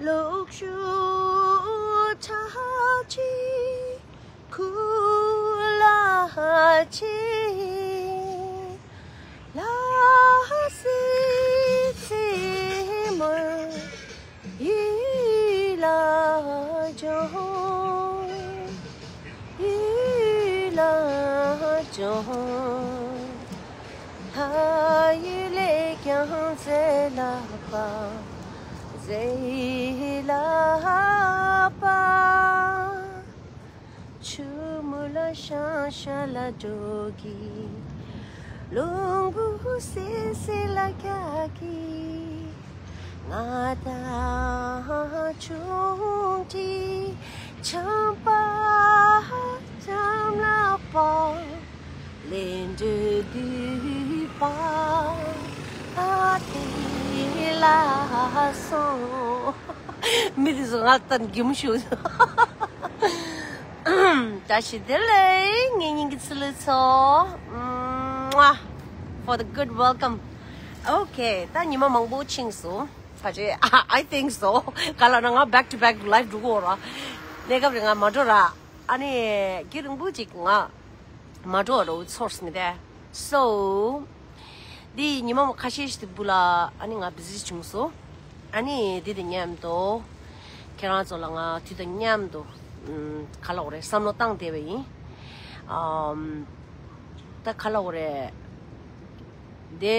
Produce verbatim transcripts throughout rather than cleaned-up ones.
ལོག་ཤུ་ཆ་ཅི་ཁུ་ལ་ཅི་ལ་སི་སི་མ་ཡི་ལ་ཇོ་ཡི་ལ་ཇོ། ལྷ་ཡི་ལས་ཀྱང་མཛེས་ལ་པ། མཛེས་ལ་པ། ཆུ་མོ་ལ་ཤང་ཤ་ལ་འགྲོ་གི། རླུང་བུ་སེ་སེ་ལ་རྒྱག་གི། ང་དང་ཆུང་དྲི་ཆམ་པ་ཆམ་ལ་པ། ལེན་འདོད་དུས་པ་ཨ་དེ་ལ་སོང་། མི་དེ་ཚོ་ང་ལྟར་གི་མོ་ཞུ། བཀྲ་ཤིས་བདེ་ལེགས། ངའི་སྙིང་གི་ཚི་ལི་ཚོ། མ། For the good welcome. Okay. ད་ཉི་མ་མང་པོ་ཕྱིན་སོང་། ཕ་ཆེ། I think so. ག་ལ་ན་ང་back to back live འགྲོ་གོ་ར། གནས་སྐབས་རེ་ང་མ་འགྲོ་ར། ཨ་ནི་རྒྱུན་རིང་པོ་ཅིག་ང་མ་འགྲོ་ར་ཚོར་སོང་སྟེ། So འདི་ཉི་མ་མོ་ཁ་ཤས་ཤིག་འདུག་ལ། ཨ་ནི་ང་བི་ཟི་བྱུང་སོང་། ཨ་ནི་འདི་དང་མཉམ་དུ་ཁྱེད་རང་ཚོ་ལ་ང་དུས་དང་མཉམ་དུ་ཨམ། ག་ལབ་དགོས་རེད། བསམ་བློ་བཏང་བསྡད་པ་ཡིན། ཨམ། ད་ག་ལབ་དགོས་རེད། དེ་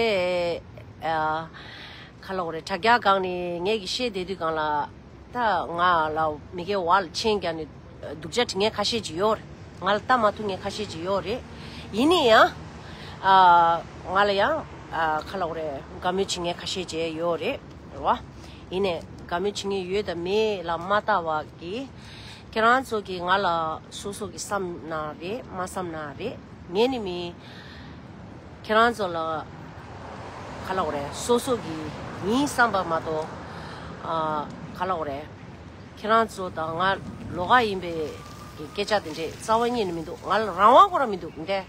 ཨ། ག་ལབ་དགོས་རེད། དྲ་རྒྱ་སྒང་ནས་ངས་ཀྱིས་བཤད་བསྡད་དུས་སྒང་ལ། ད་ང་ལ་མི་སྒེར་བར་ལ་མཆན་རྒྱག་ནས་སྡུག་ཅག་འབྲི་མཁན་ཁ་ཤས་ཅིག་ཡོད་རེད། ང་ལ་ལྟ་མ་ཐུབ་མཁན་ཁ་ཤས་ཅིག་ཡོད་རེད། ཡིན་ན་ཡང་། ཨ། ང་ལ་ཡང་། ཨ། ག་ལབ་དགོས་རེད། དགའ་མོས་བྱེད་མཁན་ཁ་ཤས་ཅིག་ཡོད་རེད། རེད་བ། ཡིན་ནའི་དགའ་མོས་བྱེད་མཁན་ཡོད་དང་མེད་ལ་མ་ལྟ་བ་གི། ཁྱེད་རང་ཚོ་གིས་ང་ལ་སོ་སོ་གི་བསམ་ན་རེད། མ་བསམ་ན་རེད། ངས་ནི་མི། ཁྱེད་རང་ཚོ་ལ་ག་ལབ་དགོས་རེད། སོ་སོ་གི་ཡིན་བསམ་པ་མ་གཏོགས། ཨ། ག་ལབ་དགོས་རེད། ཁྱེད་རང་ཚོ་དང་ང་ལོགས་ཀ་ཡིན་པའི་སྐད་ཆ་དེ་འདྲས་རྩ་བ་ཉིད་ནས་མི་འདུག་ང་ལ་རང་དབང་ཁོ་རང་མི་འདུག་འདི།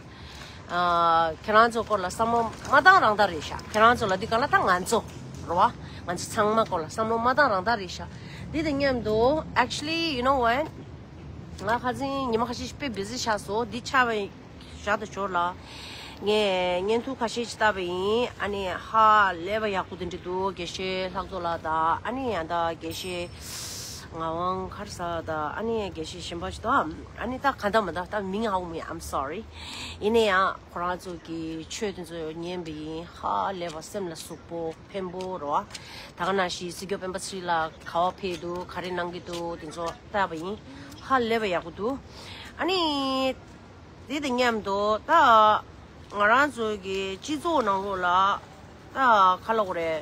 ཨ། ཁྱེད་རང་ཚོ་སྐོར་ལ་བསམ་བློ་མ་བཏང་རང་བཏང་རེད་ཤག་ཁྱེད་རང་ཚོ་ལབ་དུས་སྒང་ལ་ད་ང་ཚོ་རེད་བ། ང་ཚོ་ཚང་མ་སྐོར་ལ་བསམ་བློ་མ་བཏང་རང་བཏང་རེད་ཤག་འདི་དང་མཉམ་དུ། Actually, you know what? ང་ཁ་སང་ཉི་མ་ཁ་ཤས་ཤིག་དཔེ་བི་ཟི་ཆགས་སོང་། འདི་ཆགས་པའི་ཞག་དང་ཞོར་ལ་ངས་བརྙན་ཐུང་ཁ་ཤས་ཤིག་བལྟས་པ་ཡིན། ཨ་ནི་ཧ་ལས་པ་ཡག་པོ་དེ་འདྲ་འདུག་དགེ་བཤེས་ལྷག་རྡོར་ལགས་དང་། ཨ་ནི་ཡང་ད་དགེ་བཤེས་ངག་དབང་ཁར་ས་དང་། ཨ་ནི་དགེ་བཤེས་གཞན་པ་ཞིག་དང་། ཨ་ནི་ད་གང་ལྟར་མ་ལྟར་ད་མིང་ཧ་གོ་མེད། I'm sorry. ཡིན་ན་ཡང་ཁོ་རང་ཚོ་གི་ཆོས་དེ་ཚོ་ཉན་པ་ཡིན། ཧ་ལས་པ་སེམས་ལ་ཟུག་པོ། ཕན་པོ་རེད་བ། ད་ག་ནང་བཞིན་སྲིད་སྐྱོང་སྤེན་པ་ཚེ་རིང་ལགས་ག་པར་ཕེབས་འདུག་ག་རེ་གནང་གི་འདུག་དེ་ཚོ་བལྟས་པ་ཡིན། ཧ་ལས་པ་ཡག་པོ་འདུག་ཨ་ནི་དེ་དང་མཉམ་དུ་ད་ང་རང་ཚོ་གི་སྤྱི་ཚོགས་ནང་ལོགས་ལ་ད་ག་ལབ་དགོས་རེད།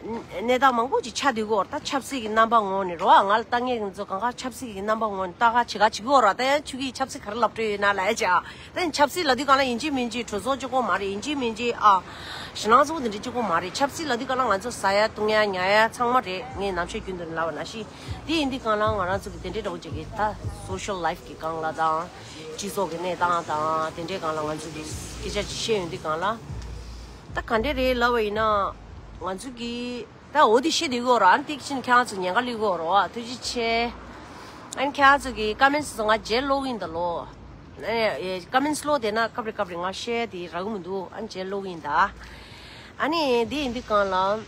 གནས་སྟངས་མང་པོ་ཅིག་ཆགས་བསྡད་ཀྱི་ཡོད་རེད། ད་ཆབ་སྲིད་ཀྱི་རྣམ་པ་ངོས་ནས་རེད་བ། ང་ལ་ལྟ་མཁན་ཚོ་གང་ག་ཆབ་སྲིད་ཀྱི་རྣམ་པ་ངོས་ནས་ལྟ་ག་བྱེད་ག་བྱེད་ཀྱི་ཡོད་རེད་བ། ད་ཡང་ཆོས་ཀྱི་ཆབ་སྲིད་ག་རེ་ལབ་འགྲོ་ཡོད་ན་ལབ་ཡ་ཅིག་ཨ། ད་ཡང་ཆབ་སྲིད་ལབ་དུས་སྒང་ལ་ཡིན་གཅིག་མིན་གཅིག་གྲོས་ཚོགས་གཅིག་པོ་མ་རེད། ཡིན་གཅིག་མིན་གཅིག་ཨ། ཞེད་སྣང་ཚ་པོ་དེ་འདྲ་གཅིག་པོ་མ་རེད། ཆབ་སྲིད་ལབ་དུས་སྒང་ལ་ང་ཚོ་ཟ་ཡ་བཏུང་ཡ་ཉལ་ཡ་ཚང་མ་རེད། ངས་ནམ་ཞར་རྒྱུན་དུ་ལབ་པ་ནང་བཞིན། དེ་ཡིན་དུས་སྒང་ལ་ང་རང་ཚོ་གི་དེ་འདྲའི་འདྲ་བོ་ཅིག་གི་ད་social life གི་སྒང་ལ་དང་། སྤྱི་ཚོགས་ཀྱི་གནས་སྟངས་དང་དེ་འདྲའི་སྒང་ལ་ང་ཚོ་གི་སྐད་ཆ་ཅིག་བཤད་ཡོང་དུས་སྒང་ལ། ད་ག་འདྲ་རེད་ལབ་པ་ཡིན་ན། ང་ཚོ་གི་ད་འོ་དེ་བཤད་དུས་ཡོད་ར། ཨ་ནི་དེ་ཕྱིན་ཁྱེད་རང་ཚོ་ཉན་ག་སླེབས་ཡོད་ར། ཐུགས་རྗེ་ཆེ། ཨ་ནི་ཁྱེད་རང་ཚོ་གི་ཀོ་མེན་ཊི་ཚོ་ང་རྗེས་ཀློག་གི་ཡིན་ད་ལོ། ཨ་ནི་ཀོ་མེན་ཊི་ཀློག་བསྡད་ན་སྐབས་རེ་སྐབས་རེ་ང་བཤད་དེ་རག་གི་མི་འདུག་ཨ་ནི་རྗེས་ཀློག་གི་ཡིན་ད། ཨ་ནི་དེ་ཡིན་དུས་སྒང་ལ།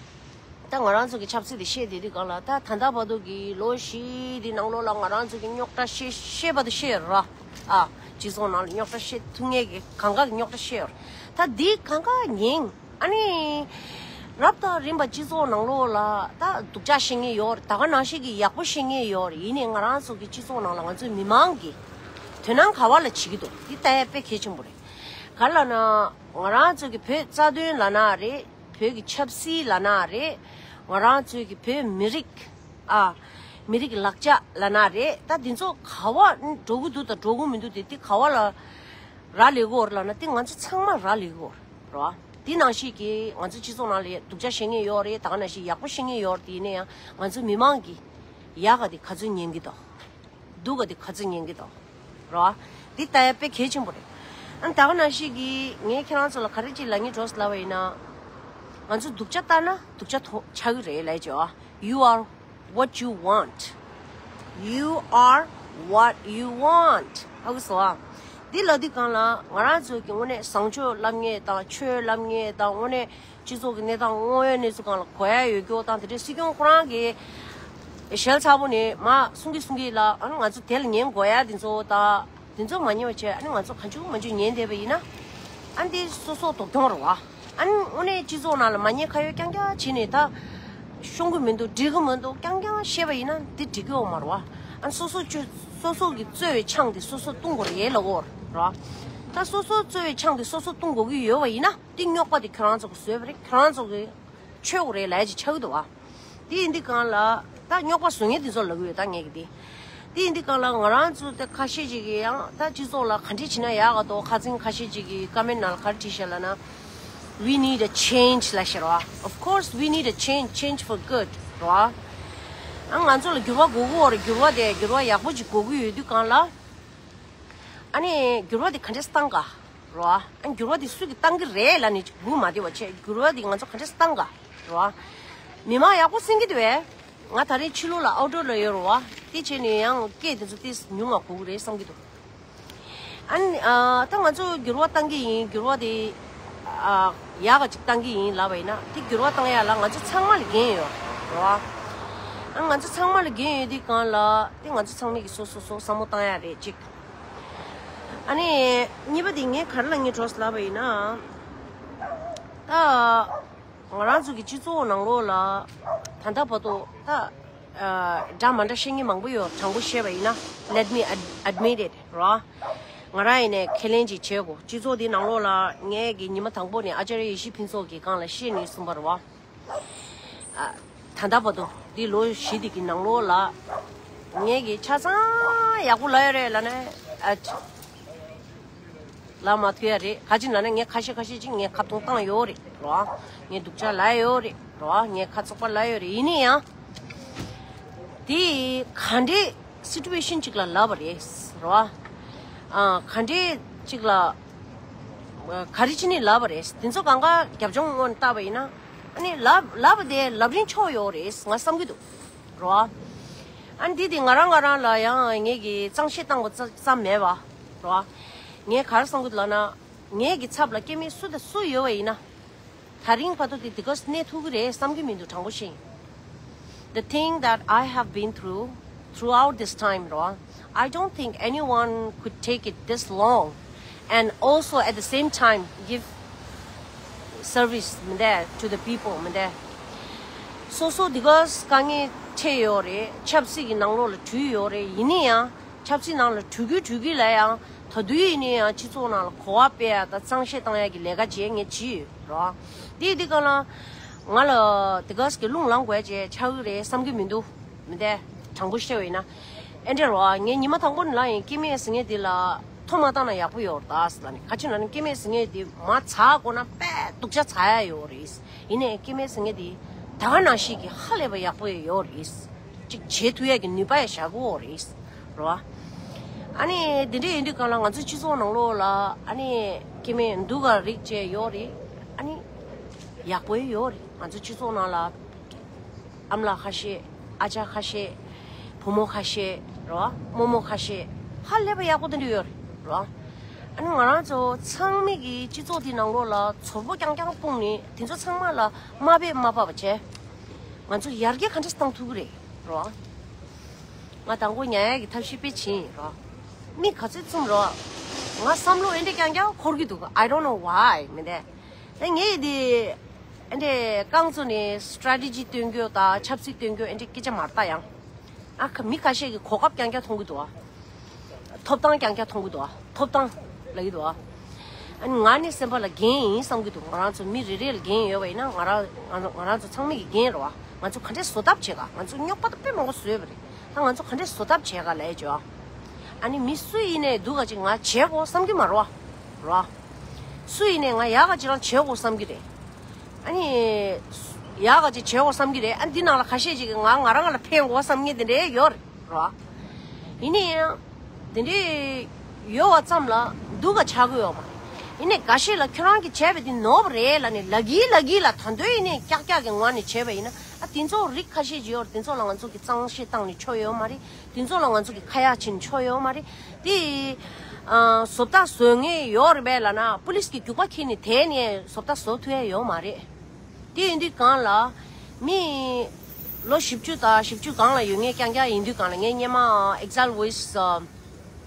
ད་ང་རང་ཚོ་གི་ཆབ་སྲིད་དེ་བཤད་བསྡད་དུས་སྒང་ལ། ད་ད་ལྟ་བར་དུ་གི་ལོ་བཞི་དེ་ནང་ལོགས་ལ་ང་རང་ཚོ་གི་རྙོག་དྲ་བཤད་བཤད་པ་དེ་བཤད་ར། ཨ། སྤྱི་ཚོགས་ནང་ལ་རྙོག་དྲ་བཤད་ཐུབ་མཁན་གི་གང་ག་གི་རྙོག་དྲ་བཤད་ཡོད་རེད། ད་འདི་གང་ག་ཉན། ཨ་ནི། རབ་དང་རིམ་པ་སྤྱི་ཚོགས་ནང་ལོགས་ལ་ད་སྡུག་ཅག་བཤད་མཁན་ཡོད་རེད། ད་ག་ནང་བཞིན་གི་ཡག་པོ་བཤད་མཁན་ཡོད་རེད། ཡིན་ནའི་ང་རང་ཚོ་གི་སྤྱི་ཚོགས་ནང་ལ་ང་ཚོའི་མི་མང་གི་དོ་སྣང་ག་པ་ལ་བྱེད་ཀྱི་འདུག་འདི་ལྟ་ཡ་དཔེ་གལ་ཆེན་པོ་རེད། ག་ལབ་ན། ང་རང་ཚོ་གི་བོད་རྩ་དོན་ལབ་ན་རེད། བོད་ཀྱི་ཆབ་སྲིད་ལབ་ན་རེད། ང་རང་ཚོའི་གི་བོད་མི་རིགས། ཨ། མི་རིགས་ཀྱི་ལག་ཆ་ལབ་ན་རེད། ད་འདི་ཚོ་ག་པ་འགྲོ་གི་འདུག་དང་འགྲོ་གི་མི་འདུག་དེ་དེ་ག་པ་ལ་རག་ལས་ཀྱི་ཡོད་རེད་ལབ་ན། དེ་ང་ཚོ་ཚང་མ་རག་ལས་ཀྱི་ཡོད་རེད་བ། དེ་ནང་བཞིན་གྱི་ང་ཚོ་སྤྱི་ཚོགས་ནང་ལ་སྡུག་ཅག་བཤད་མཁན་ཡོད་རེད། ད་ག་ནང་བཞིན་ཡག་པོ་བཤད་མཁན་ཡོད་རེད། དེ་ཡིན་ན་ཡང་ང་ཚོ་མི་མང་གིས་ཡག་ག་དེ་ག་ཚོད་ཉན་གྱི་འདུག་སྡུག་ག་དེ་ག་ཚོད་ཉན་གྱི་འདུག་རེད་བ། འདི་ལྟ་ཡ་དཔེ་གལ་ཆེན་པོ་རེད། ཨ་ནི་ད་ག་ནང་བཞིན་གྱི་ངས་ཁྱེད་རང་ཚོ་ལ་ག་རེ་ཅིག་ལབ་སྙིང་འདོད་ལབ་པ་ཡིན་ན། ང་ཚོ་སྡུག་ཅག་ལྟ་ན་སྡུག་ཅག་ཐོ་ཆགས་ཀྱི་རེད་ལབ་ཀྱི་ཡོད། You are what you want. You are what you want. ཧ་གོ་སོང་ཨ། འདི་ལབ་དུས་སྒང་ལ་ང་རང་ཚོ་གི་དངོས་གནས་བཟང་སྤྱོད་ལབ་མཁན་དང་ཆོས་ལབ་མཁན་དང་དངོས་གནས་སྤྱི་ཚོགས་ཀྱི་གནས་སྟངས་དངོས་ཡོད་གནས་ཚུལ་སྒང་ལ་གོ་ཡ་ཡོད་རྒྱུ་དང་དེ་འདྲའི་སྲིད་སྐྱོང་ཁོ་རང་གི་ཞལ་ཚ་པོ་ནས་མ་གསུང་གི་གསུང་གི་ལ་ཨ་ནི་ང་ཚོ་དེ་ལ་ཉན་དགོས་ཡ་དེ་ཚོ་དང་། དེ་ཚོ་མ་ཉན་པ་བྱས་ཨ་ནི་ང་ཚོ་གང་བྱུང་མང་བྱུང་ཉན་བསྡད་པ་ཡིན་ན། ཨ་ནི་དེ་སོ་སོ་སྡུག་གྱོང་རེད་བ། ཨ་ནི་དངོས་གནས་སྤྱི་ཚོགས་ནང་ལ་མ་ཉན་ཁ་ཡོད་རྐྱང་རྐྱང་བྱས་ནས་ད་ཤོང་གི་མི་འདུག་འགྲིག་གི་མི་འདུག་རྐྱང་རྐྱང་བཤད་པ་ཡིན་ན་དེ་འགྲིག་གི་ཡོད་མ་རེད་བ། ཨ་ནི་སོ་སོ་ཅོ་སོ་སོ་གི་རྩོལ་བའི་ཆང་དེ་སོ་སོ་བཏུང་དགོས་རེད་ལབ་དགོས་རེད་བ། ད་སོ་སོ་རྩོལ་བའི་ཆང་དེ་སོ་སོ་བཏུང་དགོས་ཀྱི་ཡོད་པ་ཡིན་ན་དེ་རྙོག་པ་དེ་ཁྱོད་རང་ཚོ་གི་བཟོས་པ་རེད། ཁྱོད་རང་ཚོ་གི་ཆོས་འོ་རེད་ལབ་ཅིག་ཆགས་ཀྱི་འདུག་བ། དེ་ཡིན་དུས་སྒང་ལ་ད་རྙོག་པ་བཟོ་མཁན་དེ་ཚོ་ལབ་ཀྱི་ཡོད་ད་ངས་ཀྱི་དེ། དེ་ཡིན་དུས་སྒང་ལ་ང་རང་ཚོ་ད་ཁ་ཤས་ཅིག་གིས་ཡང་ད་སྤྱི་ཚོགས་ལ་ག་འདྲས་བྱེད་ན་ཡག་ག་འདུག་ཁ་སང་ཁ་ཤས་ཅིག་གིས་ཀོ་མེན་ཊི་ནང་ལ་ག་རེ་བྲིས་ཤག་ལབ་ན། We need a change ལབ་ཤག་ར། Of course we need a change, change for good ར། ཨ་ང་ཚོ་ལ་འགྱུར་བ་དགོས་ཀྱི་ཡོད་རེད། འགྱུར་བ་དེ་འགྱུར་བ་ཡག་པོ་ཅིག་དགོས་ཀྱི་ཡོད་དུས་སྒང་ལ། ཨ་ནི་འགྱུར་བ་དེ་ག་འདྲས་བཏང་ག་རོ། ཨ་འགྱུར་བ་དེ་སུ་གིས་བཏང་གི་རེད་ལབ་ནས་སྒུག་མ་བསྡད་པ་བྱས། འགྱུར་བ་དེ་ང་ཚོ་ག་འདྲས་བཏང་ག་རོ། མི་མང་ཡག་པོ་གསན་གྱི་འདུག་བས། ང་ད་རིང་ཕྱི་ལོགས་ལ་ཨའུ་ཊོར་ལ་ཡོད་རོ། དེ་བྱས་ནས་ཡང་སྐད་དེ་ཚོ་ཏོག་ཙམ་ཉུང་ང་གོ་གི་རེད་བསམ་གྱི་འདུག་ཨ་ནི་ཨ་ད་ང་ཚོ་འགྱུར་བ་བཏང་གི་ཡིན། འགྱུར་བ་དེ་ཨ་ཡག་ག་ཅིག་བཏང་གི་ཡིན་ལབ་པ་ཡིན་ན། དེ་འགྱུར་བ་བཏང་ཡ་ལ་ང་ཚོ་ཚང་མ་ལ་འགན་ཡོད་རོ། ཨ་ང་ཚོ་ཚང་མ་ལ་འགན་ཡོད་དུས་སྒང་ལ་དེ་ང་ཚོ་ཚང་མ་གིས་སོ་སོ་སོ་བསམ་བློ་བཏང་ཡ་རེད་ཅིག་ཨ་ནི་གཉིས་པ་དེ་ངས་ག་རེ་ལབ་སྙིང་བྲོ་ལབ་པ་ཡིན་ན། ད་ང་རང་ཚོ་གི་སྤྱི་ཚོགས་ནང་ལོགས་ལ་ད་ལྟ་བར་དུ་ད་ཨ་འདྲ་མ་འདྲ་བཤད་མཁན་མང་པོ་ཡོད། དྲང་པོ་བཤད་པ་ཡིན་ན། Let me ad- admit it ར། ང་རང་ཡིན་ནའི་ཁས་ལེན་ཅིག་བྱེད་དགོས། སྤྱི་ཚོགས་འདི་ནང་ལོགས་ལ་ངས་གི་ཉི་མ་དང་པོ་ནས་ཨ་ཅཱརྱ་ཡེ་ཤེས་ཕུན་ཚོགས་ཀྱི་སྒང་ལ་བཤད་ནས་གསུངས་པ་རེད་བ། ཨ་ད་ལྟ་བར་དུ་འདི་ལོ་བཞི་འདི་གི་ནང་ལོགས་ལ་ངས་གི་ཆ་ཚང་ཡག་པོ་ལབ་ཡོད་རེད་ལབ་ནས་ཨ་ལབ་མ་ཐུབ་ཡ་རེད། ག་ཅི་ལབ་ན་ངས་ཁ་ཤས་ཁ་ཤས་ཅིག་ངས་ཁ་བརྡུང་བཏང་ཡོད་རེད་རོ། ངས་སྡུག་ཅག་ལབ་ཡོད་རེད་རོ། ངས་ཁ་བཙུགས་པ་ལབ་ཡོད་རེད། ཡིན་ན་ཡང་དེ་ག་འདྲས་སི་ཊུ་ཨེ་ཤན་ཅིག་ལ་ལབ་པ་རེད་རོ། ཨ་ག་འདྲས་ཅིག་ལ་ག་རེ་བྱས་ནས་ལབ་པ་རེད། དེ་ཚོ་གང་ག་རྒྱབ་ལྗོངས་ངོས་ནས་བལྟས་པ་ཡིན་ན། ཨ་ནི་ལབ་ལབ་པ་དེ་ལབ་རིན་ཆོག་ཡོད་རེད་ང་བསམ་གྱི་འདུག་རོ། ཨ་ནི་དེ་དེ་ང་རང་ང་རང་ལ་ཡང་ངེད་ཀྱིས་གཙང་བཤེར་བཏང་བ་ཙམ་མེད་པ་རོ། ངས་ག་རེ་བསམ་གྱི་འདུག་ལབ་ན། ངེད་ཀྱི་ཚབ་ལ་སྐྱེ་དམན་སུ་དང་སུ་ཡོད་པ་ཡིན་ན། ད་རིང་བར་དུ་དེ་དེ་ག་གནས་ཐུབ་ཀྱི་རེད་བསམ་གྱི་མི་འདུག་དྲང་པོ་བཤད་ཡིན། The thing that I have been through throughout this time རོ། I don't think anyone could take it this long and also at the same time give service མི་འདུག to the people མི་འདུག་སོ་སོ་དེ་ག་དཀའ་ངལ་འཕྲད་ཡོད་རེད། ཆབ་སྲིད་ཀྱི་ནང་ལོགས་ལ་བྲུས་ཡོད་རེད། ཡིན་ན་ཡང་ཆབ་སྲིད་ནང་ལ་བྲུས་གི་བྲུས་གི་ལ་ཡང་ད་དུང་ཡིན་ན་ཡང་སྤྱི་ཚོགས་ནང་ལ་གོ་བ་སྤེལ་ཡ་དང་གཙང་བཤེར་བཏང་ཡ་གི་ལས་ཀ་བྱས་ངས་བྱས་ཡོད་རོ། དེ་དེ་ག་ལ་ང་ལ་དེ་ག་གི་རླུང་ལངས་དགོས་ཡ་ཅིག་ཆགས་ཀྱི་རེད་བསམ་གྱི་མི་འདུག་མི་འདུག་དྲང་པོ་བཤད་པ་ཡིན་ན། ཨེ་འདྲ་རོ། ངས་ཉི་མ་དང་པོ་ནས་ལབ་ཡིན། སྐྱེ་དམན་ཟེར་མཁན་དེ་ལ་ཐོ་མ་བཏང་ན་ཡག་པོ་ཡོད་རེད་ད་ཟེར་ལབ་ནས། ག་ཅི་ལབ་ན་སྐྱེ་དམན་ཟེར་མཁན་དེ་མར་ཚར་དགོས་ན་དཔེ་སྡུག་ཅག་ཚར་ཡ་ཡོད་རེད། ཡིན་ནའི་སྐྱེ་དམན་ཟེར་མཁན་དེ་ད་ག་ནང་བཞིན་གྱི་ཧ་ལས་པ་ཡག་པོ་ཡོད་རེད། ཅིག་བྱེད་ཐུབ་ཡ་གི་ནུས་པ་ཡ་བཞག་གི་ཡོད་རེད་རོ། ཨ་ནི་དེ་འདྲ་ཡིན་དུས་གང་ལ་ང་ཚོ་སྤྱི་ཚོགས་ནང་ལོགས་ལ་ཨ་ནི་སྐྱེ་དམན་སྡུག་ག་རིགས་བཅས་ཡོད་རེད། ཨ་ནི་ཡག་པོ་ཡོད་རེད། ང་ཚོ་སྤྱི་ཚོགས་ནང་ལ་ཨ་མ་ལགས་ཁ་ཤས། ཨ་ཅག་ཁ་ཤས། བུ་མོ་ཁ་ཤས་རོ། རྨོ་མོ་ཁ་ཤས། ཧ་ལས་པ་ཡག་པོ་དེ་འདྲ་ཡོད་རེད་རོ། ཨ་ནི་ང་རང་ཚོ་ཚང་མ་གི་སྤྱི་ཚོགས་དེ་ནང་ལོགས་ལ་ཚོར་པོ་རྐྱང་རྐྱང་སྤུངས་ནས་དེ་ཚོ་ཚང་མ་ལ་མ་ཕེབས་མ་ཕབ་པ་བྱས། ང་ཚོ་ཡར་རྒྱས་ག་འདྲས་བཏང་ཐུབ་ཀྱི་རེད་རོ། ང་དང་པོ་ཉར་ཡག་གི་ཐབས་ཤེས་དཔེ་བྱས་ཡིན་རོ། མི་ག་ཚོད་བཙུམ་རོ། ང་བསམ་བློ་ཨེ་འདྲ་རྐྱང་རྐྱང་འཁོར་གྱི་འདུག I don't know why མི་འདུག་ད་ངས་འདི་ཨེ་འདྲ་རྐང་བཙུགས་ནས་strategy སྟོན་རྒྱུ་དང་ཆབ་སྲིད་སྟོན་རྒྱུ་ཨེ་འདྲ་སྐད་ཆ་མ་རེད་ད་ཡང་། ཨ་ཁ་མི་ཁ་ཤས་ཀྱིས་གོ་སྐབས་རྐྱང་རྐྱང་མཐོང་གི་འདུག་ཨ། ཐོབ་ཐང་རྐྱང་རྐྱང་མཐོང་གི་འདུག་ཨ། ཐོབ་ཐང་ལབ་ཀྱི་འདུག་ཨ། ཨ་ནི་ང་ནི་སེམས་པ་ལ་འགན་ཡིན་བསམ་གྱི་འདུག་ང་རང་ཚོ་མི་རེ་རེ་ལ་འགན་ཡོད་པ་ཡིན་ན་ང་རང་ང་རང་ང་རང་ཚོ་ཚང་མ་གི་འགན་རེད་བ། ང་ཚོ་ག་འདྲས་བཟོ་ཐབས་བྱེད་ག་ང་ཚོ་རྙོག་པ་ད་དཔེ་མང་པོ་བཟོས་པ་རེད། ད་ང་ཚོ་ག་འདྲས་བཟོ་ཐབས་བྱེད་ག་ལབ་ཡ་བྱོས་ཨ། ཨ་ནི་མི་སུ་ཡིན་ནའི་སྡུག་ག་ཅིག་ང་བྱེད་དགོས་བསམ་གྱི་མ་རེད་བ། རེད་བ། སུ་ཡིན་ནའི་ང་ཡག་ག་ཅིག་རང་བྱེད་དགོས་བསམ་གྱི་རེད། ཨ་ནི། ཡག་ག་ཅིག་བྱེད་དགོས་བསམ་གྱི་རེད། ཨ་ནི་འདི་ནང་ལ་ཁ་ཤས་ཅིག་གིས་ང་ང་རང་ང་ལ་ཕན་དགོས་བསམ་མཁན་དེ་འདྲའི་ཡོད་རེད་རོ། ཡིན་ནའི་ཡང་། དེ་འདྲའི་ཡོད་པ་ཙམ་ལ་སྡུག་ག་ཆགས་ཀྱི་ཡོད་མ་རེད། ཡིན་ནའི་འགའ་ཤས་ལ་ཁྱོད་རང་གིས་བྱས་པ་དེ་ནོར་བ་རེད་ལབ་ནས་ལབ་ཀྱི་ལབ་ཀྱི་ལ། ད་དུང་ཡིན་ནའི་ཀྱག་ཀྱག་གི་ངང་ནས་བྱས་པ་ཡིན་ན། ཨ། དེ་ཚོ་རིགས་ཁ་ཤས་ཅིག་ཡོད་རེད། དེ་ཚོ་ལ་ང་ཚོ་གིས་གཙང་བཤེར་བཏང་ནས་ཆོ་ཡོད་མ་རེད། དེ་ཚོ་ལ་ང་ཚོ་གིས་ཁ་ཡག་བྱས་ནས་ཆོ་ཡོད་མ་རེད། དེ། ཨ། བཟོ་ལྟ་བཟོ་མཁན་ཡོད་རེད་པས་ལབ་ན། པུ་ལིས་ཀྱིས་རྒྱུག་པ་འཁྱེར་ནས་དེད་ནས་བཟོ་ལྟ་བཟོ་ཐུབ་ཡ་ཡོད་མ་རེད། དེ་ཡིན་དུས་སྒང་ལ། མི་ལོ་བཞི་བཅུ་དང་བཞི་བཅུ་སྒང་ལ་ཡོད་མཁན་རྐྱང་རྐྱང་ཡིན་དུས་སྒང་ལ། ངས་སྔོན་མ་Exile Voice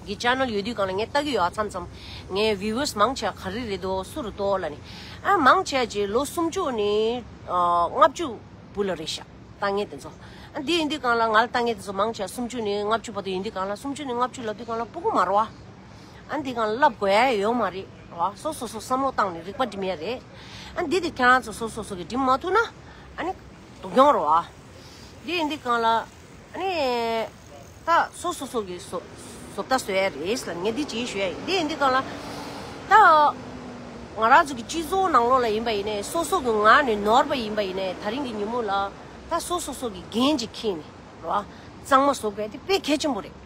གི་channel ཡོད་དུས་སྒང་ལ་ངས་ལྟ་གི་ཡོད། མཚམས་མཚམས་ངའི་viewers མང་ཆེ་བ་ག་རེ་རེད་འདུག་སུ་རེད་འདུག་ལབ་ནས། ཨ། མང་ཆེ་བ་ཅིག་ལོ་སུམ་ཅུ་ནས། ཨ། ལྔ་བཅུ་བར་ལ་རེད་ཤག་ལྟ་མཁན་དེ་ཚོ། ཨ། འདི་ཡིན་དུས་སྒང་ལ། ང་ལ་ལྟ་མཁན་དེ་ཚོ་མང་ཆེ་བ་སུམ་ཅུ་ནས་ལྔ་བཅུ་བར་དུ་ཡིན་དུས་སྒང་ལ། སུམ་ཅུ་ནས་ལྔ་བཅུ་ལབ་དུས་སྒང་ལ་སྤུ་གུ་མ་རེད་པ། ཨ། འདི་སྒང་ལ་ལབ་དགོས་ཡ་ཡོད་མ་རེད་པ། སོ་སོ་སོ་བསམ་བློ་བཏང་ནས་རིག་པ་སྒྲིམ་ཡ་རེད། ཨ། འདི་དེ་ཁྱེད་རང་ཚོ་སོ་སོ་སོ་གིས་སྒྲིམ་མ་ཐུབ་ན། ཨ་ནི་སྡུག་གྱོང་རེད་པ། འདི་ཡིན་དུས་སྒང་ལ། ཨ་ནི་ད་སོ་སོ་སོ་གིས་བཟོ་བཟོ་ལྟ་བཟོ་ཡ་རེད་ལབ། ངས་འདི་ཅིག་ཞུ་ཡ་ཡིན། འདི་ཡིན་དུས་སྒང་ལ། ད་ང་རང་ཚོ་གི་སྤྱི་ཚོགས་ནང་ལོགས་ལ་ཡིན་པ་ཡིན་ནའི། སོ་སོ་གི་ངག་ནས་ནོར་བ་ཡིན་པ་ཡིན་ནའི། ད་རིང་གི་ཉིན་མོ་ལ་ད་སོ་སོ་སོ་གི་འགན་ཅིག་འཁྱེར་ནས་རེད་པ། གཙང་མ་བཟོ་དགོས་དེ་དཔེ་གལ་ཆེན་པོ་རེད།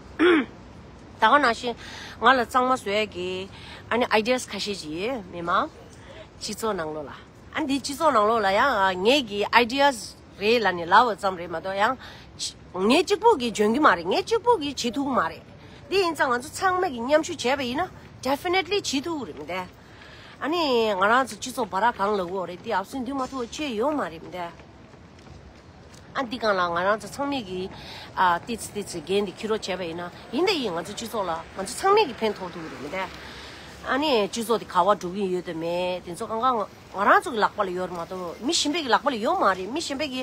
ད་ག་ནང་བཞིན་ང་ལ་གཙང་མ་བཟོ་ཡ་གི། ཨ་ནི་ideas ཁ་ཤས་ཅིག་ཡོད། མི་མང་སྤྱི་ཚོགས་ནང་ལོགས་ལ། ཨ། འདི་སྤྱི་ཚོགས་ནང་ལོགས་ལ་ཡང་ངེད་ཀྱི་ideas རེད་ལབ་ནས་ལབ་པ་ཙམ་རེད་མ་གཏོགས། ཡང་ངེད་གཅིག་པོ་གིས་འཇོན་གྱི་མ་རེད། ངེད་གཅིག་པོ་གིས་བྱེད་ཐུབ་ཀྱི་མ་རེད། འདི་ཡིན་ཙང་ང་ཚོ་ཚང་མ་གིས་མཉམ་ཞུགས་བྱས་པ་ཡིན་ན་definitely བྱེད་ཐུབ་ཀྱི་རེད། མི་འདུག་ཨ་ནི་ང་རང་ཚོ་སྤྱི་ཚོགས་བ་ར་གང་ལ་འོ་རེད། དེ་ཨབ་སུན་འདུས་མ་ཐུབ་ཅེས་ཡོད་མ་རེད། མི་འདུག་ཨ། འདི་སྒང་ལ་ང་རང་ཚོ་ཚང་མས་ཀྱིས། ཨ། ཏིས་ཏིས་འགན་འདི་འཁྱེར་རོགས་བྱས་པ་ཡིན་ན། ཡིན་ད་ཡིན། ང་ཚོ་སྤྱི་ཚོགས་ལ་ང་ཚོ་ཚང་མས་ཀྱིས་ཕན་ཐོགས་ཐུབ་ཀྱི་རེད། མི་འདུག་ཨ་ནི་སྤྱི་ཚོགས་དེ་ག་པར་འགྲོ་གི་ཡོད་དམ་མེད་དེ་ཚོ་གང་ག་ང་ང་རང་ཚོ་གི་ལག་པ་ལ་ཡོད་རེད་མ་གཏོགས། མི་གཞན་པའི་གི་ལག་པ་ལ་ཡོད་མ་རེད། མི་གཞན་པའི་གི།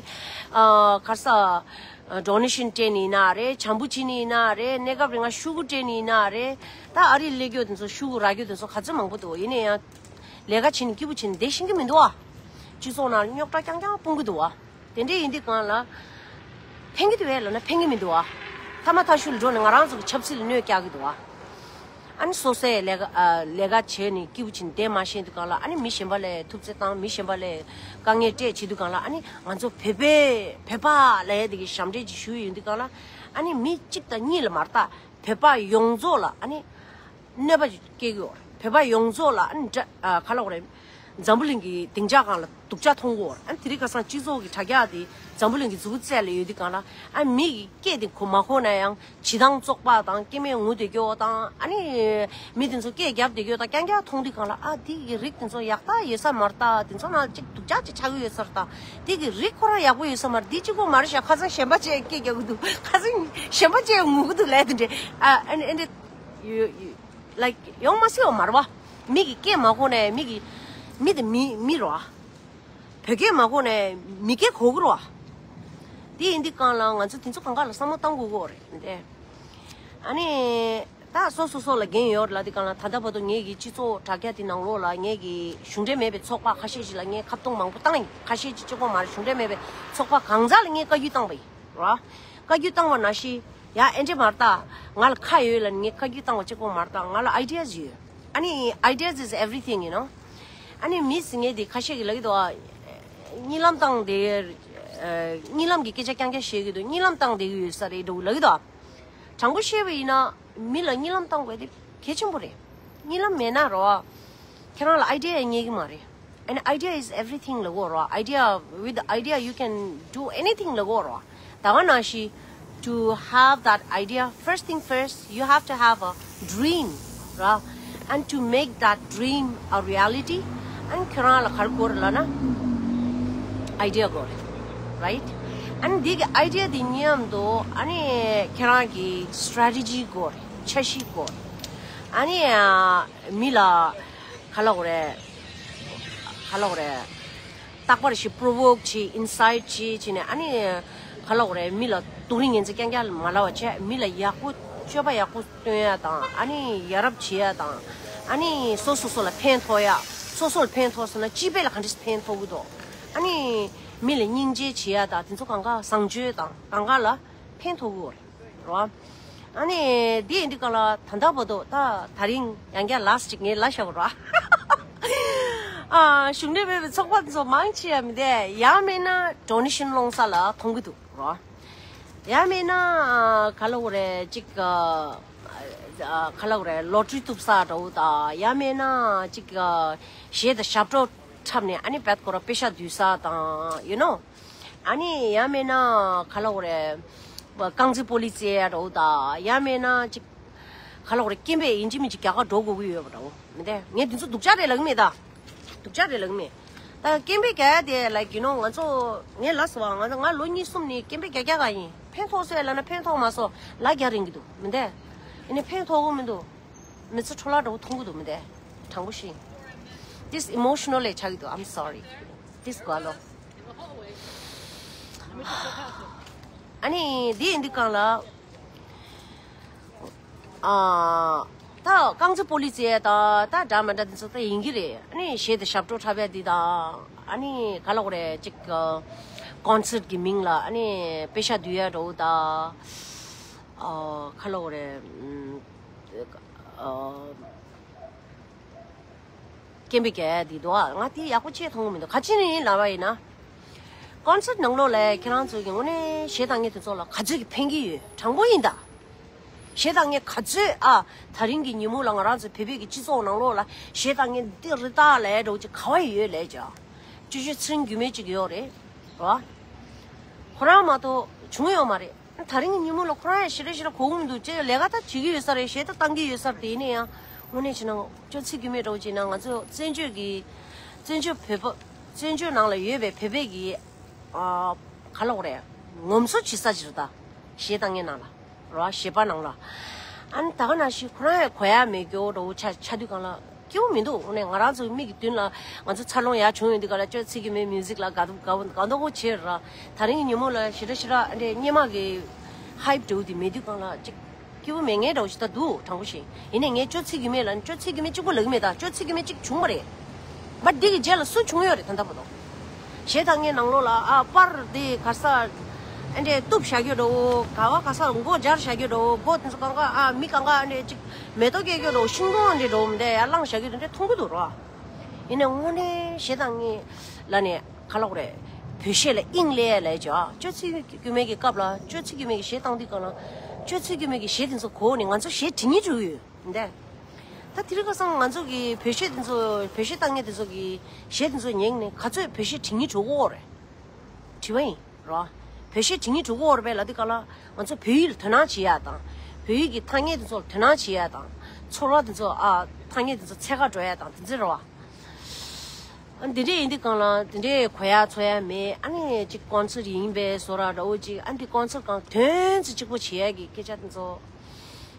ཨ། ག་རེ་ཟེར། ཨ། donation སྤྲད་ནི་ཡིན་ན་རེད། བྱམས་པོ་བྱེད་ནི་ཡིན་ན་རེད། གནས་སྐབས་རིང་ང་ཤོག་གུ་སྤྲད་ནི་ཡིན་ན་རེད། ད་ཨ་རིར་སླེབས་རྒྱུ་དེ་ཚོ་ཤོག་གུ་རག་རྒྱུ་དེ་ཚོ་ག་ཚོད་མང་པོ་འདུག་ཡིན་ན་ཡང་ལས་ཀ་བྱེད་ནི་སྐྱིད་པོ་བྱེད་ནི་བསྡད་ཤེས་ཀྱི་མི་འདུག་ཨ། སྤྱི་ཚོགས་ནང་རྙོག་དྲ་རྐྱང་རྐྱང་སྤུངས་ཀྱི་འདུག་ཨ། དེ་འདྲ་ཡིན་དུས་སྒང་ལ། ཕན་གྱི་འདུག་གས་ལབ་ན་ཕན་གྱི་མི་འདུག་ཨ། མཐའ་མ་མཐའ་གཞུག་ལ་འགྲོ་ནས་ང་རང་ཚོ་གི་ཆབ་སྲིད་ལ་གནོད་རྒྱག་གི་འདུག་ཨ། ཨ་ནི་སོ་སོས་ལས་ཀ། ཨ། ལས་ཀ་བྱས་ནས་སྐྱིད་པོ་བྱས་ནས་བསྡད་མ་ཤེས་དུས་སྒང་ལ། ཨ་ནི་མི་གཞན་པ་ལ་ཐུབ་ཚོད་བཏང་། མི་གཞན་པ་ལ་དཀའ་ངལ་སྤྲད་བྱེད་དུས་སྒང་ལ། ཨ་ནི་ང་ཚོ་བོད་པའི། བོད་པ་ལབ་ཡ་དེ་གི་ཞབས་འདྲེན་ཅིག་ཞུ་ཡི་ཡོད་དུས་སྒང་ལ། ཨ་ནི་མི་གཅིག་དང་གཉིས་ལ་མ་ལྟ། བོད་པ་ཡོངས་རྫོགས་ལ་ཨ་ནི་གནོད་པ་སྐྱེལ་གྱི་ཡོད་རེད། བོད་པ་ཡོངས་རྫོགས་ལ་ཨ་ནི་དགྲ། ཨ། ག་ལབ་དགོས་རེད། འཛམ་བུ་གླིང་གི་སྡིངས་ཆ་སྒང་ལ་སྡུག་ཅག་མཐོང་གི་ཡོད་རེད། ཨ་ནི་དེ་རིང་ཁ་སང་སྤྱི་ཚོགས་ཀྱི་དྲ་རྒྱ་དེ་འཛམ་བུ་གླིང་གི་མཛུབ་གུ་རྩེ་ལ་ཡོད་དུས་སྒང་ལ། ཨ། མི་གི་སྐད་དེ་གོ་མ་གོ་ན་ཡང་བྱེ་ཐང་བཙོག་པ་དང་། སྐྱེ་དམན་ངུ་བསྡད་རྒྱུ་དང་། ཨ་ནི་མི་དེ་ཚོ་སྐད་རྒྱབ་བསྡད་རྒྱུ་དང་རྐྱང་རྐྱང་མཐོང་དུས་སྒང་ལ། ཨ། དེ་གི་རིགས་དེ་ཚོ་ཡག་རྟགས་ཡོད་ས་མ་རེད་ད། དེ་ཚོ་ནང་ཅིག་སྡུག་ཅག་ཅིག་ཆགས་ཀྱི་ཡོད་ས་རེད་ད། དེ་གི་རིགས་ཁོ་རང་ཡག་པོ་ཡོད་ས་མ་རེད། འདི་གཅིག་པོ་མ་རེད་ཤག་ཁ་སང་གཞན་པ་ཅིག་སྐད་རྒྱག་གི་འདུག་ཁ་སང་གཞན་པ་ཅིག་ངུ་གི་འདུག་ལབ་དེ་འདྲ། ཨ། ཨ་ནི་ཨ་འདྲ་ཡོད་ཡོད། Like ཡོང་མ་སྲིད་པ་མ་རེད་པ། མི་གི་སྐད་མ་གོ་ནས། མི་གི། མི་དེ་མི་མི་རེད་པ། བོད་སྐད་མ་གོ་ནས་མི་སྐད་གོ་གི་རེད་པ། དེ་ཡིན་དུས་སྒང་ལ་ང་ཚོ་དེ་ཚོ་གང་ག་ལ་བསམ་བློ་གཏང་དགོས་ཀྱི་རེད་དེ། ཨ་ནི་ད་སོ་སོ་སོ་ལ་འགན་ཡོད་ལབ་དུས་སྒང་ལ། ད་ལྟ་བར་དུ་ངེད་ཀྱི་སྤྱི་ཚོགས་དྲ་རྒྱ་དེ་ནང་ལོགས་ལ་ངེད་ཀྱི་གཞུང་འབྲེལ་མེད་པའི་ཚོགས་པ་ཁ་ཤས་ཤིག་ལ་ངས་ཁ་བརྡུང་མང་པོ་བཏང་ཡིན། ཁ་ཤས་ཅིག་གཅིག་པོ་མ་རེད། གཞུང་འབྲེལ་མེད་པའི་ཚོགས་པ་གང་ཟག་ལ་ངས་བཀའ་བཀྱོན་བཏང་པ་ཡིན། ར། བཀའ་བཀྱོན་བཏང་བ་ནང་བཞིན། ཡ། ཨེ་འདྲ་མ་རེད་ད། ང་ལ་ཁ་ཡོད་ལབ་ནས་ངས་བཀའ་བཀྱོན་བཏང་བ་གཅིག་པོ་མ་རེད་ད། ང་ལ་ideas ཡོད། ཨ་ནི་ideas is everything, you know. ཨ་ནི་མི་ཟེར་མཁན་དེ་ཁ་ཤས་ཀྱིས་ལབ་ཀྱི་འདུག་ག་གཉིད་ལམ་བཏང་བསྡད། ཨ། གཉིད་ལམ་གྱི་སྐད་ཆ་རྐྱང་རྐྱང་བཤད་ཀྱི་འདུག་གཉིད་ལམ་བཏང་བསྡད་ཀྱི་ཡོད་ས་རེད་འདྲ་བོ་ལབ་ཀྱི་འདུག་ག་དྲང་པོ་བཤད་པ་ཡིན་ན་མི་ལ་གཉིད་ལམ་བཏང་དགོས་དེ་གལ་ཆེན་པོ་རེད། གཉིད་ལམ་མེད་ན་རོ། ཁྱེད་རང་ལ་idea རྙེད་ཀྱི་མ་རེད། And idea is everything ལབ་ཀྱི་ཡོད་རེད་པ། Idea, with idea you can do anything ལབ་ཀྱི་ཡོད་རེད་པ། ད་ག་ནང་བཞིན། To have that idea, first thing first, you have to have a dream, ར། And to make that dream a reality, and ཁྱེད་རང་ལ་ག་རེ་དགོས་རེད་ལབ་ན། idea དགོས་རེད། Right? And འདི་གི་idea དེ་མཉམ་དུ། ཨ་ནི་ཁྱེད་རང་གི་strategy དགོས་རེད། འཆར་གཞི་དགོས་རེད། ཨ་ནི་མི་ལ་ག་ལབ་དགོས་རེད། ག་ལབ་དགོས་རེད། རྟག་པར་ཞིག་provoke བྱེད། incite བྱེད་བྱས་ནས། ཨ་ནི་ག་ལབ་དགོས་རེད། མི་ལ་སྡུག་རུས་ངན་ཚད་རྐྱང་རྐྱང་མ་ལབ་པ་བྱས། མི་ལ་ཡག་པོ། སྤྱོད་པ་ཡག་པོ་སྟོན་ཡ་དང་། ཨ་ནི་ཡ་རབས་བྱེད་ཡ་དང་། ཨ་ནི་སོ་སོ་སོ་ལ་ཕན་ཐོགས་ཡ། སོ་སོ་ལ་ཕན་ཐོགས་སོང་ན་སྤྱི་པའི་ལ་ག་འདྲས་ཕན་ཐོགས་ཀྱི་འདུག་ཨ་ནི་མི་ལ་སྙིང་རྗེ་བྱེད་ཡ་དང་། དེ་ཚོ་གང་ག་བཟང་སྤྱོད་དང་གང་ག་ལ་ཕན་ཐོགས་ཀྱི་ཡོད་རེད། རོ། ཨ་ནི་འདི་ཡིན་དུས་སྒང་ལ་ད་ལྟ་བར་དུ། ད་ད་རིང་ཡང་བསྐྱར་last ཅིག་ངས་ལབ་བཞག་གི་རོ། ཨ། གཞུང་འབྲེལ་མེད་པའི་ཚོགས་པ་ཚོ་མང་ཆེ་བ་མི་བསྡད། ཡང་མིན་ན་donation སློང་ས་ལ་མཐོང་གི་འདུག་རོ། ཡང་མིན་ན་ག་ལབ་དགོས་རེད། ཅིག་ཨ། ཨ་ག་ལབ་དགོས་རེད། ལོ་ཊ་རི་གཏུབ་ས་འདྲ་བོ་དང་། ཡང་མིན་ན་ཅིག་ཨ་གཞས་དང་ཞབས་བྲོ་འཁྲབ་ནས་ཨ་ནི་བད་ཁོ་རང་པེ་ཤག་བསྡུས་ས་དང་། you know། ཨ་ནི་ཡང་མིན་ན་ག་ལབ་དགོས་རེད། རྐང་རྩེད་སྤོ་ལོ་རྩེ་ཡ་འདྲ་བོ་དང་། ཡང་མིན་ན་ཅིག་ག་ལབ་དགོས་རེད། སྐད་འབོད་ཡིན་གཅིག་མིན་གཅིག་རྒྱག་ག་འགྲོ་དགོས་ཀྱི་ཡོད་པ་འདྲ་བོ་མི་འདུག་ངས་འདི་ཚོ་སྡུག་ཅག་རེད་ལབ་ཀྱི་མེད་ད། སྡུག་ཅག་རེད་ལབ་ཀྱི་མེད། ད་སྐད་འབོད་རྒྱག་ཡ་དེ་like you know ང་ཚོ། ངས་ལབ་སོང་བ། ང་ང་ལོ་གཉིས་གསུམ་ནས་སྐད་འབོད་རྒྱག་རྒྱག་ག་ཡིན། ཕན་ཐོགས་སོང་ལབ་ན་ཕན་ཐོགས་མ་སོང་། ལ་རྒྱག་རན་གྱི་འདུག་མི་འདུག་ཡིན་ནའི་ཕན་ཐོགས་ཀྱི་མི་འདུག་མི་ཚེ་འཕྲོ་བརླག་འདྲ་བོ་མཐོང་གི་འདུག་མི་འདུག་དྲང་པོ་བཤད། This emotional ལས་ཆགས་ཀྱི་འདུག I'm sorry. This ག་ལོ། ཨ་ནི་འདི་ཡིན་དུས་གང་ལ། ཨ། ད་རྐང་རྩེད་སྤོ་ལོ་རྩེ་ཡ་ད་ད་འདྲ་མི་འདྲ་དེ་ཚོ་ད་ཡིན་གྱི་རེད། ཨ་ནི་གཞས་དང་ཞབས་བྲོ་འཁྲབ་ཡ་འདི་དང་། ཨ་ནི་ག་ལབ་དགོས་རེད། ཅིག་ཀོན་སར་གི་མིང་ལ་ཨ་ནི་པེ་ཤག་བསྡུ་ཡ་འདྲ་བོ་དང་། ཨ། ག་ལབ་དགོས་རེད། ཨ། སྐད་འབོད་རྒྱག་ཡ་འདི་འདུག་ཨ། ང་དེ་ཡག་པོ་ཅིག་མཐོང་གི་མི་འདུག་ག་ཅི་ནས་ཡིན་ལབ་པ་ཡིན་ན། ཀོན་སར་ནང་ལོགས་ལ་ཁྱེད་རང་ཚོ་གི་དངོས་གནས་གཞས་བཏང་མཁན་དེ་ཚོ་ལ་ག་ཚོད་ཀྱི་ཕན་གྱི་ཡོད། དྲང་པོ་ཡིན་ད། གཞས་བཏང་མཁན་ག་ཚོད་ཨ། ད་རིང་གི་ཉིན་མོ་ལ་ང་རང་ཚོ་བོད་པའི་གི་སྤྱི་ཚོགས་ནང་ལོགས་ལ་གཞས་བཏང་མཁན་འདི་རི་ཏ་ལས་འགྲོ་ཅིག་ག་བ་ཡོད་ལས་ཀྱང་། ཅོ་ཅོ་ཚེ་རིང་རྒྱུད་སྨད་ཅིག་ཡོད་རེད། རོ། ཁོ་རང་མ་གཏོགས་བྱུང་ཡོད་མ་རེད། ད་རིང་གི་ཉིན་མོ་ལ་ཁོ་རང་ཡང་ཞེ་དྲག་ཞེ་དྲག་གོ་གི་མི་འདུག་ཅེས་ལས་ཀ་ད་བྱེད་ཀྱི་ཡོད་ས་རེད། གཞས་ད་བཏང་གི་ཡོད་ས་རེད། དེ་ཡིན་ན་ཡང་དངོས་གནས་བྱས་ན་ཅོ་ཚེ་རྒྱུད་སྨད་འདྲ་བོ་བྱས་ན་ང་ཚོ་བཙན་བྱོལ་གྱི་བཙན་བྱོལ་བོད་པ་བཙན་བྱོལ་ནང་ལ་ཡོད་པའི་བོད་པའི་གི་ཨ་ག་ལབ་དགོས་རེད། ངོམ་སོ་བྱེད་ས་ཅིག་རེད་ད། གཞས་བཏང་མཁན་ནང་ལ་རོ། གཞས་པ་ནང་ལ། ཨ་ནི་ད་ག་ནང་བཞིན་ཁོ་རང་ཡང་གོ་ཡ་མེད་རྒྱུ་འདྲ་བོ་ཆགས་ཆགས་དུས་གང་ལ། སྐྱིད་པོ་མི་འདུག་དངོས་གནས་ང་རང་ཚོའི་མིག་གི་མདུན་ལ་ང་ཚོ་འཚར་ལོངས་ཡག་བྱུང་ཡོང་དུས་ག་ལ་ཅོ་ཚེ་རྒྱུད་སྨད་མིའུ་ཟིག་ལ་དགའ་དགའ་དགའ་མདོག་པོ་བྱེད་ར། ད་རིང་གི་ཉིན་མོ་ལ་ཞེ་དྲག་ཞེ་དྲག་འདྲེ་སྙེ་མ་གི་ཧའིབ་འདྲ་བོ་དེ་མེད་དུས་གང་ལ་ཅིག་སྐྱིད་པོ་མེད་མཁན་འདྲ་བོ་ཞིག་ད་འདུག་དྲང་པོ་བཤད། ཡིན་ནའི་ངས་ཅོ་ཚེ་རྒྱུད་སྨད་ལ་ནི་ཅོ་ཚེ་རྒྱུད་སྨད་གཅིག་པོ་ལབ་ཀྱི་མེད་ད། ཅོ་ཚེ་རྒྱུད་སྨད་གཅིག་བྱུང་བ་རེད། མ་འདི་གི་རྗེས་ལ་སུ་བྱུང་ཡོད་རེད་ད་ལྟ་བར་དུ། གཞས་བཏང་མཁན་ནང་ལོགས་ལ་ཨ་པར་དེ་ག་ས། ཨ་འདྲས་གཏུབ་བཞག་རྒྱུ་འདྲ་བོ། ག་བ་ག་ས་མགོ་སྦྱར་བཞག་རྒྱུ་འདྲ་བོ། མགོ་དེ་ཚོ་གང་ག་ཨ་མི་གང་ག་ཨ་འདྲས་ཅིག་མེ་ཏོག་སྐྱེ་རྒྱུ་འདྲ་བོ། ཤིང་སྡོང་འདྲས་འདྲ་བོ་མི་འདྲ་ཡར་བླངས་བཞག་རྒྱུ་དེ་འདྲས་མཐོང་གི་འདུག་རོ། ཡིན་ནའི་དངོས་གནས་གཞས་བཏང་མཁན་ལ་ནི་ག་ལབ་དགོས་རེད། བོད་གཞས་ལ་དབྱིངས་སླེབས་ལས་ཀྱང་ཅོ་ཚེ་རྒྱུད་སྨད་ཀྱི་སྐབས་ལ་ཅོ་ཚེ་རྒྱུད་སྨད་ཀྱི་གཞས་བཏང་དུས་གང་ལ་ཅོ་ཚེ་རྒྱུད་སྨད་ཀྱི་གཞས་དེ་ཚོ་གོ་ནས་ང་ཚོ་གཞས་འབྲི་སྙིང་བྲོ་གི་ཡོད། འདས། ད་དེ་རིང་ཁ་སང་ང་ཚོ་གི་བོད་གཞས་དེ་ཚོ་བོད་གཞས་བཏང་མཁན་དེ་ཚོ་གི་གཞས་དེ་ཚོ་ཉན་ནས་ག་ཚོད་བོད་གཞས་འབྲི་སྙིང་བྲོ་གི་ཡོད་རེད། དྲི་བ་ཡིན་རོ། བོད་གཞས་འབྲི་སྙིང་བྲོ་གི་ཡོད་རེད་པས་ལབ་དུས་ག་ལ་ང་ཚོ་བོད་ཡིག་ལ་དོ་སྣང་བྱེད་ཡ་དང་། བོད་ཡིག་གི་ཐ་སྙད་དེ་ཚོ་ལ་དོ་སྣང་བྱེད་ཡ་དང་། ཚོར་བ་དེ་ཚོ་ཨ་ཐ་སྙད་དེ་ཚོ་འཚོལ་ག་འགྲོ་ཡ་དང་དེ་ཚོ་རེད་བ། ཨ་འདི་འདྲས་ཡིན་དུས་གང་ལ་འདི་འདྲས་གོ་ཡ་ཚོར་ཡ་མེད། ཨ་ནི་ཅིག་ཀོན་སར་ཡིན་པའི་བཟོ་འདྲ་འདྲ་བོ་ཅིག་ཨ་འདི་ཀོན་སར་གང་དོན་ཚིག་གཅིག་པོ་བྱེད་ཡ་གི་སྐད་ཆ་དེ་ཚོ།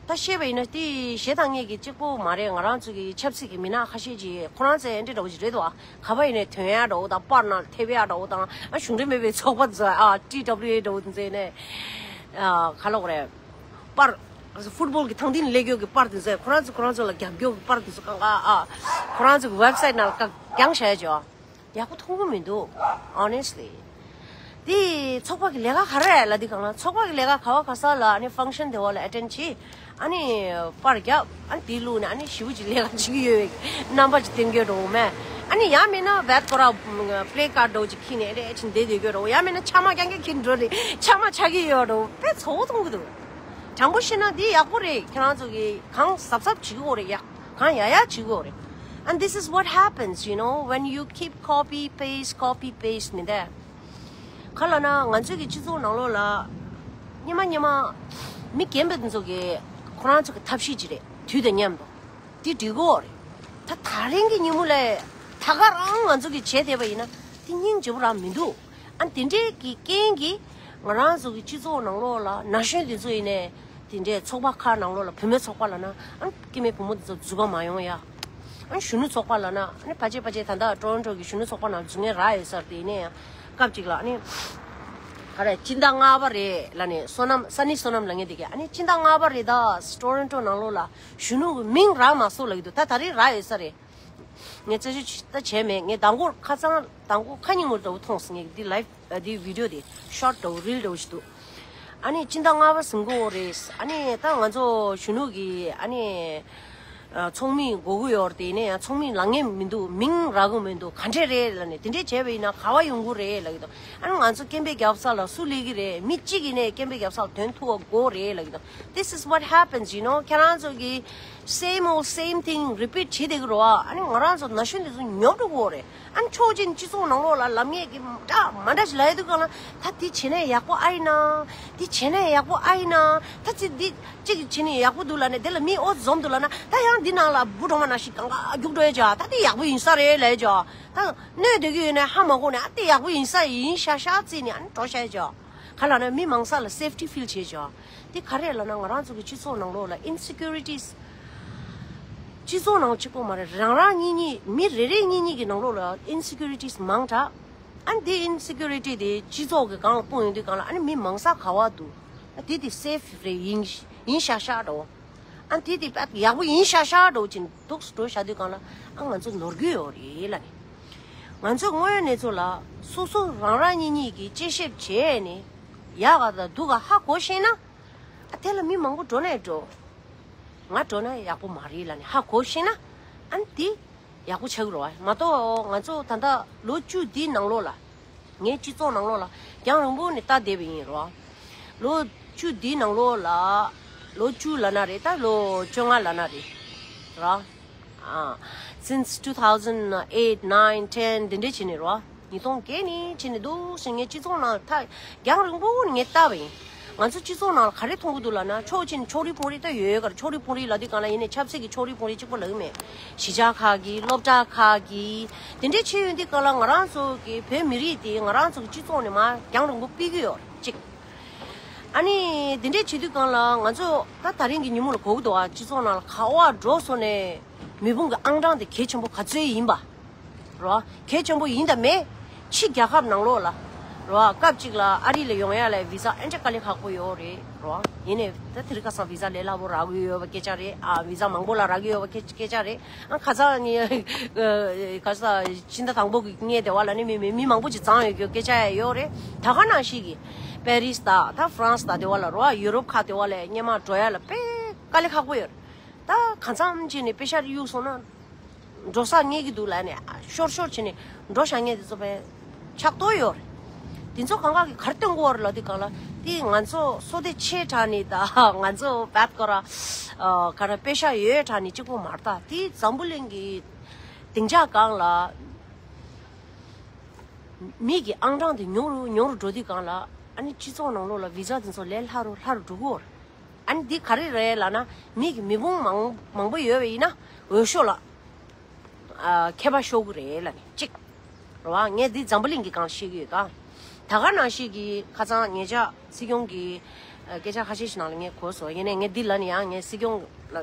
ད་བཤད་པ་ཡིན་ན་དེ་གཞས་བཏང་མཁན་གྱི་གཅིག་པོ་མ་རེད། ང་རང་ཚོ་གི་ཆབ་སྲིད་ཀྱི་མི་སྣ་ཁ་ཤས་ཀྱིས་ཁོ་རང་ཚོའི་འདི་འདྲ་བོ་ཞིག་རེད་དོ། ག་པར་ཡིན་ནའི་དོན་ཡ་འདྲ་བོ་དང་པར་ནང་ཐེབས་ཡ་འདྲ་བོ་དང་ཨ་གཞུང་འབྲེལ་མེད་པའི་ཚོགས་པ་ཚོ་ཨ་ཊི་ཌབ་ལིའུ་ཨེ་འདྲ་བོ་དེ་ཚོ་ཡིན་ནའི་ཨ་ག་ལབ་དགོས་རེད། པར་ཕུཊ་བོལ་གྱི་ཐང་སྟེང་ནས་སླེབས་ཡོད་ཀྱི་པར་དེ་ཚོ་ཁོ་རང་ཚོ་ཁོ་རང་ཚོ་ལ་རྒྱབ་སྐྱོར་གྱི་པར་དེ་ཚོ་གང་ག་ཨ་ཁོ་རང་ཚོ་གི་ཝེབ་སའིཊ་ནང་ལ་བཀག་རྒྱང་བཞག་ཡ་ཅིག་ཨ། ཡག་པོ་མཐོང་གི་མི་འདུག honestly། དེ་ཚོགས་པ་གི་ལས་ཀ་ག་རེ་ལབ་དུས་གང་ལ་ཚོགས་པ་གི་ལས་ཀ་ག་བ་ག་ས་ལ་ཨ་ནི་ཕང་ཤན་དེ་བ་ལ་ཨེ་ཊེན་བྱེད། ཨ་ནི་པར་རྒྱབ། ཨ་ནི་དེ་བླུགས་ནས་ཨ་ནི་ཞེ་པོ་ཅིག་ལས་ཀ་བྱེད་ཀྱི་ཡོད་པའི་རྣམ་པ་ཅིག་སྟོན་གྱི་འདྲ་བོ་མེད། ཨ་ནི་ཡང་མིན་ན་བད་ཁོ་ར་པི་ལེ་ཀར་ཌི་འདྲ་བོ་ཅིག་འཁྱེར་ནས་ཨེ་ཊེན་བྱེད་བསྡད་སྡོད་ཀྱི་འདྲ་བོ། ཡང་མིན་ན་ཕྱག་མ་རྐྱང་རྐྱང་འཁྱེར་འགྲོ་ནས་ཕྱག་མ་འཁྱེར་གྱི་ཡོད་འདྲ་བོ་དཔེ་ཚོགས་པ་མཐོང་གི་འདུག་དྲང་པོ་བཤད་ན་འདི་ཡག་པོ་རེད། ཁྱེད་རང་ཚོ་གིས་གང་གཟབ་གཟབ་བྱེད་ཀྱི་ཡོད་རེད། ཡག་གང་ཡག་ཡག་བྱེད་ཀྱི་ཡོད་རེད། And this is what happens, you know, when you keep copy paste, copy paste མི་འདུག་ག་ལབ་ན་ང་ཚོའི་གི་སྤྱི་ཚོགས་ནང་ལོགས་ལ་སྙེ་མ་སྙེ་མ་མི་རྒན་པ་དེ་ཚོ་གི་ཁོ་རང་ཚོ་གི་ཐབས་ཤེས་ཅིག་རེད། དུས་དང་མཉམ་དུ་དེ་འགྲིག་གི་ཡོད་རེད། ད་ད་རིང་གི་ཉིན་མོ་ལ་ད་ག་རང་ང་ཚོ་གི་བྱས་བསྡད་པ་ཡིན་ན་དེ་སྙིང་རྗེ་པོ་རང་མི་འདུག་ཨ་དེ་འདྲའི་གི་རྐྱེན་གྱིས་ང་རང་ཚོ་གི་སྤྱི་ཚོགས་ནང་ལོགས་ལ་ན་གཞོན་དེ་ཚོ་ཡིན་ནའི་དེ་འདྲའི་ཚོགས་པ་ཁག་ནང་ལོགས་ལ་བུད་མེད་ཚོགས་པ་ལབ་ན་ཨ་སྐྱེ་དམན་བུ་མོ་དེ་ཚོ་འཛུལ་བ་མ་ཡོང་ཡ། ཨ་གཞོན་ནུ་ཚོགས་པ་ལབ་ན་ཨ་ཕལ་ཆེར་ཕལ་ཆེར་ད་ལྟ་ཊོ་རོན་ཊོ་གི་གཞོན་ནུ་ཚོགས་པ་ནང་འཛུལ་མཁན་རག་ཡོད་ས་རེད། དེ་ཡིན་ནའི་ཡང་སྐབས་གཅིག་ལ་ཨ་ནི་ག་རེ་སྤྱི་ཟླ་ལྔ་པ་རེད་ལབ་ནས་བསོད་ནམས་ས་ནི་བསོད་ནམས་ལབ་མཁན་དེ་གས་ཨ་ནི་སྤྱི་ཟླ་ལྔ་པ་རེད་ད་ཊོ་རོན་ཊོ་ནང་ལོགས་ལ་གཞོན་ནུ་གི་མིང་རག་མ་སོང་ལབ་ཀྱི་འདུག་ད་ད་རེས་རག་ཡོད་ས་རེད། ངས་རྩད་གཅོད་ད་བྱས་མེད། ངས་མདང་དགོང་ཁ་སང་མདང་དགོང་ཁ་ཉིན་མོ་འདྲ་བོ་མཐོང་སོང་། ངས་འདི་ལའིབ་འདི་བི་ཌི་ཡོ་དེ་ཤོཊ་འདྲ་བོ་རིལ་འདྲ་བོ་ཞིག་འདུག་ཨ་ནི་སྤྱི་ཟླ་ལྔ་པ་ཟིན་གོ་རེད། ཨ་ནི་ད་ང་ཚོ་གཞོན་ནུ་གི་ཨ་ནི་ ཚོགས་མི་དགོས་ཀྱི་ཡོད་རེད། དེ་ནས་ཡང་ཚོགས་མི་ལངས་ངེས་མི་འདུག་མིང་རག་གི་མི་འདུག་ག་འདྲས་རེད་ལབ་ནས། དེ་འདྲས་བྱས་པ་ཡིན་ན་ག་བ་ཡོང་གི་རེད་ལབ་ཀྱི་འདུག་ཨ་ནི་ང་ཚོ་སྐད་འབོད་རྒྱབ་ས་ལ་སུ་སླེབས་ཀྱི་རེད། མི་གཅིག་ཡིན་ནའི་སྐད་འབོད་རྒྱབ་ས་ལ་དོན་ཐུབ་པ་དགོས་རེད་ལབ་ཀྱི་འདུག This is what happens, you know. ཁྱེད་རང་ཚོ་གི same old same thing repeat བྱེད་བསྡད་ཀྱི་རེད་བ། ཨ་ནི་ང་རང་ཚོ་ན་གཞོན་དེ་ཚོ་ཉོབ་འགྲོ་གི་རེད། ཨ་ནི་ཕྱོགས་གཅིག་ནས་སྤྱི་ཚོགས་ནང་ལོགས་ལ་ལབ་མཁན་གྱི་འདྲ་མ་འདྲ་ཞིག་ལབ་ཡོང་དུས་སྒང་ལ། ད་འདི་བྱས་ན་ཡག་པོ་ཨེ་ཡིན་ན། འདི་བྱས་ན་ཡག་པོ་ཨེ་ཡིན་ན། ད་ཅི་འདི་གཅིག་བྱས་ན་ཡག་པོ་འདུག་ལབ་ནས། དེ་ལ་མི་ཨོ་འཛོམས་འདུག་ལབ་ན། ད་ཡང་འདི་ནང་ལ་འབུ་གྲོག་མ་ནང་བཞིན་གང་ག་རྒྱུག་འགྲོ་ཡ་ཅག་ད་འདི་ཡག་པོ་ཡིན་ས་རེད་ལབ་ཡ་ཅག་ད་གནོད་སྡོད་ཀྱི་ཡོད་ན་ཧ་མ་གོ་ནས། ཨ་འདི་ཡག་པོ་ཡིན་ས་ཡིན་ཤག་ཤག་བརྩིས་ནས་ཨ་ནི་འགྲོ་བཞག་ཡ་ཅག་ག་ལབ་ན་མི་མང་ས་ལ་safety feel བྱེད་ཅག་དེ་ག་རེ་ལབ་ན། ང་རང་ཚོ་གི་སྤྱི་ཚོགས་ནང་ལོགས་ལ་insecurities། སྤྱི་ཚོགས་ནང་གཅིག་པོ་མ་རེད། རང་རང་གཉིས་གཉིས་མི་རེ་རེ་གཉིས་གཉིས་ཀྱི་ནང་ལོགས་ལ་insecurities མང་དྲགས། ཨ་ནི་དེ་insecurity དེ་སྤྱི་ཚོགས་ཀྱི་སྒང་ལ་སྤུངས་ཡོང་དུས་སྒང་ལ། ཨ་ནི་མི་མང་ས་ག་བ་འདུག་ཨ་དེ་དེ་safe རེད། ཡིན་ཡིན་ཤག་ཤག་འགྲོ། ཨ་དེ་དེ་པད་ཡག་པོ་ཡིན་ཤག་ཤག་འགྲོ་ཅིག་འདུག་འགྲོ་བཞག་དུས་སྒང་ལ། ཨ་ང་ཚོ་ནོར་གྱི་ཡོད་རེད་ལབ་ནས། ང་ཚོ་དངོས་ཡོད་གནས་ཚུལ་ལ་སོ་སོ་རང་རང་གཉིས་གཉིས་ཀྱིས་དཔྱད་ཞིབ་བྱས་ནས། ཡག་ག་དང་སྡུག་ག་ཧ་གོ་ཤེས་ན། ཨ་དེ་ལ་མི་མང་པོ་འགྲོ་ནས་འགྲོ། ང་འགྲོ་ན་ཡག་པོ་མ་རེད་ལབ་ནས་ཧ་གོ་ཤེས་ན། ཨ་ནི་དེ་ཡག་པོ་ཆགས་ཀྱི་རེད་བ། མ་གཏོགས་ང་ཚོ་ད་ལྟ་ལོ་བཅུ་འདིའི་ནང་ལོགས་ལ། ངའི་སྤྱི་ཚོགས་ནང་ལོགས་ལ་རྒྱང་རིང་པོ་ནས་ལྟ་བསྡད་པ་ཡིན་རེད་བ། ལོ་བཅུ་འདིའི་ནང་ལོགས་ལ། ལོ་བཅུ་ལབ་ན་རེད། ད་ལོ་བཅོ་ལྔ་ལབ་ན་རེད། ར། ཨ། since two thousand eight, nine, ten དེ་འདྲས་བྱས་ནས་རེད་བ། ཉིས་སྟོང་བརྒྱད་ནས་བྱས་ནས་འདུག་སེ་ངའི་སྤྱི་ཚོགས་ནང་ད་རྒྱང་རིང་པོ་ནས་ངས་བལྟས་པ་ཡིན། ང་ཚོ་སྤྱི་ཚོགས་ནང་ལ་ག་རེ་མཐོང་གི་འདུག་ལབ་ན། ཕྱོགས་གཅིག་ནས་ཕྱོགས་རིས་ཕུང་རིས་ད་ཡོད་ཡོད་ག་རེ། ཕྱོགས་རིས་ཕུང་རིས་ལབ་དུས་སྒང་ལ་ཡིན་ནའི་ཆབ་སྲིད་ཀྱི་ཕྱོགས་རིས་ཕུང་རིས་གཅིག་པོ་ལབ་ཀྱི་མེད། གཞིས་ཆགས་ཁག་གི། སློབ་གྲྭ་ཁག་གི། དེ་འདྲས་བྱས་ཡོང་དུས་སྒང་ལ་ང་རང་ཚོ་གི་བོད་མི་རིགས་དེ་ང་རང་ཚོ་གི་སྤྱི་ཚོགས་ནས་མར་རྒྱང་རིང་པོ་ཕུད་ཀྱི་ཡོད་རེད་གཅིག་ཨ་ནི་དེ་འདྲས་བྱེད་དུས་སྒང་ལ་ང་ཚོ་ད་ད་རིང་གི་ཉིན་མོ་ལ་གོ་གི་འདུག་ཨ། སྤྱི་ཚོགས་ནང་ལ་ག་བ་འགྲོ་སོང་ནས་མི་བུང་གི་ཨང་གྲངས་དེ་གལ་ཆེན་པོ་ག་ཚོད་ཡིན་པ། རོ། གལ་ཆེན་པོ་ཡིན་དང་མེད། ཕྱི་རྒྱལ་ཁབ་ནང་ལོགས་ལ། རོ། སྐབས་གཅིག་ལ་ཨ་རི་ལ་ཡོང་ཡ་ལ་བི་ཟ་ཨེ་འདྲ་དཀའ་ལས་ཁག་པོ་ཡོད་རེད། རོ། ཡིན་ནའི་ད་དེ་རིང་ཁ་སང་བི་ཟ་ལས་སླ་པོ་རག་གི་ཡོད་པ་སྐད་ཆ་རེད། ཨ། བི་ཟ་མང་པོ་ལ་རག་གི་ཡོད་པ་སྐད་སྐད་ཆ་རེད། ཨ། ཁ་སང་ནི་ཁ་སང་ཕྱི་ཟླ་དང་པོ་གི་ངས་དེ་བ་ལ་ནི་མི་མི་མི་མང་པོ་ཅིག་བརྫངས་ཡོད་རྒྱུ་སྐད་ཆ་ཡང་ཡོད་རེད། ད་ག་ནང་བཞིན་གྱི་པེ་རིས་དང་ད་ཧྥ་རན་སི་དང་དེ་བ་ལ། རོ། ཡུ་རོབ་ཁག་དེ་བ་ལ་སྔོན་མ་འགྲོ་ཡ་ལ་དཔེ་དཀའ་ལས་ཁག་པོ་ཡོད་རེད། ད་གང་འཚམ་བྱས་ནས་པེ་ཤ་གཡུགས་སོང་ན། འགྲོ་ས་རྙེད་ཀྱི་འདུག་ལབ་ནས་ཤོར་ཤོར་བྱས་ནས་འགྲོ་བཞག་མཁན་དེ་ཚོ་དཔེ་ཆགས་ཏོ་ཡོད་རེད། དེ་ཚོ་གང་ག་གི་ག་རེ་སྟོན་དགོས་རེད་ལབ་དུས་སྒང་ལ། དེ་ང་ཚོ་བསོད་བདེ་ཆེ་དྲགས་ནས་དང་། ང་ཚོ་བད་ཀོ་ར་ག་རེ་པེ་ཤ་ཡོད་དྲགས་ནས་གཅིག་པོ་མ་རེད། ད་དེ་འཛམ་བུ་གླིང་གི་སྡིངས་ཆ་སྒང་ལ་མི་གི་ཨང་གྲངས་དེ་ཉུང་རུ་ཉུང་རུ་འགྲོ་དུས་སྒང་ལ། ཨ་ནི་སྤྱི་ཚོགས་ནང་ལོགས་ལ་བི་ཟ་དེ་ཚོ་ལས་སླ་རུ་སླ་རུ་འགྲོ་གི་ཡོད་རེད། ཨ་ནི་འདི་ག་རེ་རེད་ལབ་ན། མི་གི་མི་བུང་མང་མང་པོ་ཡོད་པ་ཡིན་ན་འོས་ཤོག་ལ་ཨ་ཁྱད་པར་ཤོར་གི་རེད་ལབ་ནས་གཅིག་རེད་བ། ངས་འདི་འཛམ་བུ་གླིང་གི་སྒང་བཤད་ཀྱི་ཡོད་ད། ད་ག་ནང་བཞིན་གྱི་ཁ་སང་ཉེ་ཆར་སྲིད་སྐྱོང་གི་ཨ་སྐད་ཆ་ཁ་ཤས་ཤིག་ནང་ལ་ངས་གོ་སོང་། ཡིན་ནའི་ངས་འདི་ལབ་ནས་ཡང་ངས་སྲིད་སྐྱོང་ལ་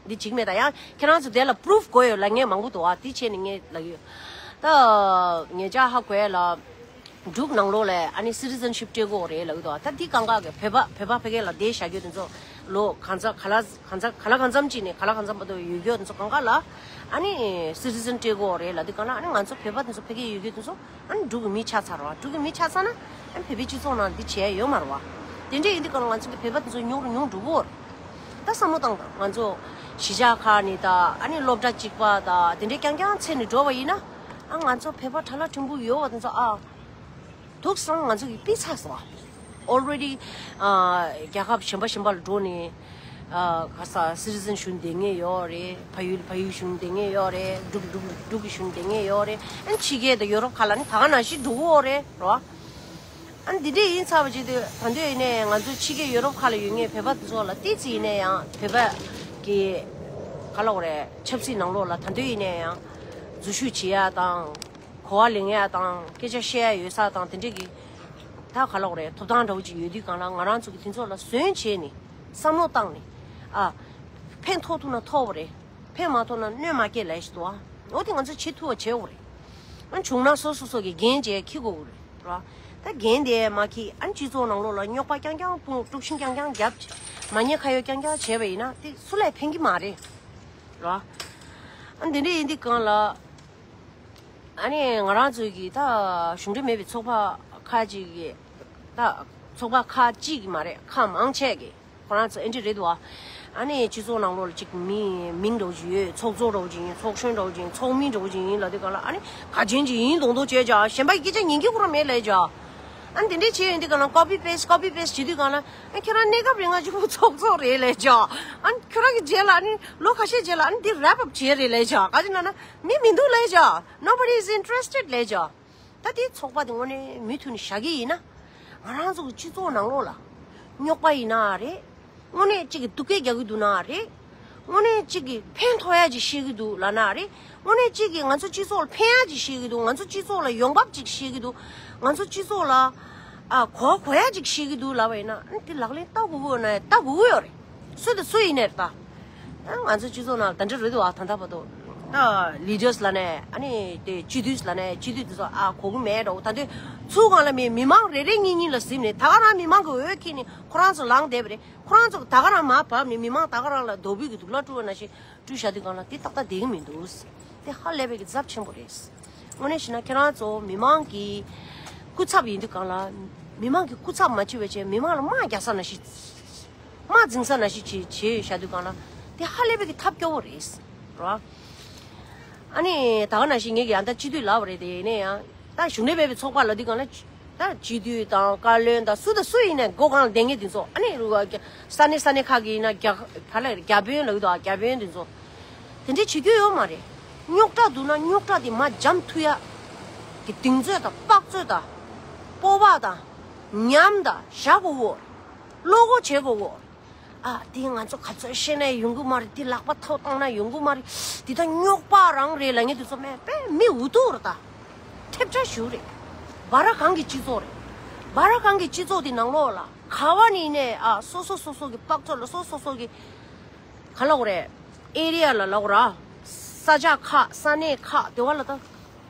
འདི་བྱེད་ཀྱི་མེད། ད་ཡང་ཁྱེད་རང་ཚོ་དེ་ལ་པུ་རུབ་དགོས་ཡོད་ལབ་མཁན་མང་པོ་འདུག་ཨ། དེ་བྱས་ནས་ངས་ལབ་ཀྱི་ཡོད། ད་ཉེ་ཆར་ཧ་གོ་ཡ་ལ། འབྲུག་ནང་ལོགས་ལ་ཨ་ནི་citizenship སྤྲད་དགོས་རེད་ལབ་ཀྱི་འདུག་ད་འདི་གང་ག་གི་བོད་པ་བོད་པ་ཕ་གི་ལ་བསྡད་བཞག་རྒྱུ་དེ་ཚོ་ལོ་གང་ཚ་ག་ལ་གང་ཚ་ག་ལ་གང་འཚམ་ཅིག་ནས་ག་ལ་གང་འཚམ་བར་དུ་ཡོད་རྒྱུ་དེ་ཚོ་གང་ག་ལ་ཨ་ནི་citizen སྤྲད་དགོས་རེད་ལབ་དུས་སྒང་ལ། ཨ་ནི་ང་ཚོ་བོད་པ་དེ་ཚོ་ཕ་གི་ཡོད་རྒྱུ་དེ་ཚོ་ཨ་ནི་འབྲུག་གི་མི་ཆགས་ཚར་བ། འབྲུག་གི་མི་ཆགས་ཚར་ན་ཨ་ནི་བོད་པའི་སྤྱི་ཚོགས་ནང་འདི་བྱས་ཡོད་མ་རེད་བ། དེ་འདྲ་ཡིན་དུས་སྒང་ལ་ང་ཚོ་གི་བོད་པ་དེ་ཚོ་ཉུང་རུ་ཉུང་འགྲོ་གི་ཡོད་རེད། ད་བསམ་བློ་བཏང་དང་། ང་ཚོ་གཞིས་ཆགས་ཁག་ནས་ད་ཨ་ནི་སློབ་གྲྭ་གཅིག་པ་ད་དེ་འདྲའི་རྐྱང་རྐྱང་འཚོལ་ནས་འགྲོ་བ་ཡིན་ན། ཨ་ང་ཚོ་བོད་པ་གྲྭ་ལ་ཕྲན་བུ་ཡོད་པ་དེ་ཚོ་ཨ། འདུག་སང་ང་ཚོ་གི་ཕྱི་ཚགས་སོ། Already ཨ་རྒྱལ་ཁབ་གཞན་པ་གཞན་པ་ལ་འགྲོ་ནས་ཨ་ག་ས་citizen ཞུ་བསྡད་མཁན་ཡོད་རེད། ཕ་ཡུལ་ཕ་ཡུལ་ཞུ་བསྡད་མཁན་ཡོད་རེད། འབྲུག་འབྲུག་འབྲུག་གི་ཞུ་བསྡད་མཁན་ཡོད་རེད། ཨ་ཕྱི་རྒྱལ་དང་ཡོ་རོབ་ཁག་ལ་ནི་ད་ག་ནང་བཞིན་འགྲོ་གི་ཡོད་རེད་རོ། ཨ་འདི་འདྲས་ཡིན་ཚར་བ་བྱས་དུས་ད་དུང་ཡིན་ནའི་ང་ཚོ་ཕྱི་རྒྱལ་ཡོ་རོབ་ཁག་ལ་ཡོད་མཁན་བོད་པ་དེ་ཚོ་ལ་ཏོག་ཙམ་ཡིན་ནའི་ཡང་བོད་པ་གི་ག་ལབ་དགོས་རེད། ཆབ་སྲིད་ནང་ལོགས་ལ་ད་དུང་ཡིན་ནའི་ཡང་འཛུལ་ཞུགས་བྱེད་ཡ་དང་། གོ་བ་ལེན་ཡ་དང་། སྐད་ཆ་བཤད་ཡ་ཡོད་ས་དང་། དེ་འདྲས་ཀྱི་ད་ག་ལབ་དགོས་རེད། ཐོབ་ཐང་འདྲ་བོ་ཅིག་ཡོད་དུས་སྒང་ལ་ང་རང་ཚོ་གི་དེ་ཚོ་ལ་བཟོན་བྱས་ནས་བསམ་བློ་བཏང་ནས། ཨ་ཕན་ཐོགས་ཐུབ་ན་ཐོགས་པ་རེད། ཕན་མ་ཐོགས་ན་གནོད་མ་སྐྱེལ་ལབ་ཞིག་འདུག་ཨ། འོ་དེ་ང་ཚོས་བྱེད་ཐུབ་པ་བྱེད་དགོས་རེད། ཨ་བྱུང་ན་སོ་སོ་སོ་གི་འགན་བྱས་འཁྱེར་དགོས་རེད་ར། ད་འགན་དེ་མ་འཁྱེར། ཨ་སྤྱི་ཚོགས་ནང་ལོགས་ལ་རྙོག་པ་རྐྱང་རྐྱང་སྤུངས། དཀྲུག་ཤིང་རྐྱང་རྐྱང་བརྒྱབ། མ་ཉེས་ཁ་གཡོགས་རྐྱང་རྐྱང་བྱས་པ་ཡིན་ན་དེ་སུ་ལ་ཡང་ཕན་གྱི་མ་རེད་ར། ཨ་འདི་འདྲས་ཡིན་དུས་སྒང་ལ། ཨ་ནི་ང་རང་ཚོའི་གི་ད་གཞུང་འབྲེལ་མེད་པའི་ཚོགས་པ་ཁག་ཅིག་གི། ད་ཚོགས་པ་ཁག་ཅིག་གི་མ་རེད། ཁག་མང་ཆེ་གི་ཁོ་རང་ཚོ་ཨེ་འདྲས་རེད་འདུག་བ། ཨ་ནི་སྤྱི་ཚོགས་ནང་ལོགས་ལ་ཅིག་མི་མིང་འདྲ་བོ་ཅིག་ཡོད། ཚོགས་གཙོ་འདྲ་བོ་ཅིག་ཡིན། ཚོགས་གཞོན་འདྲ་བོ་ཅིག་ཡིན། ཚོགས་མི་འདྲ་བོ་ཅིག་ཡིན་ལབ་དུས་སྒང་ལ། ཨ་ནི་ག་ཅན་ཅིག་ཡིན་མདོག་མདོག་བྱས་བྱ། གཞན་པ་སྐད་ཆ་ཉན་གྱི་ཁོ་རང་མེད་ལབ་བྱ། ཨ་ནི་དེ་འདྲས་བྱས་ཡོང་དུས་སྒང་ལ་copy paste copy paste བྱེད་དུས་སྒང་ལ། ཨ་ཁྱོད་རང་གནས་སྐབས་རིང་ང་གཅིག་པུ་ཚོགས་གཙོ་རེད་ལབ་བྱ། ཨ་ནི་ཁྱོད་རང་གི་རྗེས་ལ་ཨ་ནི་ལོ་ཁ་ཤས་རྗེས་ལ་ཨ་ནི་འདི་wrap up བྱས་རེད་ལབ་བྱ། ག་ཅི་ན་ན་མི་མི་འདུག་ལབ་བྱ། Nobody is interested ལབ་བྱ། ད་དེ་ཚོགས་པ་དེ་དངོས་གནས་མུ་མཐུད་ནས་བཞག་གི་ཡིན་ན། ང་རང་ཚོ་གི་སྤྱི་ཚོགས་ནང་ལོགས་ལ་རྙོག་པ་ཡིན་ན་རེད། དངོས་གནས་གཅིག་གི་སྡུག་སྐད་རྒྱག་གི་འདུག་ན་རེད། དངོས་གནས་གཅིག་གི་ཕན་ཐོགས་ཡ་ཅིག་བཤད་གི་འདུག་ལབ་ན་རེད། དངོས་གནས་གཅིག་གི་ང་ཚོ་སྤྱི་ཚོགས་ལ་ཕན་ཡ་ཅིག་བཤད་གི་འདུག་ང་ཚོ་སྤྱི་ཚོགས་ལ་ཡོང་འབབ་ཅིག་བཤད་གི་འདུག་ང་ཚོ་སྤྱི་ཚོགས་ལ་ཨ་གོ་གོ་ཡ་ཅིག་བཤད་གི་འདུག་ལབ་པ་ཡིན་ན། ཨ་ནི་དེ་ལག་ལེན་བསྟར་དགོས་ཀྱི་ཡོད་ན་བསྟར་དགོས་ཀྱི་ཡོད་རེད། སུ་དང་སུ་ཡིན་ནའི་རེད་ད། ཨ་ང་ཚོ་སྤྱི་ཚོགས་ནང་ད་འདྲ་རེད་འདུག་ཨ། ད་ལྟ་བར་དུ་ད་leaders་ལབ་ནས། ཨ་ནི་དེ་སྤྱི་འཐུས་ལབ་ནས། སྤྱི་འཐུས་དེ་ཚོ་ཨ་གོ་གི་མེད་འགྲོ། ད་དུང་ཚུར་སྒང་ལ་མི་མི་མང་རེ་རེ་གཉིས་གཉིས་ལ་གཟིམས་ནས། ད་ག་རང་མི་མང་གི་འོས་འཁྱེར་ནས་ཁོ་རང་ཚོ་ལངས་བསྡད་པ་རེད། ཁོ་རང་ཚོ་ད་ག་རང་མར་བབས་ནས་མི་མང་ད་ག་རང་ལ་རྡོ་སྦིས་ཀྱི་དུག་ལོག་སྤྲུགས་པ་ནང་བཞིན་སྤྲུལ་བཞག་དུས་སྒང་ལ་དེ་ཏག་ཏག་བསྡད་ཀྱི་མི་འདུག་དེ་ཧ་ལས་པའི་གི་ཚབས་ཆེན་པོ་རེད། དངོས་གནས་བྱས་ན་ཁྱེད་རང་ཚོ་མི་མང་གི་སྐུ་ཚབ་ཡིན་དུས་སྒང་ལ། མི་མང་གི་སྐུ་ཚབ་མ་བྱེད་པ་བྱས། མི་མང་ལ་དམག་རྒྱག་ས་ནང་བཞིན། དམག་འཛིང་ས་ནང་བཞིན་བྱེད་བྱེད་བཞག་དུས་སྒང་ལ། དེ་ཧ་ལས་པའི་གི་ཐབས་སྐྱོ་བོ་རེད། རོ། ཨ་ནི་ད་ག་ནང་བཞིན་ངས་ཀྱི་ཡང་ད་སྤྱི་འཐུས་ལབ་པ་རེད། དེ་ཡིན་ན་ཡང་ད་གཞུང་འབྲེལ་མེད་པའི་ཚོགས་པ་ལབ་དུས་སྒང་ལ། ད་སྤྱི་འཐུས་དང་བཀའ་བློན་དང་སུ་དང་སུ་ཡིན་ནའི་སྒོ་གང་ལ་བསྡད་མཁན་དེ་ཚོ། ཨ་ནི་རུ་བ་ས་གནས་ས་གནས་ཁག་གི་ཡིན་ན། རྒྱ་ག་ལ་རྒྱ་དཔོན་ལབ་ཀྱི་འདུག་ཨ། རྒྱ་དཔོན་དེ་ཚོ་དེ་འདྲའི་བྱེད་རྒྱུ་ཡོད་མ་རེད། རྙོག་དྲ་འདུག་ན་རྙོག་དྲ་དེ་མར་འཇམ་ཐུབ་ཡ་གི་གདེང་ཚོད་དང་དཔག་ཚོད་དང་སྤོབས་པ་དང་ཉམས་དང་བཞག་དགོས་གོ། བློ་སྒོ་འབྱེད་དགོས་གོ། ཨ་དེ་ང་ཚོ་ག་ཚོད་བཤད་ན་ཡོང་གི་མ་རེད། དེ་ལག་པ་ཐོག་བཏང་ན་ཡོང་གི་མ་རེད། དེ་ད་རྙོག་པ་རང་རེད་ལབ་མཁན་དེ་ཚོ་མེད་པས། མི་འུ་ཐུག་རེད་ད། ཐེབས་ཆག་ཞུ་རེད། སྦ་ར་གང་གི་སྤྱི་ཚོགས་རེད། སྦ་ར་གང་གི་སྤྱི་ཚོགས་དེ་ནང་ལོགས་ལ་ག་བ་ནས་ནས་ཨ་སོ་སོ་སོ་སོ་གི་དཔག་ཚོད་ལ་སོ་སོ་སོ་གི་ག་ལབ་དགོས་རེད། ཨེ་རི་ཡ་ལ་ལབ་དགོས་ར། ས་ཆ་ཁག་ས་གནས་ཁག་དེ་བ་ལ་ད་ཏག་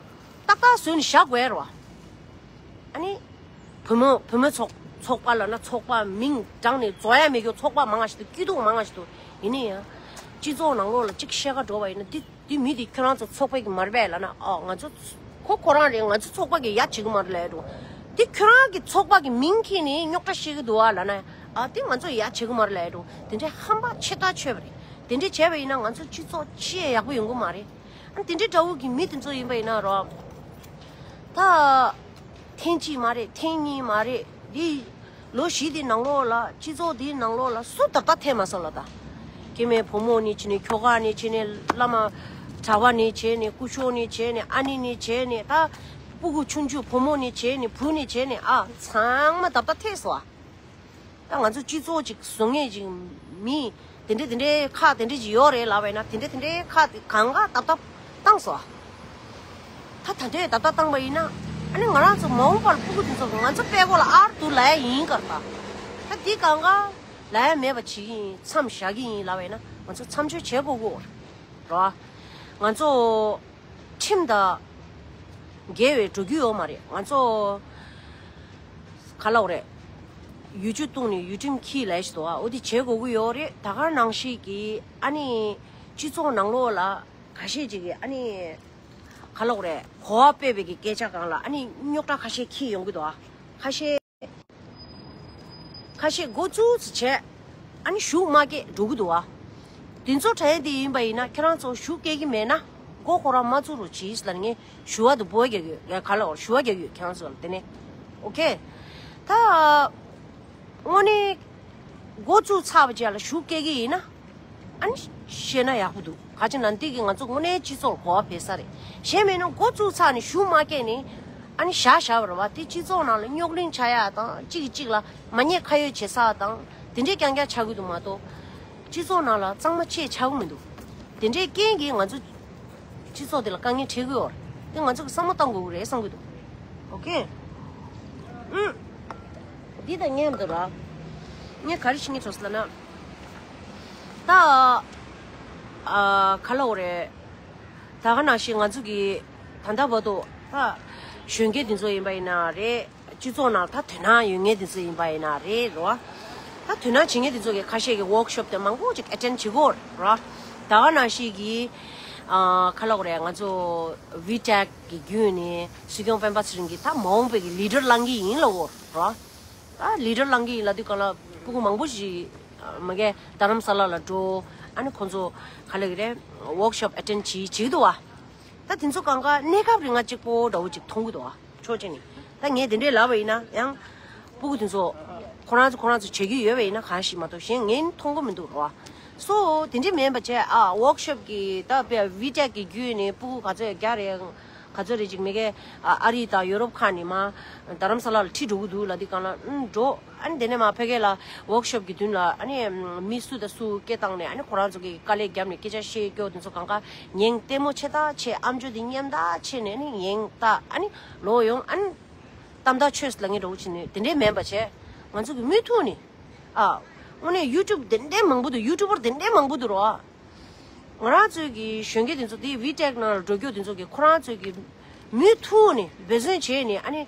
ཏག་བཟོས་ནས་བཞག་དགོས་རེད་བ། ཨ་ནི། བུ་མོ་བུ་མོ་ཚོགས་ཚོགས་པ་ལབ་ན་ཚོགས་པ་མིང་བགྲངས་ནས་རྫོགས་ཡ་མེད་རྒྱུ་ཚོགས་པ་མང་ང་ཞིག་འདུག་སྐྱིད་སྡུག་མང་ང་ཞིག་འདུག་ཡིན་ན་ཡང་། སྤྱི་ཚོགས་ནང་ལོགས་ལ་གཅིག་བཤད་ག་འགྲོ་བ་ཡིན་ན། འདི་འདི་མི་འདི་ཁྱོད་རང་ཚོ་ཚོགས་པའི་གི་མ་རེད་པས་ལབ་ན། ཨ་ང་ཚོ་ཁོ་ཁོ་རང་རེད། ང་ཚོ་ཚོགས་པ་གི་ཡ་བྱེད་གི་མ་རེད་ལབ་ཡ་འགྲོ། འདི་ཁྱོད་རང་གི་ཚོགས་པ་གི་མིང་ཁྱེར་ནས་རྙོག་དྲ་བཤད་གི་འདུག་ཨ་ལབ་ན། ཨ་འདི་ང་ཚོ་ཡ་བྱེད་གི་མ་རེད་ལབ་ཡ་འགྲོ། དེ་འདྲའི་ཧམ་པ་ཆེ་ཐག་ཆོད་པ་རེད། དེ་འདྲའི་བྱས་པ་ཡིན་ན་ང་ཚོ་སྤྱི་ཚོགས་ཅི་ཡང་ཡག་པོ་ཡོང་གི་མ་རེད། ཨ་དེ་འདྲའི་འདྲ་བོ་གི་མི་དེ་ཚོ་ཡིན་པ་ཡིན་ན་རོ། ད་ཐེངས་གཅིག་མ་རེད། ཐེངས་གཉིས་མ་རེད། འདི་ལོ་བཞི་དེ་ནང་ལོགས་ལ། སྤྱི་ཚོགས་འདིའི་ནང་ལོགས་ལ་སུ་ད་ལྟ་ཐེབས་མ་སོང་ལ་ད། སྐྱེ་དམན་བུ་མོ་ནས་བྱས་ནས། ཁྱོ་ག་ནས་བྱས་ནས། བླ་མ་གྲྭ་པ་ནས་བྱས་ནས། སྐུ་ཞབས་ནས་བྱས་ནས། ཨ་ནེ་ནས་བྱས་ནས། ད་སྤུ་གུ་ཆུང་ཆུང་བུ་མོ་ནས་བྱས་ནས། བུ་ནས་བྱས་ནས། ཨ་ཚང་མ་ད་ལྟ་ཐེབས་སོང་ཨ། ད་ང་ཚོ་སྤྱི་ཚོགས་ཅིག་བཟོ་མཁན་ཅིག་མི་དེ་འདྲ་དེ་འདྲའི་ཁག་དེ་འདྲ་ཅིག་ཡོད་རེད་ལབ་པ་ཡིན་ན། དེ་འདྲ་དེ་འདྲའི་ཁག་དེ་གང་ག་ཏག་ཏག་བཏང་སོང་། ད་ད་ལྟའི་ཏག་ཏག་བཏང་པ་ཡིན་ན། ཨ་ནི་ང་རང་ཚོ་མ་འོངས་པར་སྤུ་གུ་དེ་ཚོ་ང་ཚོ་པད་གོ་ལ་ཨར་འདུག་ལབ་ཡ་ཡིན་ཀར་ད། ད་འདི་གང་ག་ལབ་ཡ་མེད་པ་བྱེད་ཀྱི་ཡིན། མཚམས་བཞག་གི་ཡིན་ལབ་པ་ཡིན་ན། ང་ཚོ་མཚམས་གཅོད་བྱེད་དགོས་ཀྱི་རེད། ང་ཚོ་ཁྲིམས་དང་འགལ་བའི་འགྲོ་རྒྱུ་ཡོད་མ་རེད། ང་ཚོ་ག་ལབ་དགོས་རེད། ཡུལ་ཆུ་བཏུང་ནས་ཡུལ་ཁྲིམས་འཁྱེར་ལབ་ཞིག་འདུག་ཨ། འོ་དེ་བྱེད་དགོས་ཀྱི་ཡོད་རེད། ད་ག་ནང་བཞིན་གྱི་ཨ་ནི་སྤྱི་ཚོགས་ནང་ལོགས་ལ་ཁ་ཤས་ཅིག་གིས་ཨ་ནི་ག་ལབ་དགོས་རེད། གོ་བ་སྤེལ་བའི་གི་སྐད་ཆ་སྒང་ལ་ཨ་ནི་རྙོག་དྲ་ཁ་ཤས་འཁྱེར་ཡོང་གི་འདུག་ཨ། ཁ་ཤས། ཁ་ཤས་འགོ་བཙུགས་ཚེ་བྱས། ཨ་ནི་གཞུག་མ་སྐད་འགྲོ་གི་འདུག་ཨ། དེ་ཚོ་དྲན་དེ་ཡིན་པ་ཡིན་ན། ཁྱེད་རང་ཚོ་གཞུག་སྐད་ཀྱི་མེད་ན། འགོ་ཁོ་རང་མ་བཙུགས་རོགས་གྱིས་ལབ་ནས་ངས་ཞུ་བ་དུ་འབོད་རྒྱག་གི་ཡོད། ཡ་ག་ལ་འོར་ཞུ་བ་རྒྱག་གི་ཡོད། ཁྱེད་རང་ཚོ་ལ་དེ་ནས། ཨོ་ཁེ། ད་དངོས་གནས་འགོ་བཙུགས་ཚར་བ་རྗེས་ལ་གཞུག་སྐད་ཀྱི་ཡིན་ན། ཨ་ནི་བཤད་ན་ཡག་པོ་འདུག་ག་ཅི་ན་འདི་གི་ང་ཚོ་དངོས་གནས་སྤྱི་ཚོགས་གོ་བ་འཕེལ་ས་རེད། གཞན་མིན་ན་འགོ་བཙུགས་ཚར་ནས་གཞུག་མ་སྐད་ནས་ཨ་ནི་བཞག་བཞག་པ་རེད་བ། དེ་སྤྱི་ཚོགས་ནང་ལ་རྙོག་གླེང་བྱ་ཡག་དང་། གཅིག་གིས་གཅིག་ལ་མ་ཉེས་ཁ་གཡོགས་བྱེད་ས་དང་། དེ་འདྲས་རྐྱང་རྐྱང་ཆགས་ཀྱི་འདུག་མ་གཏོགས། སྤྱི་ཚོགས་ནང་ལ་གཙང་མ་ཅིག་ཆགས་ཀྱི་མི་འདུག་དེ་འདྲའི་རྐྱེན་གྱིས་ང་ཚོ་སྤྱི་ཚོགས་དེ་ལ་དཀའ་ངལ་འཕྲད་ཀྱི་ཡོད་རེད། དེ་ང་ཚོ་གིས་བསམ་བློ་གཏང་དགོས་ཀྱི་རེད་བསམ་གྱི་འདུག་ཨོ་ཁེ། ཨུམ། འདི་དང་མཉམ་དུ་ར། ངས་ག་རེ་ཞུ་སྙིང་བྲོ་སོང་ལབ་ན། ད། ཨ། ག་ལབ་དགོས་རེད། ད་ག་ནང་བཞིན་ང་ཚོ་གི་ད་ལྟ་བར་དུ་ད་གཞོན་སྐྱེས་འདི་ཚོ་ཡིན་པ་ཡིན་ན་རེད། སྤྱི་ཚོགས་ནང་ད་དོ་སྣང་ཡོད་མཁན་འདི་ཚོ་ཡིན་པ་ཡིན་ན་རེད་རོ། ད་དོ་སྣང་བྱེད་མཁན་འདི་ཚོ་གི་ཁ་ཤས་ཀྱི་workshop་དེ་མང་པོ་ཅིག་attend་བྱེད་ཀྱི་ཡོད་རེད་རོ། ད་ག་ནང་བཞིན་གི། ཨ། ག་ལབ་དགོས་རེད། ང་ཚོ་VTAC་གི་བརྒྱུད་ནས་སྲིད་སྐྱོང་སྤེན་པ་ཚེ་རིང་གི་ད་མ་འོངས་པའི་གི་leader་བླང་གི་ཡིན་ལབ་ཡོད་རེད་རོ། ད་leader་བླང་གི་ཡིན་ལབ་དུས་སྒང་ལ་སྤུ་གུ་མང་པོ་ཞིག་ མ་གི་རྡ་རམ་ས་ལ་ལ་འགྲོ། ཨ་ནི་ཁོང་ཚོ་ག་ལ་གི་རེད། ཝོག་ཤོབ་ཨེ་ཊེན་ཌི་བྱེད་བྱེད་ཀྱི་འདུག་བ། ད་དེ་ཚོ་གང་ག་གནས་སྐབས་རིང་ང་གཅིག་པོ་འདྲ་བོ་ཅིག་མཐོང་གི་འདུག་བ། ཕྱོགས་གཅིག་ནས་ད་ངས་དེ་འདྲས་ལབ་པ་ཡིན་ན་ཡང་སྤུ་གུ་དེ་ཚོ་ཁོ་རང་ཚོ་ཁོ་རང་ཚོ་བྱེད་ཀྱི་ཡོད་པ་ཡིན་ན་གང་ཞིག་མ་གཏོགས་གཞན་ངས་མཐོང་གི་མི་འདུག་ར་བ། སོ་དེ་འདྲས་མིན་པ་བྱས་ཨ་ཝོག་ཤོབ་ཀྱི་ད་བི་ཊེག་གི་བརྒྱུད་ནས་སྤུ་གུ་ག་ཚོད་རྒྱ་རེད། ག་ཚོད་རེད་ཅིག་མི་གས་ཨ་ཨ་རི་དང་ཡོ་རོབ་ཁག་ནས་མ་རྡ་རམ་ས་ལ་ལ་ཁྲིད་འགྲོ་གི་འདུག་ལབ་དུས་གང་ལ་ཨུམ་འགྲོ། ཨ་ནི་དེ་ནས་མ་ཕ་གི་ལ་ཝོག་ཤོབ་ཀྱི་མདུན་ལ་ཨ་ནི་མི་སུ་དང་སུ་སྐད་བཏང་ནས་ཨ་ནི་ཁོ་རང་ཚོ་གི་དཀའ་ལས་བརྒྱབ་ནས་སྐད་ཆ་བཤད་སྐྱོ་དེ་ཚོ་གང་ག་ཉན་ལྟད་མོ་ཆེ་ཐག་ཆེ་ཨམ་ཅོག་དེ་མཉན་ཐག་ཆེ་ནས་ཨ་ནི་ཉན་ཐག་ཨ་ནི་ལོག་ཡོང་ཨ་ནི་གཏམ་ཐག་ཆོད་ལ་ངས་འགྲོ་གི་ཕྱིན་ནས་དེ་འདྲས་མིན་པ་བྱས་ང་ཚོ་གི་མུ་མཐུད་ནས་ཨ་དངོས་གནས་ཡུ་ཊུབ་དེ་འདྲས་མང་པོ་འདུག་ཡུ་ཊུབ་པར་དེ་འདྲས་མང་པོ་འདུག་རོ། ང་རང་ཚོའི་གི་གཞོན་སྐྱེས་དེ་ཚོ་དེ་བི་ཊེག་ནང་ལ་འགྲོ་རྒྱུ་དེ་ཚོ་གི་ཁོ་རང་ཚོའི་གི་མུ་མཐུད་ནས་འབད་བརྩོན་བྱས་ནས་ཨ་ནི་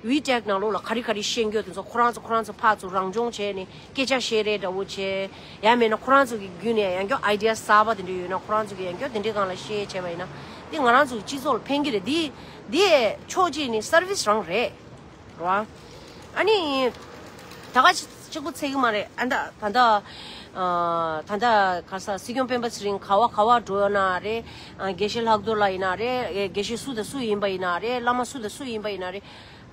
བི་ཊེག་ནང་ལོགས་ལ་ག་རེ་ག་རེ་ཤེས་རྒྱུ་དེ་ཚོ་ཁོ་རང་ཚོ་ཁོ་རང་ཚོ་ཕར་ཚུར་རང་སྦྱོང་བྱས་ནས་སྐད་ཆ་བཤད་རེས་འདྲ་བོ་བྱས། ཡང་མིན་ན་ཁོ་རང་ཚོ་གི་བརྒྱུད་ནས་ཡང་བསྐྱར་ཨའི་ཌི་ཡ་གསར་པ་དེ་འདྲ་ཡོད་ན་ཁོ་རང་ཚོ་གི་ཡང་བསྐྱར་དེ་འདྲའི་སྒང་ལ་ཤེས་བྱས་པ་ཡིན་ན་དེ་ང་རང་ཚོ་གི་སྤྱི་ཚོགས་ལ་ཕན་གི་རེད། དེ་དེ་ཕྱོགས་གཅིག་ནས་སར་བིས་རང་རེད། རོ། ཨ་ནི། ད་ག་གཅིག་པོ་ཚད་ཀྱི་མ་རེད་ཨ་ད་ད་ད། ད་ད་ག་ས་སྲིད་སྐྱོང་སྤེན་པ་ཚེ་རིང་ག་བ་ག་བ་འགྲོ་ཡོད་ན་རེད། དགེ་བཤེས་ལྷག་རྡོར་ལགས་ཡིན་ན་རེད། དགེ་བཤེས་སུ་དང་སུ་ཡིན་པ་ཡིན་ན་རེད། བླ་མ་སུ་དང་སུ་ཡིན་པ་ཡིན་ན་རེད།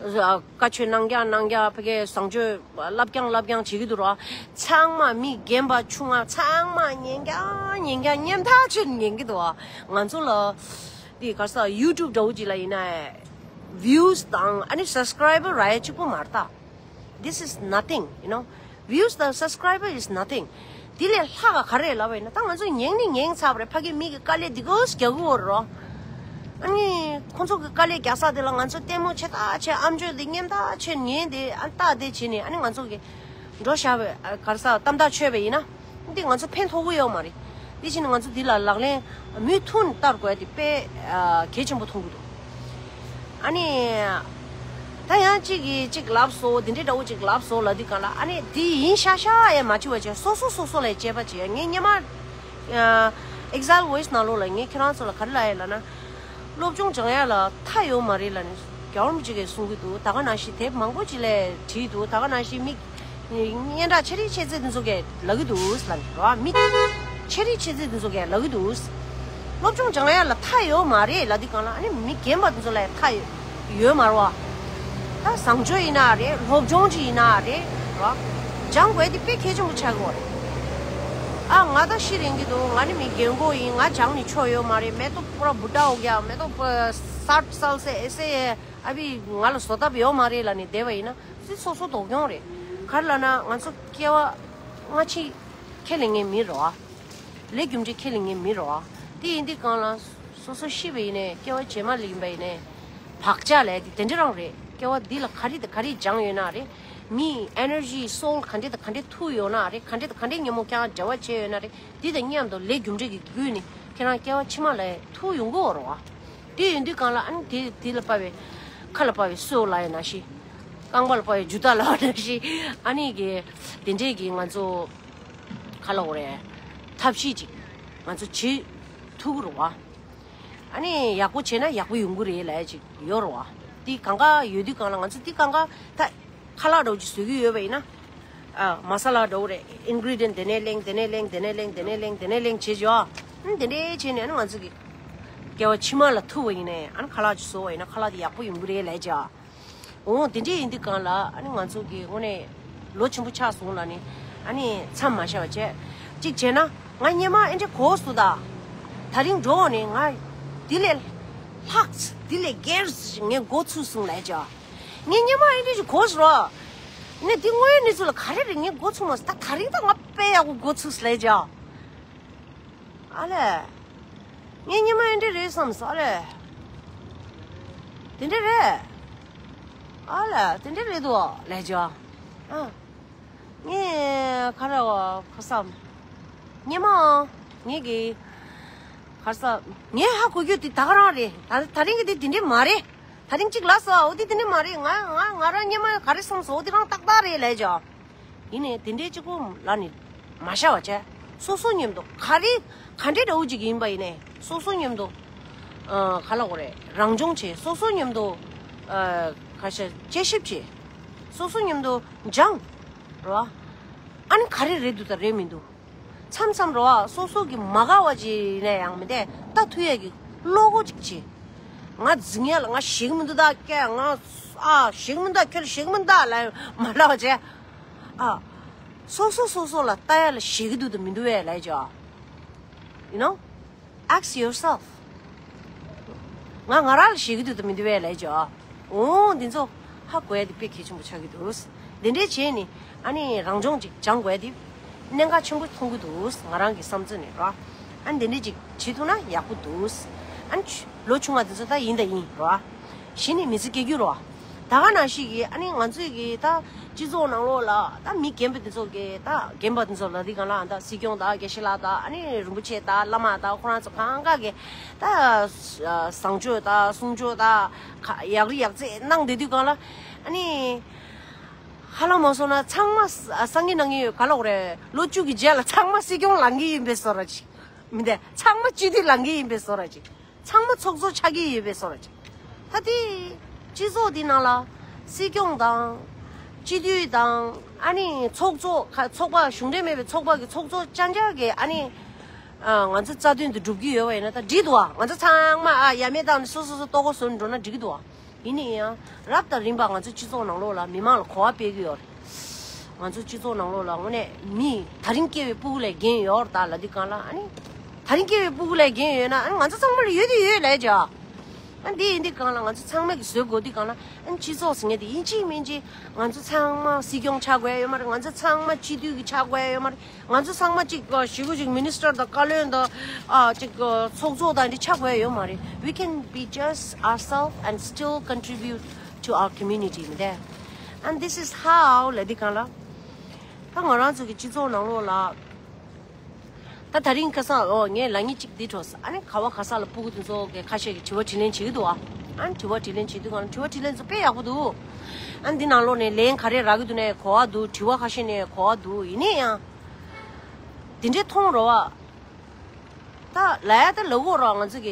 བཀའ་ཆོས་གནང་རྐྱང་གནང་རྐྱང་ཕ་གིའི་བཟང་སྤྱོད་བསླབ་རྐྱང་བསླབ་རྐྱང་བྱེད་ཀྱི་འདུག་རོ། ཚང་མ་མི་རྒན་པ་ཆུང་ང་ཚང་མ་ཉན་རྐྱང་ཉན་རྐྱང་ཉན་ཐག་ཆོད་ཉན་གྱི་འདུག་ང་ཚོ་ལ། དེ་ག་ས་ཡུ་ཊུབ་འདྲ་བོ་ཅིག་ལ་ཡིན་ན། བིའུ་སི་དང་ཨ་ནི་སབ་སི་ཀ་རའི་བར་ར་ཡ་གཅིག་པོ་མ་རེད་ད། This is nothing, you know. Views དང་subscriber is nothing. དེ་ལས་ལྷག་ག་ག་རེ་ལབ་པ་ཡིན་ན་ད་ང་ཚོ་ཉན་ནི་ཉན་ཚར་བ་རེད། ཕ་གི་མི་གི་དཀའ་ལས་འདི་གོ་རྒྱག་གི་ཡོད་རོ། ཨ་ནི་ཁོང་ཚོ་གི་དཀའ་ལས་རྒྱག་ས་དེ་ལ་ང་ཚོ་ལྟད་མོ་ཆེ་ཐག་ཆེ་ཨམ་ཅོག་དེ་ཉན་ཐག་ཆེ་ཉན་དེ་ཨ་ལྟ་དེ་བྱེད་ནས་ཨ་ནི་ང་ཚོ་གི་འགྲོ་བཞག་པའི་ག་རེ་ཟ་གཏམ་ཐག་ཆོད་པ་ཡིན་ན། འདི་ང་ཚོ་ཕན་ཐོགས་ཀྱི་ཡོད་མ་རེད། དེ་བཞིན་ང་ཚོ་འདི་ལ་ལག་ལེན་མུ་མཐུད་ནས་བསྟར་དགོས་ཡ་དེ་དཔེ་གལ་ཆེན་པོ་མཐོང་གི་འདུག་ཨ་ནི། ད་ཡང་གཅིག་གིས་གཅིག་ལབ་སོང་འདི་འདྲའི་འདྲ་བོ་གཅིག་ལབ་སོང་ལབ་དུས་གང་ལ་ཨ་ནི་འདི་ཡིན་ཤག་ཤག་ཡ་མ་བྱེད་པ་བྱས་སོ་སོ་སོ་སོ་ལ་དཔྱད་པ་བྱེད་ཡ་ངས་སྔོན་མ། Exile Voice ནང་ལོགས་ལ་ངས་ཁྱེད་རང་ཚོ་ལ་ག་རེ་ལབ་ཡ་ལབ་ན། སློབ་སྦྱོང་སྦྱང་ཡ་ལ་མཐའ་ཡོད་མ་རེད་ལབ་ནས་རྒྱལ་བ་རིན་པོ་ཆེ་གིས་གསུང་གི་འདུག་ད་ག་ནང་བཞིན་དེབ་མང་པོ་ཅིག་ལ་བྲིས་འདུག་ད་ག་ནང་བཞིན་མི་སྙན་གྲགས་ཆེ་རིགས་ཆེ་ཚད་དེ་ཚོ་གིས་ལབ་ཀྱི་འདུག་ལབ་ནས་རོ། མི་ཆེ་རིགས་ཆེ་ཚད་དེ་ཚོ་གིས་ལབ་ཀྱི་འདུག་སློབ་སྦྱོང་སྦྱང་ཡ་ལ་མཐའ་ཡོད་མ་རེད་ལབ་དུས་གང་ལ་ཨ་ནི་མི་རྒན་པ་དེ་ཚོ་ལ་ཡ་མཐའ་ཡོད་མ་རེད་བ། ད་བཟང་སྤྱོད་ཡིན་ན་རེད། སློབ་སྦྱོང་ཅིག་ཡིན་ན་རེད་རོ། སྦྱང་དགོས་དེ་དཔེ་གལ་ཆེན་པོ་ཆགས་ཀྱི་ཡོད་རེད། ཨ་ང་ད་ཤི་རན་གྱི་འདུག་ང་ནི་མི་རྒན་གོག་ཡིན། ང་སྦྱངས་ནས་ཆོ་ཡོད་མ་རེད། मैं तो पूरा बूढ़ा हो गया। मैं तो साठ साल से ऐसे है। अभी ང་ལ་བཟོ་ཐབས་ཡོད་མ་རེད་ལབ་ནས་བསྡད་པ་ཡིན་ན་སི་སོ་སོ་དོགས་སྐྱོང་རེད། ག་རེ་ལབ་ན་ང་ཚོ་སྐྱེ་བ་སྔ་ཕྱི་ཁས་ལེན་མཁན་མི་རེད་བ། ལས་རྒྱུ་འབྲས་ཁས་ལེན་མཁན་མི་རེད་བ། དེ་ཡིན་དུས་གང་ལ་སོ་སོ་ཤི་བ་ཡིན་ནའི་སྐྱེ་བ་རྗེས་མ་ལ་ཡིན་པ་ཡིན་ནའི་བག་ཆགས་ལས་དེ་དེ་འདྲ་རང་རེད། སྐྱེ་བ་འདི་ལ་ག་རེ་དང་ག་རེ་སྦྱངས་ཡོད་ན་རེད། མིའི་ཨེ་ནར་ཇི་སོལ་ག་འདྲ་དང་ག་འདྲ་ཐུག་ཡོད་ན་རེད། ག་འདྲ་དང་ག་འདྲ་ཉིན་མོ་ཁྱེད་རང་འབྲེལ་བ་བྱས་ཡོད་ན་རེད། འདི་དང་མཉམ་དུ་ལས་རྒྱུ་འབྲས་ཀྱི་བརྒྱུད་ནས་ཁྱེད་རང་སྐྱེ་བ་ཕྱི་མ་ལ་ཐུག་ཡོང་གི་ཡོད་རེད་བ། དེ་ཡིན་དུས་གང་ལ་ཨ་ནི་དེ་དེ་ལ་དཔའ་བའི་ཁ་ལ་དཔའ་བའི་སོ་ལ་ཡིན་ན་ཤི། རྐང་པ་ལ་དཔའ་བའི་རྒྱུ་ད་ལ་ཡིན་ན་ཤི། ཨ་ནི་གི་དེ་འདྲས་ཀྱི་ང་ཚོ་ག་ལ་འོ་རེད། ཐབས་ཤེས་ཅིག་ང་ཚོ་བྱེད་ཐུབ་ཀྱི་རེད་བ། ཨ་ནི་ཡག་པོ་བྱས་ན་ཡག་པོ་ཡོང་གི་རེད་ལབ་ཡ་ཅིག་ཡོད་རེད་བ། དེ་གང་ག་ཡོད་དུས་གང་ལ་ང་ཚོ་དེ་གང་ག་ད་ཁ་ལག་འདྲ་བོ་ཅིག་བཟོ་གི་ཡོད་པ་ཡིན་ན། ཨ་མ་ས་ལ་འདྲ་བོ་རེད། ཨིན་གི་རི་ཌི་ཡན་དེ་ནས་གླེང་དེ་ནས་གླེང་དེ་ནས་གླེང་དེ་ནས་གླེང་དེ་ནས་གླེང་བྱེད་ཅོ། ཨ་དེ་འདྲས་བྱས་ནས་ཨ་ནི་ང་ཚོ་གི་སྐྱེ་བ་ཕྱི་མ་ལ་ཐུག་པ་ཡིན་ནའི་ཨ་ནི་ཁ་ལག་ཅིག་བཟོ་བ་ཡིན་ན་ཁ་ལག་དེ་ཡག་པོ་ཡོང་གི་རེད་ལབ་ཅོ། འོ་དེ་འདྲས་ཡིན་དུས་གང་ལ་ཨ་ནི་ང་ཚོ་གི་དངོས་གནས་ལོ་ཆེན་པོ་ཆགས་སོང་ལབ་ནི་ཨ་ནི་མཚམས་མ་བཞག་པ་བྱས། གཅིག་བྱས་ན་ང་སྔོན་མ་ཨེ་འདྲས་གོ་སོང་ད། ད་རིང་འགྲོ་ནས་ང་དེ་ལས་ལྷག་དེ་ལས་སྒེར་ངས་འགོ་ཚུགས་སོང་ལབ་ཅོ། ངས་སྔོན་མ་ཨེ་འདྲས་ཞིག་གོ་སོང་རོ། ནས་དེ་དངོས་ཡོད་གནས་ཚུལ་ལ་ག་རེ་རེད་ངས་འགོ་ཚུགས་མ་སོང་ད། ད་རིང་ད་ང་དཔེ་ཡག་པོ་འགོ་ཚུགས་ལབ་ཅོ། ཨ་ལས། ངས་སྔོན་མ་ཨེ་འདྲས་རེད་བསམ་སོང་ཨ་ལས། དེ་འདྲས་རེད། ཨ་ལས་དེ་འདྲས་རེད་འདུག་ལབ་ཅོ། ཨ། ངས་ག་རེ་བ་ག་བསམ། སྔོན་མ། ངས་གི་ག་བསམ། ངས་ཧ་གོ་རྒྱུ་དེ་ད་ག་རང་རེད། ད་ད་རིང་གི་དེ་དེ་འདྲས་མ་རེད། ད་རིང་གཅིག་ལབ་སོང་འོ་དེ་དེ་འདྲས་མ་རེད། ང་ང་ང་རང་སྔོན་མ་ག་རེ་བསམ་སོང་འོ་དེ་རང་ཏག་ཏག་རེད་ལབ་ཅོ། ཡིན་ནའི་དེ་འདྲའི་གཅིག་པོ་ལ་ནི་མ་བཞག་པ་བྱས། སོ་སོ་མཉམ་དུ་ག་རེ་ག་འདྲའི་འདྲ་བོ་ཅིག་ཡིན་པ་ཡིན་ནའི་སོ་སོ་མཉམ་དུ་ཨ་ག་ལ་གོ་རེད་རང་སྦྱོང་བྱེད། སོ་སོ་མཉམ་དུ་ཨ་ག་ཤ་དཔྱད་ཞིབ་བྱེད། སོ་སོ་མཉམ་དུ་སྦྱང་རོ། ཨ་ནི་ག་རེ་རེད་འདུག་དང་རེད་མི་འདུག་མཚམས་མཚམས་རོ་ཨ་སོ་སོ་གི་མ་དགའ་བ་ཅིག་ནས་ཡང་མི་དེ་ལྟ་ཐུབ་ཡས་ཀྱི་བློ་སྒོ་ཅིག་བྱེད། ང་འཛིང་ཡ་ལ་ང་ཞེད་ཀྱི་མི་འདུག་ད་སྐད་ང་ཨ་ཞེད་ཀྱི་མི་འདུག་ཁྱོད་ཞེད་ཀྱི་མི་འདུག་ལ་མ་ལབ་བྱས། ཨ་སོ་སོ་སོ་སོ་ལ་ལྟ་ཡ་ལ་ཞེད་ཀྱི་འདུག་དང་མི་འདུག་བས་ལབ་ཅོ། You know? Ask yourself. ང་ང་རང་ལ་ཞེད་ཀྱི་འདུག་དང་མི་འདུག་བས་ལབ་ཅོ། འོ་འདི་ཚོ་ཧ་གོ་ཡ་དེ་དཔེ་གལ་ཆེན་པོ་ཆགས་ཀྱི་འདུག་འདི་འདྲའི་བྱས་ནི་ཨ་ནི་རང་སྦྱོང་ཅིག་སྦྱང་དགོས་ཡ་དེ་གནད་འགག་ཆེན་པོ་མཐོང་གི་འདུག་ང་རང་གི་བསམ་ཚུལ་ནས་རོ། ཨ་ནི་འདི་འདྲའི་ཅིག་བྱེད་ཐུབ་ན་ཡག་པོ་འདུག་ཨ་ནི་ཆུ་ལོ་ཆུང་བ་འདི་ཚོ་ད་ཡིན་ད་ཡིན་རོ། གཞི་ནས་མི་ཚེ་སྐྱེལ་རྒྱུ་རོ། ད་ག་ནང་བཞིན་གྱི་ཨ་ནི་ང་ཚོའི་གི་ད་སྤྱི་ཚོགས་ནང་ལོགས་ལ་ད་མི་རྒན་པ་འདི་ཚོ་གི་ད་རྒན་པ་འདི་ཚོ་ལ་འདི་གང་ལ་ད་སྲིད་སྐྱོང་ད་དགེ་བཤེས་ལགས་ད་ཨ་ནི་རིན་པོ་ཆེ་ད་བླ་མ་ད་ཁོ་རང་ཚོ་གང་ག་གི་ད་བཟང་སྤྱོད་ད་གསུང་ཆོས་ད་ཡག་རི་ཡག་རྩེ་གནང་བསྡད་དུས་གང་ལ་ཨ་ནི་ཧ་ལམ་མ་སོང་ན་ཚང་མ་སང་གི་གནང་གི་ཡོད་ག་ལོག་རེད། ལོ་བཅུ་གི་རྗེས་ལ་ཚང་མ་སྲིད་སྐྱོང་ལང་གི་ཡིན་པའི་བཟོ་འདྲ་ཅིག་མི་འདུག་ཚང་མ་སྤྱི་འཐུས་ལང་གི་ཡིན་པའི་བཟོ་འདྲ་ཅིག་ཚང་མ་ཚོགས་གཙོ་ཆགས་ཀྱི་ཡོད་པའི་བཟོ་འདྲ་ཅིག་ད་དེ་སྤྱི་ཚོགས་འདི་ནང་ལ་སྲིད་སྐྱོང་དང་སྤྱི་འཐུས་དང་ཨ་ནི་ཚོགས་གཙོ་ཁ་ཚོགས་པ་གཞུང་འབྲེལ་མེད་པའི་ཚོགས་པ་གི་ཚོགས་གཙོ་ཅང་ཅང་གི་ཨ་ནི་ཨ་ང་ཚོ་རྩ་དོན་དུ་སྒྲུབ་ཀྱི་ཡོད་པ་ཡིན་ན་ད་འགྲིག་འདུག་ཨ། ང་ཚོ་ཚང་མ་ཨ་ཡ་མེད་བཏང་ནས་སོ་སོ་སོ་ལྟོ་གོས་བཟོ་ནས་འགྲོ་ན་འགྲིག་གི་འདུག་ཨ། ཡིན་ན་ཡང་རབ་དང་རིམ་པ་ང་ཚོ་སྤྱི་ཚོགས་ནང་ལོགས་ལ་མི་མང་ལ་གོ་བ་སྤེལ་གྱི་ཡོད་རེད། ང་ཚོ་སྤྱི་ཚོགས་ནང་ལོགས་ལ་དངོས་གནས་མི་ད་རིང་སྐྱེ་བའི་སྤུ་གུ་ལས་རྒན་ཡོད་རེད་ད་ལབ་དུས་གང་ལ་ཨ་ནི། ད་རིང་སྐྱེ་བའི་སྤུ་གུ་ལས་རྒན་ཡོད་ན་ཨ་ནི་ང་ཚོ་ཚང་མ་ལ་ཡོད་དུས་ཡོད་ལབ་བྱ། ཨ་འདི་ཡིན་དུས་གང་ལ་ང་ཚོ་ཚང་མ་གི་བཟོད་དགོས་དུས་གང་ལ་ཨ་ནི་སྤྱི་ཚོགས་ཟེར་མཁན་དེ་ཡིན་གཅིག་མིན་གཅིག་ང་ཚོ་ཚང་མ་སྲིད་སྐྱོང་ཆགས་དགོས་ཡ་ཡོད་མ་རེད། ང་ཚོ་ཚང་མ་སྤྱི་འཐུས་ཀྱི་ཆགས་དགོས་ཡ་ཡོད་མ་རེད། ང་ཚོ་ཚང་མ་གཅིག་ཞེ་པོ་ཅིག་མི་ནི་སི་ཊར་དང་བཀའ་བློན་དང་ཨ་གཅིག་ཚོགས་གཙོ་དང་འདི་ཆགས་དགོས་ཡོད་མ་རེད། We can be just ourselves and still contribute to our community མི་འདུག and this is how ལབ་དུས་གང་ལ་ད་ང་རང་ཚོ་གི་སྤྱི་ཚོགས་ནང་ལོགས་ལ་ད་ད་རིང་ཁ་སང་ཨོ་ངས་ལབ་མཁན་གཅིག་འདི་འཕྲོ་ས་ཨ་ནི་ག་བ་ག་ས་ལ་སྤུ་གུ་དེ་ཚོ་གི་ཁ་ཤས་ཀྱི་དྲི་བ་དྲིས་ལན་བྱེད་ཀྱི་འདུག་ཨ། ཨ་ནི་དྲི་བ་དྲིས་ལན་བྱེད་དུས་གང་ལ་དྲི་བ་དྲིས་ལན་ཚོ་དཔེ་ཡག་པོ་འདུག་ཨ་ནི་འདི་ནང་ལོགས་ནས་ལན་ག་རེ་རག་གི་འདུག་ནས་གོ་བ་འདུག་དྲི་བ་ཁ་ཤས་ནས་གོ་བ་འདུག་ཡིན་ནའི་ཡང་འདི་འདྲའི་མཐོང་རོགས་ཨ། ད་ལ་ཡ་ད་ལ་འོ་རོགས་ང་ཚོ་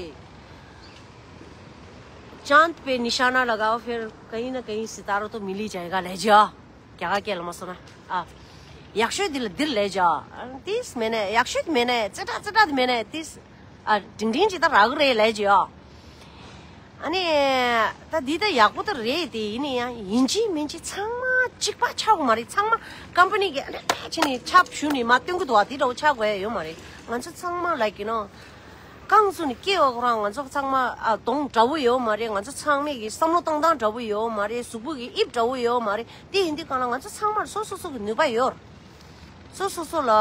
གི་चांद पे निशाना लगाओ फिर कहीं ना कहीं सितारों तो मिल ही जाएगा ལབ་ཅོ། རྒྱ་གར་སྐད་ལ་མ་སོང་ན་ཨ། ཡག་ཤོས་འདི་ལ་འདིར་ལབ་ཅོ། ཏིས་མེད་ནས་ཡག་ཤོས་མེད་ནས་ཙི་ཏྲ་ཙི་ཏྲ་མེད་ནས་ཏིས་ཨ་འབྲིང་འབྲིང་ཅིག་ད་རག་གི་རེད་ལབ་ཅོ། ཨ་ནི་ད་འདི་ད་ཡག་པོ་ད་རེད་དེ་ཡིན་ནི་ཡང་ཡིན་གཅིག་མིན་གཅིག་ཚང་མ་གཅིག་པ་ཆགས་དགོས་མ་རེད། ཚང་མ་ཀམ་པ་ནི་གི་ཨ་ནི་ཕལ་ཆེར་ནི་ཆབ་ཞུ་ནི་མ་སྟོན་གི་འདུག་བ་དེ་འདྲ་བོ་ཆགས་དགོས་ཡ་ཡོད་མ་རེད། ང་ཚོ་ཚང་མ་ལ་གི་ནོ། རྐང་བཙུགས་ནས་སྐྱེ་བ་ཁོ་རང་ང་ཚོ་ཚང་མ་ཨ་གདོང་འདྲ་བོ་ཡོད་མ་རེད། ང་ཚོ་ཚང་མས་ཀྱི་བསམ་བློ་བཏང་སྟངས་འདྲ་བོ་ཡོད་མ་རེད། གཟུགས་པོ་གི་དབྱིབས་འདྲ་བོ་ཡོད་མ་རེད། དེ་ཡིན་དུས་གང་ལ་ང་ཚོ་ཚང་མར་སོ་སོ་སོ་གི་ནུས་པ་ཡོད་རེད། སོ་སོ་སོ་ལ་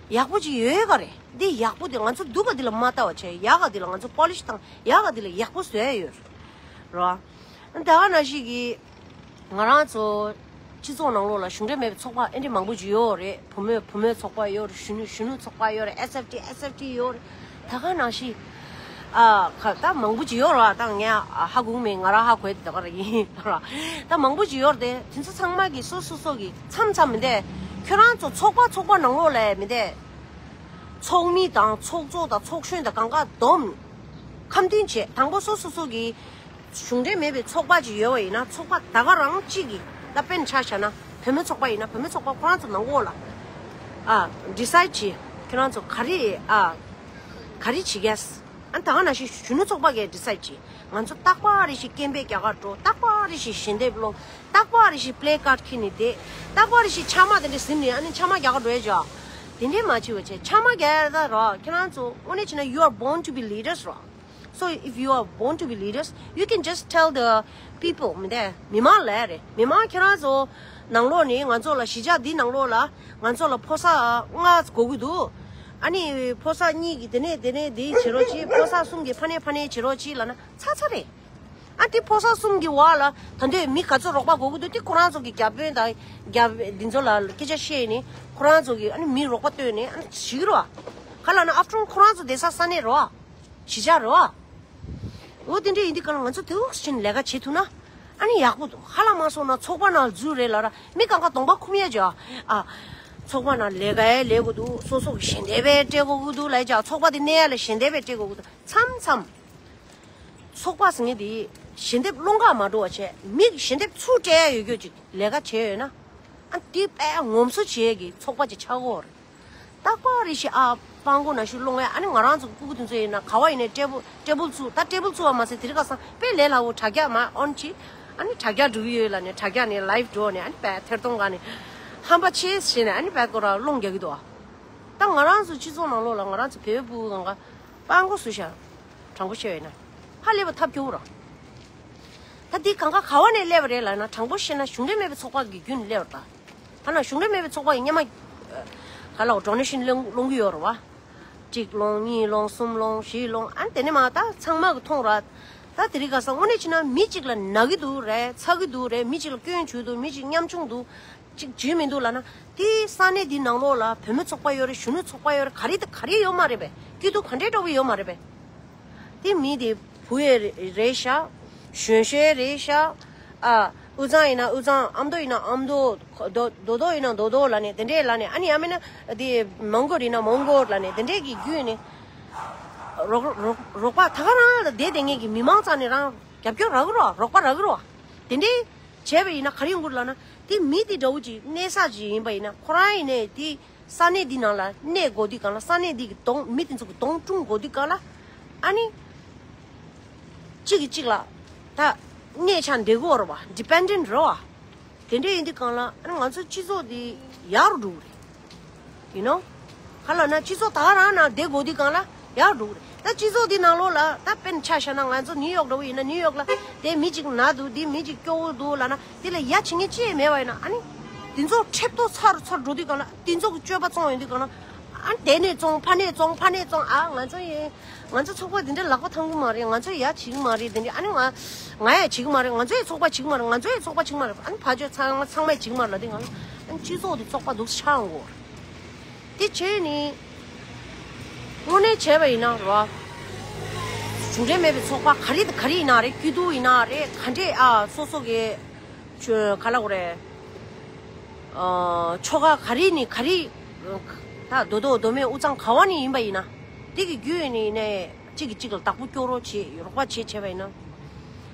ཡག་པོ་ཅིག་ཡོད་ག་རེད། འདི་ཡག་པོ་དེ་ང་ཚོ་སྡུག་ག་འདི་ལ་མ་ལྟ་བ་བྱས་ཡག་ག་འདི་ལ་ང་ཚོ་པོ་ལི་ཤི་བཏང་ཡག་ག་འདི་ལ་ཡག་པོ་བཟོ་ཡ་ཡོད་རེད། རོ། ད་ག་ནང་བཞིན་གྱི། ང་རང་ཚོ་སྤྱི་ཚོགས་ནང་ལོགས་ལ་གཞུང་འབྲེལ་མེད་པའི་ཚོགས་པ་ཨེ་འདྲ་མང་པོ་ཅིག་ཡོད་རེད། བུ་མོས་བུ་མོའི་ཚོགས་པ་ཡོད་རེད། གཞོན་ནུ་གཞོན་ནུ་ཚོགས་པ་ཡོད་རེད། ཨེས་ཨེཕ་ཊི་ཨེས་ཨེཕ་ཊི་ཡོད་རེད། ད་ག་ནང་བཞིན་ཨ་ཁ་ད་མང་པོ་ཅིག་ཡོད་རེད། ད་ངས་ཧ་གོ་མེད། ང་རང་ཧ་གོ་ཡ་དེ་ད་ག་རང་ཡིན་ར། ད་མང་པོ་ཅིག་ཡོད་རེད། དེ་དེ་ཚོ་ཚང་མ་གི་སོ་སོ་སོ་གི་མཚམས་མཚམས་མི་འདས་ཁྱོད་རང་ཚོ་ཚོགས་པ་ཚོགས་པ་ནང་ལོགས་ལ་མི་འདས་ཚོགས་མི་དང་ཚོགས་གཙོ་དང་ཚོགས་གཞོན་དང་གང་ག་བསྡོམས་ཁ་འདོན་བྱས། དང་པོ་སོ་སོ་སོ་གི་གཞུང་འབྲེལ་མེད་པའི་ཚོགས་པ་ཅིག་ཡོད་པ་ཡིན་ན་ཚོགས་པ་ད་ག་རང་གཅིག་གིས་ད་དཔེར་ན་ཆ་བཞག་ན་བུད་མེད་ཚོགས་པ་ཡིན་ན་བུད་མེད་ཚོགས་པ་ཁོ་རང་ཚོ་ནང་འོག་ལ་ཨ་ཌི་སའིཌ་བྱེད། ཁྱོད་རང་ཚོ་ག་རེ་ཨ་ག་རེ་བྱེད་གས། ཨ་ད་ག་ནང་བཞིན་གཞོན་ནུ་ཚོགས་པ་གིས་ཌི་སའིཌ་བྱེད། ང་ཚོ་རྟག་པར་རེ་ཞིག་སྐད་འབོད་རྒྱག་གར་འགྲོ། རྟག་པར་རེ་ཞིག་ཞལ་འདེབས་སློང་། རྟག་པར་རེ་ཞིག་པི་ལེ་ཀཱཌ་འཁྱེར་ནས་བསྡད། རྟག་པར་རེ་ཞིག་ཕྱགས་མ་དེ་འདྲ་ཟིན་ནས་ཨ་ནི་ཕྱགས་མ་རྒྱག་གར་འགྲོ་ཡས་ཅོ། དེ་འདྲས་མ་བྱེད་པ་བྱས་ཕྱགས་མ་རྒྱག་ཡས་ད་རོ། ཁྱེད་རང་ཚོ་དངོས་གནས་བྱས་ན་you are born to be leaders རོ། So if you are born to be leaders, you can just tell the people མི་འདས་མི་མང་ལ་རེད། མི་མང་ཁྱེད་རང་ཚོ་ནང་ལོགས་ནས་ང་ཚོ་ལ་གཞིས་ཆགས་འདི་ནང་ལོགས་ལ་ང་ཚོ་ལ་ཕོ་གསར་ལྔ་དགོས་ཀྱི་འདུག་ཨ་ནི་ཕོ་གསར་གཉིས་ཀྱིས་དེ་ནས་དེ་ནས་འདི་བྱེད་རོགས་གྱིས། ཕོ་གསར་གསུམ་གྱིས་ཕ་ནས་ཕ་ནས་བྱེད་རོགས་གྱིས་ལབ་ན་ཚར་ཚར་རེད། ཨ་དེ་ཕོ་གསར་གསུམ་གྱི་བར་ལ་ད་འདོད་མི་ག་ཚོད་རོགས་པ་དགོས་ཀྱི་འདུག་དེ་ཁོ་རང་ཚོ་གི་བརྒྱ་དཔོན་དང་བརྒྱ་འདི་ཚོ་ལ་སྐད་ཆ་བཤད་ནས་ཁོ་རང་ཚོ་གི་ཨ་ནི་མི་རོགས་པ་བཏོན་ནས་ཨ་ནི་བྱེད་ཀྱི་རེད་བ། ག་ལབ་ན་after all ཁོ་རང་ཚོ་བསྡད་ས་ས་གནས་རེད་བ། གཞིས་ཆགས་རེད་བ། འོ་དེ་འདྲ་ཡིན་དུས་ག་ལ་ང་ཚོ་དེ་འོག་ཕྱིན་ལས་ཀ་བྱེད་ཐུབ་ན་ཨ་ནི་ཡག་པོ་འདུག་ཧ་ལམ་མ་སོང་ན་ཚོགས་པ་ནང་འཛུལ་རེད་ལབ་ར་མི་གང་ག་གདོང་པ་ཁུམ་ཡས་ཅོ། ཨ་ཚོགས་པ་ནང་ལས་ཀ་ཡས་ལས་དགོས་འདུག་སོ་སོ་གི་ཞལ་འདེབས་པས་སྤྲད་དགོས་ཀྱི་འདུག་ལབ་ཅོ། ཚོགས་པ་དེ་གནས་ཡ་ལ་ཞལ་འདེབས་པས་སྤྲད་དགོས་ཀྱི་འདུག་མཚམས་མཚམས་ཚོགས་པ་ཟེར་མཁན་དེ་ཞལ་འདེབས་སློང་ག་མ་འགྲོ་བ་བྱས་མི་གི་ཞལ་འདེབས་ཚུར་སྤྲད་ཡ་ཡོད་རྒྱུ་ཅིག་ལས་ཀ་བྱས་ཡོད་ན། ཨ་འདི་དཔེ་ངོམ་སོ་བྱེད་ཀྱི་ཚོགས་པ་ཅིག་ཆགས་ཀྱི་ཡོད་རེད། རྟག་པར་རེ་ཞིག་ཨ་སྤང་གོ་ན་ཞུ་སློང་ཡ། ཨ་ནི་ང་རང་ཚོ་སྤུ་གུ་དེ་ཚོ་ཡིན་ན་ག་བ་ཡིན་ནའི་ཊེ་བལ་ཊེ་བལ་ཚུགས། ད་ཊེ་བལ་ཚུགས་པ་མ་ཟད་དེ་རིང་ཁ་སང་དཔེ་ལས་སླ་བོ་དྲ་རྒྱ་མར་ཨོན་བྱས། ཨ་ནི་དྲ་རྒྱ་འགྲོ་གི་ཡོད་ལབ་ནས་དྲ་རྒྱ་ནས་ལའིབ་འགྲོ་ནས། ཨ་ནི་དཔེ་ཐེར་གཏོང་ག་ནས་ཧམ་པ་ཆེ་བྱས་ནས་ཨ་ནི་དཔེ་ཁོ་རང་སློང་རྒྱག་གི་འདུག་ད་ང་རང་ཚོ་སྤྱི་ཚོགས་ནང་ལོགས་ལ་ང་རང་ཚོ་བོད་ཕྲུ་གུ་གང་ག་སྤང་གོ་སུ་ཤ་དྲང་པོ་བཤད་ཡོད་ན་ཧ་ལས་པ་ཐབས་སྐྱོ་བོ་ར། ད་འདི་གང་ག་ག་བ་ནས་སླེབས་པ་རེད་ལབ་ན། དྲང་པོ་བཤད་ན་གཞུང་འབྲེལ་མེད་པའི་ཚོགས་པ་གི་བརྒྱུད་ནས་སླེབས་པ་རེད་ད། ཐ་ན་གཞུང་འབྲེལ་མེད་པའི་ཚོགས་པ་གི་སྙན་མ་ག་ལ་ཌོ་ནེ་ཤན་སློང་སློང་གི་ཡོད་རེད་བ། གཅིག་སློང་། གཉིས་སློང་། གསུམ་སློང་། བཞི་སློང་། ཨ་ནི་དེ་ནས་མ་ད་ཚང་མ་གི་མཐོང་ར། ད་དེ་རིང་ཁ་སང་དངོས་གནས་བྱས་ན་མི་གཅིག་ལ་ན་གི་འདུག་རེད། ཚ་གི་འདུག་རེད། མི་གཅིག་ལ་སྐྱོན་བྱུང་འདུག་མི་གཅིག་ཉམ་ཆུང་འདུག་གཅིག་བྱུང་མི་འདུག་ལབ་ན། དེ་ས་གནས་འདི་ནང་ལོགས་ལ་བུ་མོ་ཚོགས་པ་ཡོད་རེད། གཞོན་ནུ་ཚོགས་པ་ཡོད་རེད། ག་རེ་དང་ག་རེ་ཡོད་མ་རེད་པས། སྐྱིད་སྡུག་ག་འདྲའི་འདྲ་བོ་ཡོད་མ་རེད་པས། དེ་མི་དེ་བུ་ཡས་རེད་ཤག་གཞོན་ཤོས་རེད་ཤག་ཨ། དབུས་གཙང་ཡིན་ན་དབུས་གཙང་། ཨ་མདོ་ཡིན་ན་ཨ་མདོ། མདོ་མདོ་སྟོད་ཡིན་ན་མདོ་སྟོད་ལབ་ནས་དེ་འདྲས་ལབ་ནས། ཨ་ནི་ཡང་མིན་ན་དེ་མོན་གྷོ་ཡིན་ན་མོན་གྷོ་ལབ་ནས་དེ་འདྲས་ཀྱི་བརྒྱུད་ནས་རོགས་རོགས་རོགས་པ་ད་ག་རང་ལ་བསྡད་བསྡད་མཁན་གྱི་མི་མང་རྩ་ནས་རང་རྒྱབ་སྐྱོར་རག་གི་རོགས། རོགས་པ་རག་གི་རོགས། དེ་འདྲས་བྱས་པ་ཡིན་ན་ག་རེ་ཡོང་གི་རེད་ལབ་ན། དེ་མི་དེ་འདྲ་བོ་ཅིག་གནས་ས་ཅིག་ཡིན་པ་ཡིན་ན། ཁོ་རང་ཡིན་ནས་དེ་ས་གནས་འདི་ནང་ལ་གནས་དགོས་དུས་སྒང་ལ། ས་གནས་འདི་གི་གདོང་། མི་དེ་ཚོ་གི་གདོང་སྲུང་དགོས་དུས་སྒང་ལ། ཨ་ནི་གཅིག་གིས་གཅིག་ལ་ད་གནས་ཆགས་བསྡད་དགོས་རེད་བ། ཌི་པེན་ཌེན་ཊི་རེད་བ། དེ་འདྲ་ཡིན་དུས་སྒང་ལ་ཨ་ནི་ང་ཚོའི་སྤྱི་ཚོགས་འདི་ཡག་རུ་འགྲོ་གི་རེད། ཡིན་ནོ། ག་ལབ་ན་སྤྱི་ཚོགས་ད་ག་རང་ནང་བསྡད་དགོས་དུས་སྒང་ལ་ཡག་འགྲོ་གི་རེད། ད་སྤྱི་ཚོགས་འདི་ནང་ལོགས་ལ་ད་དཔེར་ན་ཆ་བཞག་ན་ང་ཚོ་ནིའུ་ཡོག་འདྲ་བོ་ཡིན་ན། ནིའུ་ཡོག་ལ་དེ་མི་གཅིག་ན་འདུག་འདི་མི་གཅིག་སྐྱོ་བོ་འདུག་ལབ་ན། དེ་ལ་ཡ་བྱེད་མཁན་ཅི་ཡང་མེད་པ་ཡིན་ན། ཨ་ནི་དེ་ཚོ་ཁྲེབ་ཏོ་ཚར་ཚར་འགྲོ་དུས་སྒང་ལ། དེ་ཚོ་གི་སྤྱོད་པ་བཙོང་ཡོང་དུས་སྒང་ལ། ཨ་ནི་དེ་ནས་བཙོང་། ཕ་ནས་བཙོང་། ཕ་ནས་བཙོང་། ཨ་ང་ཚོ་ཡིན། ང་ཚོ་ཚོགས་པ་འདི་འདྲ་ལག་པ་འཐམ་གི་མ་རེད། ང་ཚོ་ཡ་བྱེད་ཀྱི་མ་རེད། དེ་འདྲ། ཨ་ནི་ང་ང་ཡ་བྱེད་ཀྱི་མ་རེད། ང་ཚོ་ཡ་ཚོགས་པ་བྱེད་ཀྱི་མ་རེད། ང་ཚོ་ཡ་ཚོགས་པ་བྱེད་ཀྱི་མ་རེད། ཨ་ནི་ཕར་ཕྱོགས་ཚང་ཚང་མ་ཡ་བྱེད་ཀྱི་མ་རེད་ལབ་དུས་སྒང་ལ། ཨ་ནི་སྤྱི་ཚོགས་འདི་བཙོག་པ་འདུག་ཆགས་འགྲོ། དེ་བྱས་ནི་དངོས་གནས་བྱས་པ་ཡིན་ན་རོ། གཞུང་འབྲེལ་མེད་པའི་ཚོགས་པ་ག་རེ་དང་ག་རེ་ཡིན་ན་རེད། སྐྱིད་སྡུག་ཡིན་ན་རེད། ག་འདྲས་ཨ་སོ་སོ་གི་ཆོ་ག་ལབ་དགོས་རེད། ཨ་ཆོལ་ཁ་ག་རེ་ནས་ག་རེ། ད་མདོ་སྟོད་མདོ་སྨད་དབུས་གཙང་ག་བ་ནས་ཡིན་པ་ཡིན་ན། དེ་གི་བརྒྱུད་ནས་ནས་གཅིག་གིས་གཅིག་ལ་བདག་པོ་སྐྱོར་རོགས་བྱེད། རོགས་པ་བྱེད་བྱས་པ་ཡིན་ན།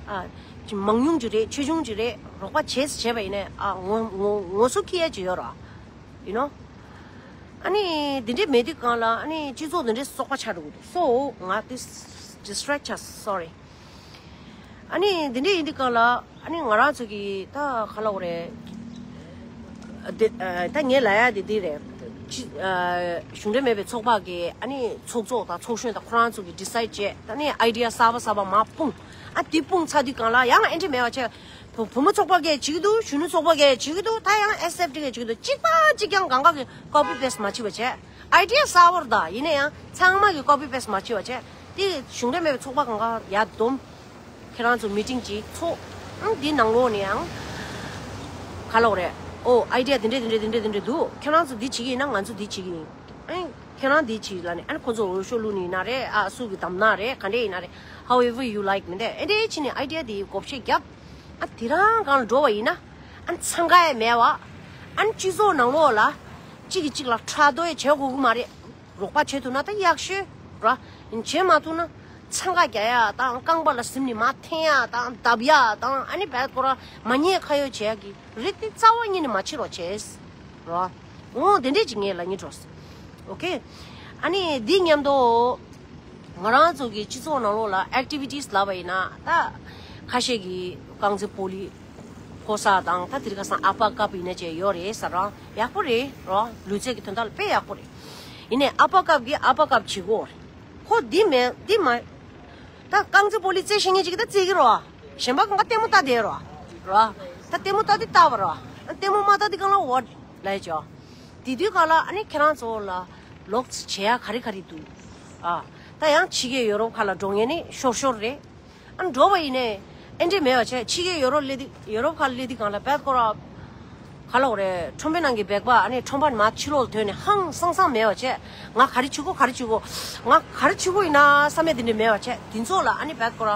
ཨ་མང་ཉུང་ཅིག་རེད། ཆེ་ཆུང་ཅིག་རེད། རོགས་པ་བྱེད་བྱས་པ་ཡིན་ན། ཨ་ངོ་ངོ་ངོ་སོ་ཁེ་ཡ་ཅིག་ཡོད་ར། ཡིན་ནོ། ཨ་ནི་འདི་འདྲས་མེད་དུས་སྒང་ལ་ཨ་ནི་སྤྱི་ཚོགས་འདི་འདྲས་བཙོག་པ་ཆགས་འགྲོ་གི་འདུག་སོ་ང་དེ་ཌིས་ཊེག་ཆགས་སོ་རི། ཨ་ནི་འདི་འདྲས་ཡིན་དུས་སྒང་ལ་ཨ་ནི་ང་རང་ཚོ་གི་ད་ག་ལབ་དགོས་རེད། འདི་ཨ་ད་ངས་ལབ་ཡ་དེ་འདི་རེད། ཅི་ཨ་གཞུང་འབྲེལ་མེད་པའི་ཚོགས་པ་གི་ཨ་ནི་ཚོགས་གཙོ་དང་ཚོགས་གཞོན་དང་ཁོ་རང་ཚོ་གི་ཌི་སའིཌ་བྱས། ད་ནི་ཨའི་ཌི་ཡ་གསར་པ་གསར་པ་མར་སྤུངས། ཨ་དེ་སྤུངས་ཚར་དུས་སྒང་ལ་ཡང་ཨེ་འདྲས་མེད་པ་བྱས། བུ་བུ་མོ་ཚོགས་པ་གིས་བྱེད་ཀྱི་འདུག་གཞོན་ནུ་ཚོགས་པ་གིས་བྱེད་ཀྱི་འདུག་ད་ཡང་ཨེས་ཨེཕ་ཊི་གིས་བྱེད་ཀྱི་འདུག་གཅིག་པ་གཅིག་རྐྱང་གང་ག་གིས་ཀོ་པི་པེ་སི་ཊི་མ་བྱེད་པ་བྱས། ཨའི་ཌི་ཡ་གསར་པ་རེད། ད་ཡིན་ན་ཡང་ཚང་མ་གིས་ཀོ་པི་པེ་སི་ཊི་མ་བྱེད་པ་བྱས། དེ་གཞུང་འབྲེལ་མེད་པའི་ཚོགས་པ་གང་ག་ཡར་བསྡོམས། ཁྱེད་རང་ཚོ་མི་ཊིང་ཅིག་ཚོགས། ཨང་དེ་ནང་ལོགས་ནས་ཡང་ག་ལབ་དགོས་རེད། ཨོ་ཨའི་ཌི་ཡ་དེ་འདྲས་དེ་འདྲས་དེ་འདྲས་དེ་འདྲས་འདུག་ཁྱེད་རང་ཚོ་འདི་བྱེད་ཀྱི་ཡིན་ན་ང་ཚོ་འདི་བྱེད་ཀྱི་ཡིན། ཨ་ཁྱེད་རང་འདི་བྱེད་ལབ་ནས། ཨ་ནི་ཁོ་ཚོ་འོས་ཤོག་བླུགས་ནི་ཡིན་ན་རེད། ཨ་སུ་གིས་བདམས་ན་རེད། ག་འདྲས་ཡིན་ན་རེད། However you like མི་འདུག་ཨེ་འདྲས་བྱས་ནས་ཨའི་ཌི་ཡ་དེ་བགོ་བཤའ་བརྒྱབ། ཨ་དེ་རང་སྒང་ལ་འགྲོ་བ་ཡིན་ན། ཨ་འཚང་ཁ་ཡང་མེད་པ། ཨ་ནི་སྤྱི་ཚོགས་ནང་ལོགས་ལ་གཅིག་གིས་གཅིག་ལ་ཕྲག་དོག་ཡང་བྱེད་དགོས་ཀྱི་མ་རེད། རོགས་པ་བྱེད་ཐུབ་ན་ད་ཡག་ཤོས་ར། བྱེད་མ་ཐུབ་ན་འཚང་ཁ་རྒྱག་ཡ་དང་། རྐང་པ་ལ་གཟིམ་ནས་མར་འཐེན་ཡ་དང་བརྡབ་ཡ་དང་། ཨ་ནི་བད་ཁོ་ར་མ་ཉེས་ཁ་གཡོག་བྱེད་ཡ་གི་རིགས་དེ་རྩ་བ་ཉིད་ནས་མ་བྱེད་རོགས་བྱས། ར། འོ་དེ་འདྲས་ཅིག་ངས་ལབ་སྙིང་བྲོ། ཨོ་ཁེ། ཨ་ནི་འདི་མཉམ་དུ་ང་རང་ཚོ་གི་སྤྱི་ཚོགས་ནང་ལོགས་ལ་ཨེག་ཊི་བི་ཊི་སི་ལབ་པ་ཡིན་ན། ད་ཁ་ཤས་ཀྱིས་རྐང་རྩེད་སྤོ་ལོ་ཕོ་གསར་དང་། ད་དེ་རིང་ཁ་སང་ཨ་པ་ཀབ་ཡིན་ན་བྱས་ཡོད་རེད་ཟེར་ར། ཡག་པོ་རེད་ར། ལུས་རྩལ་གྱི་དོན་དག་ལ་དཔེ་ཡག་པོ་རེད། ཡིན་ནའི་ཨ་པ་ཀབ་ཀྱིས་ཨ་པ་ཀབ་བྱེད་དགོས་རེད། ཁོ་འདི་མེད་འདི་མ། ད་རྐང་རྩེད་སྤོ་ལོ་རྩེད་ཤེས་མཁན་ཅིག་ད་རྩེད་ཀྱི་རོ། གཞན་པ་གང་ག་ལྟད་མོ་ལྟ་བསྡད་རོ། རོ། ད་ལྟད་མོ་ལྟ་དུས་ལྟ་བ་རོ། ལྟད་མོ་མ་ལྟ་དུས་གང་ལ་འོ་ལབ་ཡ་ཅོ། དེ་དུས་གང་ལ་ཨ་ནི་ཁྱེད་རང་ཚོ་ལ་ལོག་བྱེད་ཡ་ག་རེ་ག་རེ་འདུག་ཨ། ད་ཡང་ཕྱི་རྒྱལ་ཡོ་རོབ་ཁག་ལ་འགྲོ་མཁན་ནི་ཤོར་ཤོར་རེད། ཨ་ནི་འགྲོ་བ་ཡིན་ནའི་ཨེ་འདྲས་མེད་པ་བྱས། ཕྱི་རྒྱལ་ཡོ་རོབ་སླེབས་དུས། ཡོ་རོབ་ཁག་ལ་སླེབས་དུས་གང་ལ་བད་ཁོ་ར། ག་ལབ་དགོས་རེད། ཁྲོན་པའི་ནང་གི་སྦེག་པ་ཨ་ནི་ཁྲོན་པ་མར་ཕྱི་ལོགས་ལ་དོན་ནས་ཧང་སང་སང་མེད་པ་བྱས། ང་ག་རེ་བྱེད་དགོས་ག་རེ་བྱེད་དགོས། ང་ག་རེ་བྱེད་དགོས་ཡིན་ན་བསམ་ཡས་དེ་འདྲ་མེད་པ་བྱས། དེ་ཚོ་ལ་ཨ་ནི་བད་ཁོ་ར།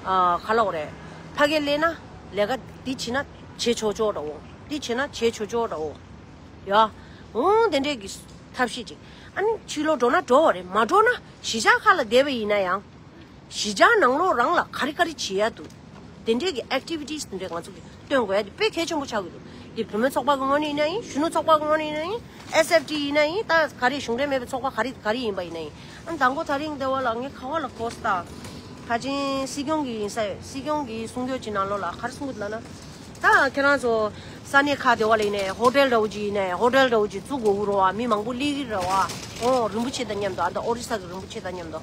ཨ་ག་ལབ་དགོས་རེད། ཕ་གིར་སླེབས་ན་ལས་ཀ་འདི་བྱེད་ན་བྱེད་ཆོག་ཆོག་འདྲ་བོ། འདི་བྱེད་ན་བྱེད་ཆོག་ཆོག་འདྲ་བོ། ཡ། འོང་དེ་འདྲས་ཀྱི་ཐབས་ཤེས་ཅིག་ཨ་ནི་ཕྱི་ལོགས་འགྲོ་ན་འགྲོ་བ་རེད། མ་འགྲོ་ན་གཞིས་ཆགས་ཁག་ལ་བསྡད་པ་ཡིན་ན་ཡང་། གཞིས་ཆགས་ནང་ལོགས་རང་ལ་ག་རེ་ག་རེ་བྱེད་ཡ་འདུག་དེ་འདྲས་ཀྱི་ཨེག་ཊི་བི་ཊི་སི་དེ་འདྲས་ང་ཚོ་གིས་སྟོན་དགོས་ཡ་དེ་དཔེ་གལ་ཆེན་པོ་ཆགས་ཀྱི་འདུག་དེ་བུད་མེད་ཚོགས་པ་གི་ངོས་ནས་ཡིན་ན་ཡིན། གཞོན་ནུ་ཚོགས་པ་གི་ངོས་ནས་ཡིན་ན་ཡིན། ཨེས་ཨེཕ་ཊི་ཡིན་ན་ཡིན། ད་ག་རེ་གཞུང་འབྲེལ་མེད་པའི་ཚོགས་པ་ག་རེ་ག་རེ་ཡིན་པ་ཡིན་ན་ཡིན། ཨ་ནི་དང་པོ་དེ་རིང་འདི་བ་ལ་ངས་ག་བ་ལ་གོ་ས་ད། ཕལ་ཆེར་སྲིད་སྐྱོང་གི་ཡིན་ས་ཡོད། སྲིད་སྐྱོང་གི་གསུང་ཆོས་ཀྱི་ནང་ལོགས་ལ་ག་རེ་གསུང་གི་འདུག་ལབ་ན། ད་ཁྱེད་རང་ཚོ་ས་གནས་ཁག་དེ་བ་ལ་ཡིན་ནའི་ཧོ་ཊེལ་འདྲ་བོ་ཅིག་ཡིན་ནའི་ཧོ་ཊེལ་འདྲ་བོ་ཅིག་བཙུགས་དགོས་ཀྱི་རེད་བ། མི་མང་པོ་སླེབས་ཀྱི་རེད་བ། ཨོ་རིན་པོ་ཆེ་དང་མཉམ་དུ། ཨ་ད་ཨོ་རི་ས་གི་རིན་པོ་ཆེ་དང་མཉམ་དུ།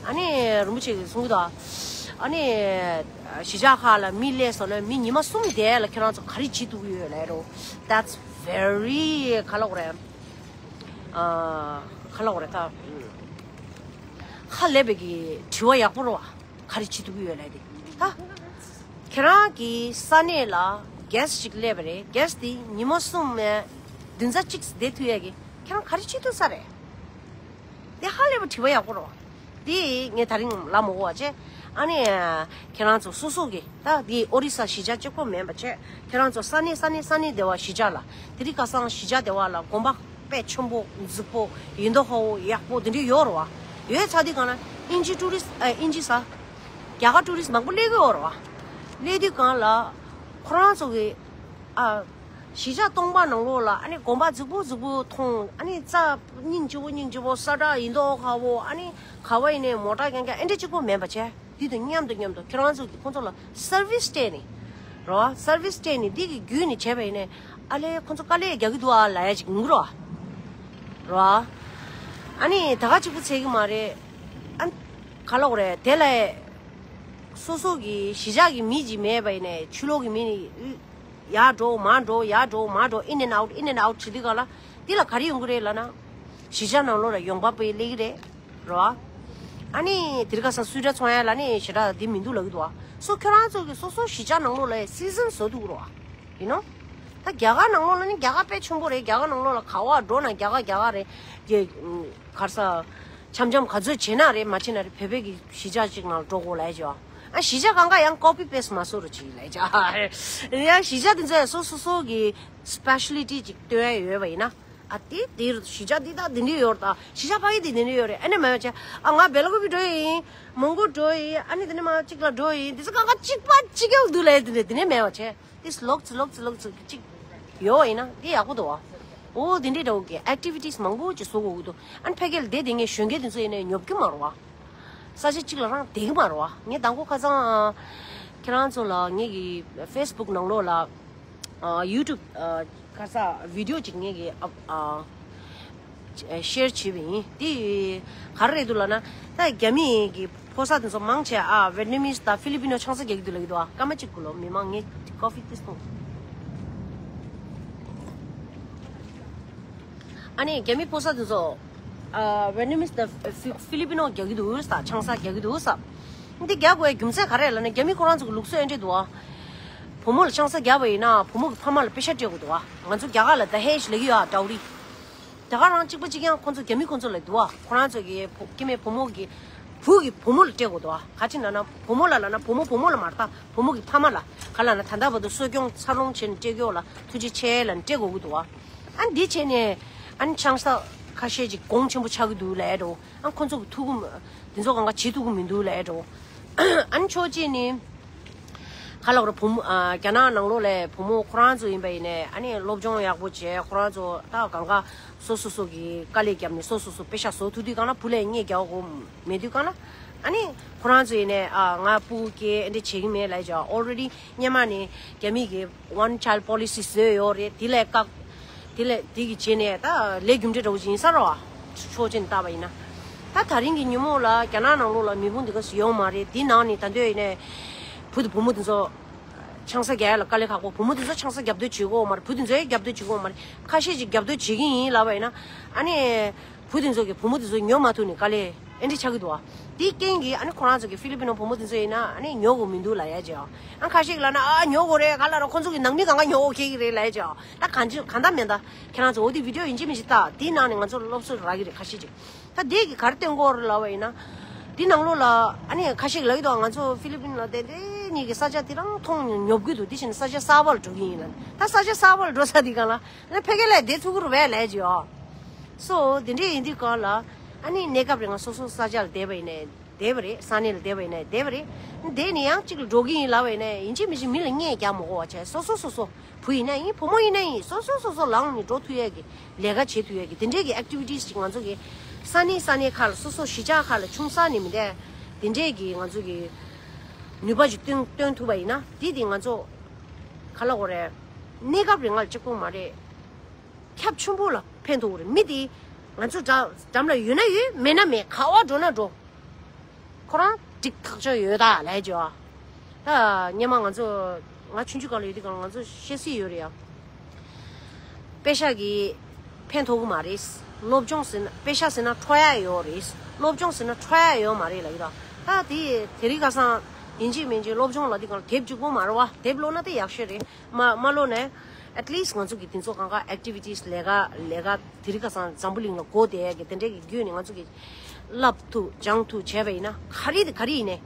ཨ་ནི་རིན་པོ་ཆེ་གིས་གསུང་གི་འདུག་ཨ་ནི་གཞིས་ཆགས་ཁག་ལ་མི་སླེབས་སོང་ན་མི་ཉི་མ་གསུམ་དེ་ལ་ཁྱེད་རང་ཚོ་ག་རེ་བྱེད་ཐུབ་ཀྱི་ཡོད་ལབ་རོ། That's very ག་ལབ་དགོས་རེད། ཨ་ག་ལབ་དགོས་རེད་ད། ཧ་ལས་པའི་གི་དྲི་བ་ཡག་པོ་རེད་བ། ག་རེ་བྱེད་ཐུབ་ཀྱི་ཡོད་ལབ་དེ། ད་ཁྱེད་རང་གི་ས་གནས་ལ་གྷེ་སི་ཊི་ཅིག་སླེབས་པ་རེད། གྷེ་སི་ཊི་དེ་ཉི་མ་གསུམ་ནས་བདུན་ཙམ་གཅིག་བསྡད་ཐུབ་ཡས་གི་ཁྱེད་རང་ག་རེ་བྱེད་ཐུབ་ས་རེད། དེ་ཧ་ལས་པ་དྲི་བ་ཡག་པོ་རེད་བ། དེ་ངས་དེ་རིང་ལབ་མ་དགོས་པ་བྱས། ཨ་ནི་ཁྱེད་རང་ཚོ་སོ་སོ་གི་ད་དེ་ཨོ་རི་ས་གཞིས་ཆགས་གཅིག་པོ་མིན་པ་བྱས། ཁྱེད་རང་ཚོ་ས་གནས་ས་གནས་ས་གནས་དེ་བ་གཞིས་ཆགས་ལ་དེ་རིང་ཁ་སང་གཞིས་ཆགས་དེ་བ་ལ་དགོན་པ་དཔེ་ཆེན་པོ་རྫིག་པོ་ཡིན་མདོག་ཁ་པོ་ཡག་པོ་དེ་འདྲ་ཡོད་རེད་བ། ཡོད་ཚར་དུས་གང་ལ་ཨིན་ཇི་ཊུ་རི་སི་ཊི་ཨ་ཨིན་ཇི་ས་རྒྱ་གར་ཊུ་རི་སི་ཊི་མང་པོ་སླེབས་ཀྱི་ཡོད་རེད་བ། སླེབས་དུས་གང་ལ་ཁོ་རང་ཚོ་གི་ཨ་གཞིས་ཆགས་སྟོང་པ་ནང་ལོགས་ལ་ཨ་ནི་དགོན་པ་རྫིག་པོ་རྫིག་པོ་མཐོང་། ཨ་ནི་རྩྭ་སྙིང་རྗེ་པོ་སྙིང་རྗེ་པོ་ས་བྲག་ཡིན་མདོག་ཁ་པོ། ཨ་ནི་ག་བ་ཡིན་ནའི་མོ་ཊ་རྐྱང་རྐྱང་ཨེ་འདྲ་གཅིག་པོ་མིན་པ་བྱས། དེ་དང་མཉམ་དུ་མཉམ་དུ་ཁྱེད་རང་ཚོ་གིས་ཁོང་ཚོ་ལ་སར་བི་སི་སྤྲད་ནས་རེད་བ། སར་བི་སི་སྤྲད་ནས་འདི་གི་བརྒྱུད་ནས་བྱས་པ་ཡིན་ནའི་ཨ་ལས་ཁོང་ཚོ་དཀའ་ལས་རྒྱག་གི་འདུག་ཨ་ལབ་ཡ་ཅིག་ཡོང་གི་རེད་བ། རེད་བ། ཨ་ནི་ད་ག་གཅིག་པུ་ཚད་གི་མ་རེད། ཨ་ག་ལབ་དགོས་རེད། དེ་ལ་སོ་སོ་གི་གཞིས་ཆགས་ཀྱི་མི་ཅིག་མེད་པ་ཡིན་ནའི་ཕྱི་ལོགས་ཀྱི་མི་ནི་ཡར་འགྲོ་མར་འགྲོ་ཡར་འགྲོ་མར་འགྲོ་in and out in and out བྱེད་དུས་གང་ལ་འདི་ལ་ག་རེ་ཡོང་གི་རེད་ལབ་ན། གཞིས་ཆགས་ནང་ལོགས་ལ་ཡོང་འབབ་སྤེལ་གྱི་རེད། རེད་བ། ཨ་ནི་དེ་རིང་ཁ་སང་སུ་འདྲ་ཚོང་ཡ་ལ་ནི་ཞེ་དྲག་འདི་མི་འདུག་ལབ་ཀྱི་འདུག་བ། སོ་ཁྱོད་རང་ཚོ་གི་སོ་སོ་གཞིས་ཆགས་ནང་ལོགས་ལ་སི་ཛན་བཟོ་ཐུབ་ཀྱི་རེད་བ། ཡིན་ནོ། ད་རྒྱ་གར་ནང་ལོགས་ལ་ནི་རྒྱ་གར་དཔེ་ཆེན་པོ་རེད། རྒྱ་གར་ནང་ལོགས་ལ་ག་བ་འགྲོ་ན་རྒྱ་གར་རྒྱ་གར་རེད། རྒྱ་གར་ས་འཆམ་འཆམ་ག་ཚོད་བྱེད་ན་རེད། མ་བྱེད་ན་རེད། བོད་པའི་གི་གཞིས་ཆགས་གཅིག་ནང་འགྲོ་དགོས་ལབ་ཡ་ཅིག་ཨ་གཞིས་ཆགས་གང་ག་ཡང་ཀོ་པི་པེ་སི་མ་བཟོ་རོགས་བྱེད་ལབ་ཡ་ཅིག་ཡང་གཞིས་ཆགས་དེ་ཚོ་ཡང་སོ་སོ་སོ་གི་སི་པེ་ཤ་ལི་ཊི་ཅིག་སྟོན་ཡ་ཡོད་པ་ཡིན་ན། ཨ་དེ་དེ་རུ་གཞིས་ཆགས་འདི་དག་འདི་འདྲ་ཡོད་རེད། ད་གཞིས་ཆགས་ཕ་གི་དེ་འདི་འདྲ་ཡོད་རེད། ཨ་ནི་མ་ཡོད་ཆེ། ཨ་ང་སྦེལ་ཀོབ་འགྲོ་ཡི་ཡིན། མོན་གྷོ་འགྲོ་ཡི་ཡིན། ཨ་ནི་དེ་ནས་མ་གཅིག་ལ་འགྲོ་ཡི་ཡིན། དེ་ཚོ་གང་ག་གཅིག་པ་གཅིག་རྐྱང་འདུག་ལབ་ཡ་དེ་འདྲ་དེ་འདྲ་མེད་པ་བྱས། དེ་ལོག་ཙི་ལོག་ཙི་ལོག་ཙི་གཅིག་ཡོད་པ་ཡིན་ན་དེ་ཡག་པོ་འདུག་བ། འོ་དེ་འདྲའི་འདྲ་བོ་གི་ཨེག་ཊི་བི་ཊི་སི་མང་པོ་ཅིག་བཟོ་དགོས་ཀྱི་འདུག་ཨ་ནི་ཕ་གི་ལ་བསྡད་བསྡད་མཁན་གཞོན་སྐྱེས་དེ་ཚོ་ཡིན་ནའི་ཉོབ་ཀྱི་མ་རེད་བ། ས་ཆ་གཅིག་ལ་རང་བསྡད་ཀྱི་མ་རེད་བ། ངས་དང་པོ་ཁ་སང་ཨ་ཁྱེད་རང་ཚོ་ལ་ངེད་ཀྱི་ཕེ་སི་བུག་ནང་ལོགས་ལ་ཨ་ཡུ་ཊུབ་ཨ་ཁ་ས་བི་ཌི་ཡོ་ཅིག་ངེད་ཀྱིས་ཨ་ཨ་ཤེར་བྱས་པ་ཡིན། དེ་ག་རེ་རེད་འདུག་ལབ་ན། ད་རྒྱ་མི་གི་ཕོ་གསར་དེ་ཚོ་མང་ཆེ་ཨ་ཝེད་ནི་མི་སི་དང་ཕི་ལི་པི་ནོ་ཆང་ས་རྒྱག་གི་འདུག་ལབ་ཀྱི་འདུག་ཨ་སྐར་མ་གཅིག་གུ་ལོ་མི་མང་ངས་ཀོ་ཕི་ཏིས་ཐོངས། ཨ་ནི་རྒྱ་མི་ཕོ་གསར་དེ་ཚོ་ཨ་ཝེད་ནི་མི་སི་དང་ཕི་ཕི་ལི་པི་ནོ་རྒྱག་གི་འདུག་ས། ཆང་ས་རྒྱག་གི་འདུག་ས། འདི་རྒྱག་དགོས་རྒྱུ་མཚན་ག་རེ་ལབ་ན། རྒྱ་མི་ཁོ་རང་ཚོ་གི་ལུགས་སྲོལ་ཨེ་འདྲས་འདུག་ཨ། བུ་མོ་ལ་ཆང་ས་བརྒྱབ་པ་ཡིན་ན་བུ་མོ་གི་ཕ་མ་ལ་པེ་ཤ་སྤྲད་དགོས་འདུག་ཨ། ང་ཚོ་རྒྱ་གར་ལ་ད་ཧེ་ཞིག་ལབ་ཀྱི་ཡོད་ཨ། ཌའོ་རི། རྒྱ་གར་རང་གཅིག་པ་གཅིག་རྐྱང་ཁོ་ཚོ་རྒྱ་མི་ཁོ་ཚོ་ལ་འདུག་ཨ། ཁོ་རང་ཚོ་གི་བུ་སྐྱེ་དམན་བུ་མོ་གི་བུ་གི་བུ་མོ་ལ་སྤྲད་དགོས་འདུག་ཨ། ག་ཅི་ན་ན་བུ་མོ་ལ་ལབ་ན་བུ་མོ་བུ་མོ་ལ་མ་རེད་ད། བུ་མོ་གི་ཕ་མ་ལ། ག་ལབ་ན་ད་ལྟ་བར་དུ་གསོ་སྐྱོང་འཚར་ལོངས་བྱས་ནས་སྤྲད་ཀྱི་ཡོད་ལ་ཐུགས་རྗེ་ཆེ་ལབ་ནས་སྤྲད་དགོས་ཀྱི་འདུག་ཨ། ཨ་འདི་བྱས་ནས་ཨ་ནི་ཆང་ས་ཁ་ཤས་ཅིག་གོང་ཆེན་པོ་ཆགས་ཀྱི་འདུག་ལབ་ཡ་འགྲོ། ཨ་ཁོ་ཚོ་གི་ཐུགས་ཁུར་དེ་ཚོ་གང་ག་བྱེད་ཐུབ་ཀྱི་མི་འདུག་ལབ་ཡ་འགྲོ། ཨ་ནི་ཕྱོགས་གཅིག་ནས་ག་ལབ་ར་བུ་མོ་ཨ་རྒྱ་ནག་ནང་ལོགས་ལ་བུ་མོ་ཁོ་རང་ཚོ་ཡིན་པ་ཡིན་ནའི་ཨ་ནི་སློབ་སྦྱོང་ཡག་པོ་བྱས། ཁོ་རང་ཚོ་ད་གང་ག་སོ་སོ་སོ་གི་དཀའ་ལས་བརྒྱབ་ནས་སོ་སོ་སོ་པེ་ཤ་བཟོ་ཐུབ་དུས་གང་ལ་བུ་ལ་ཡང་རྒྱག་དགོས་མེད་དུས་གང་ལ་ཨ་ནི་ཁོ་རང་ཚོ་ཡིན་ནའི་ཨ་ང་སྤུ་གུ་སྐྱེ་ཨེ་འདྲ་བྱེད་ཀྱི་མེད་ལབ་ཡ་ཅིག་ཨོལ་རེ་ཌི་སྔོན་མ་ནས་རྒྱ་མི་གི་One Child Policy བཟོས་ཡོད་རེད། དེ་ལས་བཀག་དེ་ལས་དེ་གི་རྗེས་ནས་ད་ལས་རྒྱུ་འབྲས་འདྲ་བོ་ཅིག་ཡིན་ས་རེད་བ། ཕྱོགས་གཅིག་ནས་བལྟས་པ་ཡིན་ན། ད་ད་རིང་གི་ཉིན་མོ་ལ་རྒྱ་ནག་ནང་ལོགས་ལ་མི་ཁུངས་འདི་ག་ཚོད་ཡོད་མ་རེད། དེ་ནང་ནས་ད་འདོད་ཡིན་ནའི་བུ་དང་བུ་མོ་དེ་ཚོ་ཆང་ས་རྒྱག་ཡ་ལ་དཀའ་ལས་ཁག་པོ། བུ་མོ་དེ་ཚོ་ཆང་ས་རྒྱབ་འདོད་བྱེད་ཀྱི་ཡོད་མ་རེད། བུ་དེ་ཚོ་ཡང་རྒྱབ་འདོད་བྱེད་ཀྱི་ཡོད་མ་རེད། ཁ་ཤས་ཅིག་རྒྱབ་འདོད་བྱེད་ཀྱི་ཡིན་ལབ་པ་ཡིན་ན། ཨ་ནི་བུ་དེ་ཚོ་གི་བུ་མོ་དེ་ཚོ་ཉོ་མ་ཐུབ་ནས་དཀའ་ལས་ཨེ་འདྲ་ཆགས་ཀྱི་འདུག་བ། དེའི་རྐྱེན་གྱིས་ཨ་ནི་ཁོ་རང་ཚོ་གི་ཧྥི་ལི་པི་ནོ་བུ་མོ་དེ་ཚོ་ཡིན་ན་ཨ་ནི་ཉོ་དགོས་མི་འདུག་ལབ་ཡ་ཅིག་ཨ་ཁ་ཤས་ཀྱིས་ལབ་ན་ཨ་ཉོ་དགོས་རེད། ག་ལབ་ར་ཁོ་ཚོ་གི་ནང་མི་གང་ག་ཉོ་དགོས་ཁེལ་གྱི་རེད་ལབ་ཡ་ཅིག་ད་གང་ཅི་གང་ལྟར་མིན་ད་ཁྱེད་རང་ཚོ་འོ་དེ་བི་ཌི་ཡོ་ཡིན་གཅིག་མིན་གཅིག་ལྟ། དེའི་ནང་ནས་ང་ཚོར་སློབ་གསོ་རག་གི་རེད་ཁ་ཤས་ཅིག་ད་དེ་གི་ག་རེ་སྟོན་གྱི་ཡོད་རེད་ལབ་པ་ཡིན་ན། དེ་ནང་ལོགས་ལ་ཨ་ནི་ཁ་ཤས་ཀྱིས་ལབ་ཀྱི་འདུག་ང་ཚོ་ཧྥི་ལི་པིན་ལ་བསྡད་དེ་ནས་ཀྱི་ས་ཆ་དེ་རང་མཐོང་ཉོབ་ཀྱི་འདུག་དེ་བཞིན་ས་ཆ་གསར་པ་ལ་འགྲོ་གི་ཡིན་ལབ། ད་ས་ཆ་གསར་པ་ལ་འགྲོ་ས་དེ་གང་ལ་ཨ་ནི་ཕ་གི་ལ་བསྡད་ཐུབ་ཀྱི་རེད་པས་ལབ་ཀྱི་ཡོད། སོ་དེ་འདྲས་ཡིན་དུས་གང་ལ་ཨ་ནི་གནས་སྐབས་རིང་ང་སོ་སོ་ས་ཆ་ལ་བསྡད་པ་ཡིན་ནའི་ བསྡད་པ་རེད། ས་གནས་ལ་བསྡད་པ་ཡིན་ན་བསྡད་པ་རེད། བསྡད་ནས་ཡང་གཅིག་ལ་འགྲོ་གི་ཡིན་ལབ་པ་ཡིན་ན་ཡིན་གཅིག་མིན་གཅིག་མི་ལ་བརྙས་རྒྱག་མ་དགོས་པ་བྱས། སོ་སོ་སོ་སོ། བུ་ཡིན་ན་ཡིན། བུ་མོ་ཡིན་ན་ཡིན། སོ་སོ་སོ་སོ་ལངས་ནས་འགྲོ་ཐུབ་ཡས་ཀྱི་ལས་ཀ་བྱེད་ཐུབ་ཡས་ཀྱི་དེ་འདྲས་ཀྱི་ཨེག་ཊི་བི་ཊི་སི་ཅིག་ང་ཚོ་གི་ས་གནས་ས་གནས་ཁག་ལ། སོ་སོ་གཞིས་ཆགས་ཁག་ལ། ཆུང་ས་ནས་མི་འདས་དེ་འདྲས་ཀྱི་ང་ཚོ་གི་ནུས་པ་ཅིག་བཏོན་བཏོན་ཐུབ་པ་ཡིན་ན། དེ་དེ་ང་ཚོ་ག་ལ་གོ་རེད། གནས་སྐབས་རིང་ལ་གཅིག་པོ་མ་རེད། ཁྱབ་ཆེན་པོ་ལ་ཕན་ཐོགས་རེད། མི་དེ་ང་ཚོ་འགྲམ་ལ་ཡོད་ན་ཡོད། མེད་ན་མེད། ག་བ་འགྲོ་ན་འགྲོ། ཁོ་རང་འགྲིག་ཐག་ཆོད་ཡོད་ད་ལས་ཇོ། ད་སྔོན་མ་ང་ཚོ་ང་ཆུང་ཆུང་སྒང་ལ་ཡོད་དུས་སྒང་ལ་ང་ཚོ་བཤད་སྲིད་ཡོད་རེད་ཡ། པེ་ཤག་གིས་ཕན་ཐོགས་ཀྱི་མ་རེད། སློབ་སྦྱོང་ཟེར་ན་པེ་ཤག་ཟེར་ན་འཕྲོ་ཡ་ཡོད་རེད། སློབ་སྦྱོང་ཟེར་ན་འཕྲོ་ཡ་ཡོད་མ་རེད་ལབ་ཀྱི་ད། ད་དེ་དེ་རིང་ཁ་སང་ཡིན་གཅིག་མིན་གཅིག་སློབ་སྦྱོང་ལབ་དུས་སྒང་ལ་དེབ་གཅིག་པོ་མ་རེད་བ། དེབ་ཀློག་ན་དེ་ཡག་ཤོས་རེད། མ་མ་ཀློག་ནས་at least ང་ཚོ་གི་དེ་ཚོ་གང་ག་ཨེག་ཊི་བི་ཊི་སི་ལས་ཀ་ལས་ཀ་དེ་རིང་ཁ་སང་འཛམ་བུ་གླིང་ལ་གོ་བསྡད་ཡ་གི་དེ་འདྲས་ཀྱི་བརྒྱུད་ནས་ང་ཚོ་གི་བསླབ་ཐུབ་སྦྱང་ཐུབ་བྱས་པ་ཡིན་ན། ག་རེ་དེ་ག་རེ་ཡིན་ནའི།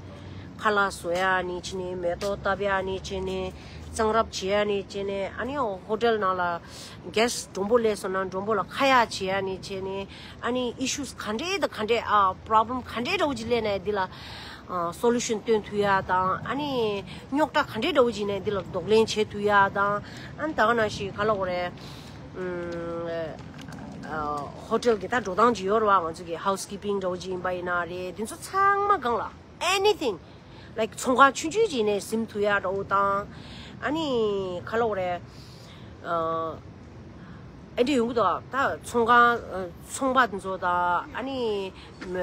ཁ་ལག་བཟོ་ཡ་ནས་བྱས་ནས། མེ་ཏོག་བཏབ་ཡ་ནས་བྱས་ནས། གཙང་རབ་བྱེད་ཡ་ནས་བྱས་ནས། ཨ་ནི་ཧོ་ཊེལ་ནང་ལ་གྷེ་སི་ཊི་མགྲོན་པོ་སླེབས་སོང་ན་མགྲོན་པོ་ལ་ཁ་ཡ་བྱེད་ཡ་ནས་བྱས་ནས། ཨ་ནི་ཨི་ཤུ་སི་ག་འདྲས་དང་ག་འདྲས། ཨ་པོ་རོབ་ལེམ་ག་འདྲས་འདྲ་བོ་ཅིག་སླེབས་ནའི་འདི་ལ་ཨ་སོ་ལུ་ཤན་སྟོན་ཐུབ་ཡ་དང་། ཨ་ནི་རྙོག་དྲ་ག་འདྲས་འདྲ་བོ་ཅིག་ཡིན་ནའི་འདི་ལ་གདོང་ལེན་བྱེད་ཐུབ་ཡ་དང་། ཨ་ནི་ད་ག་ནང་བཞིན་ག་ལ་གོ་རེད། ཨ་ཧོ་ཊེལ་གྱི་ད་འགྲོ་སྟངས་ཅིག་ཡོད་རེད་བ། ང་ཚོ་གི་ཧའུ་སི་ཀིབ་པིང་འདྲ་བོ་ཅིག་ཡིན་པ་ཡིན་ན་རེད། འདི་ཚོ་ཚང་མ་སྒང་ལ། Anything like ཚོང་ཁང་ཆུང་ཆུང་ཅིག་ནས་ཟིན་ཐུབ་ཡ་འདྲ་བོ་དང་། ཨ་ནི་ག་ལ་གོ་རེད། ཨ་ཨེ་འདྲ་ཡོང་གི་འདུག་ད་ཚོང་ཁང་ཨ་ཚོང་པ་དེ་ཚོ་དང་། ཨ་ནི་མ་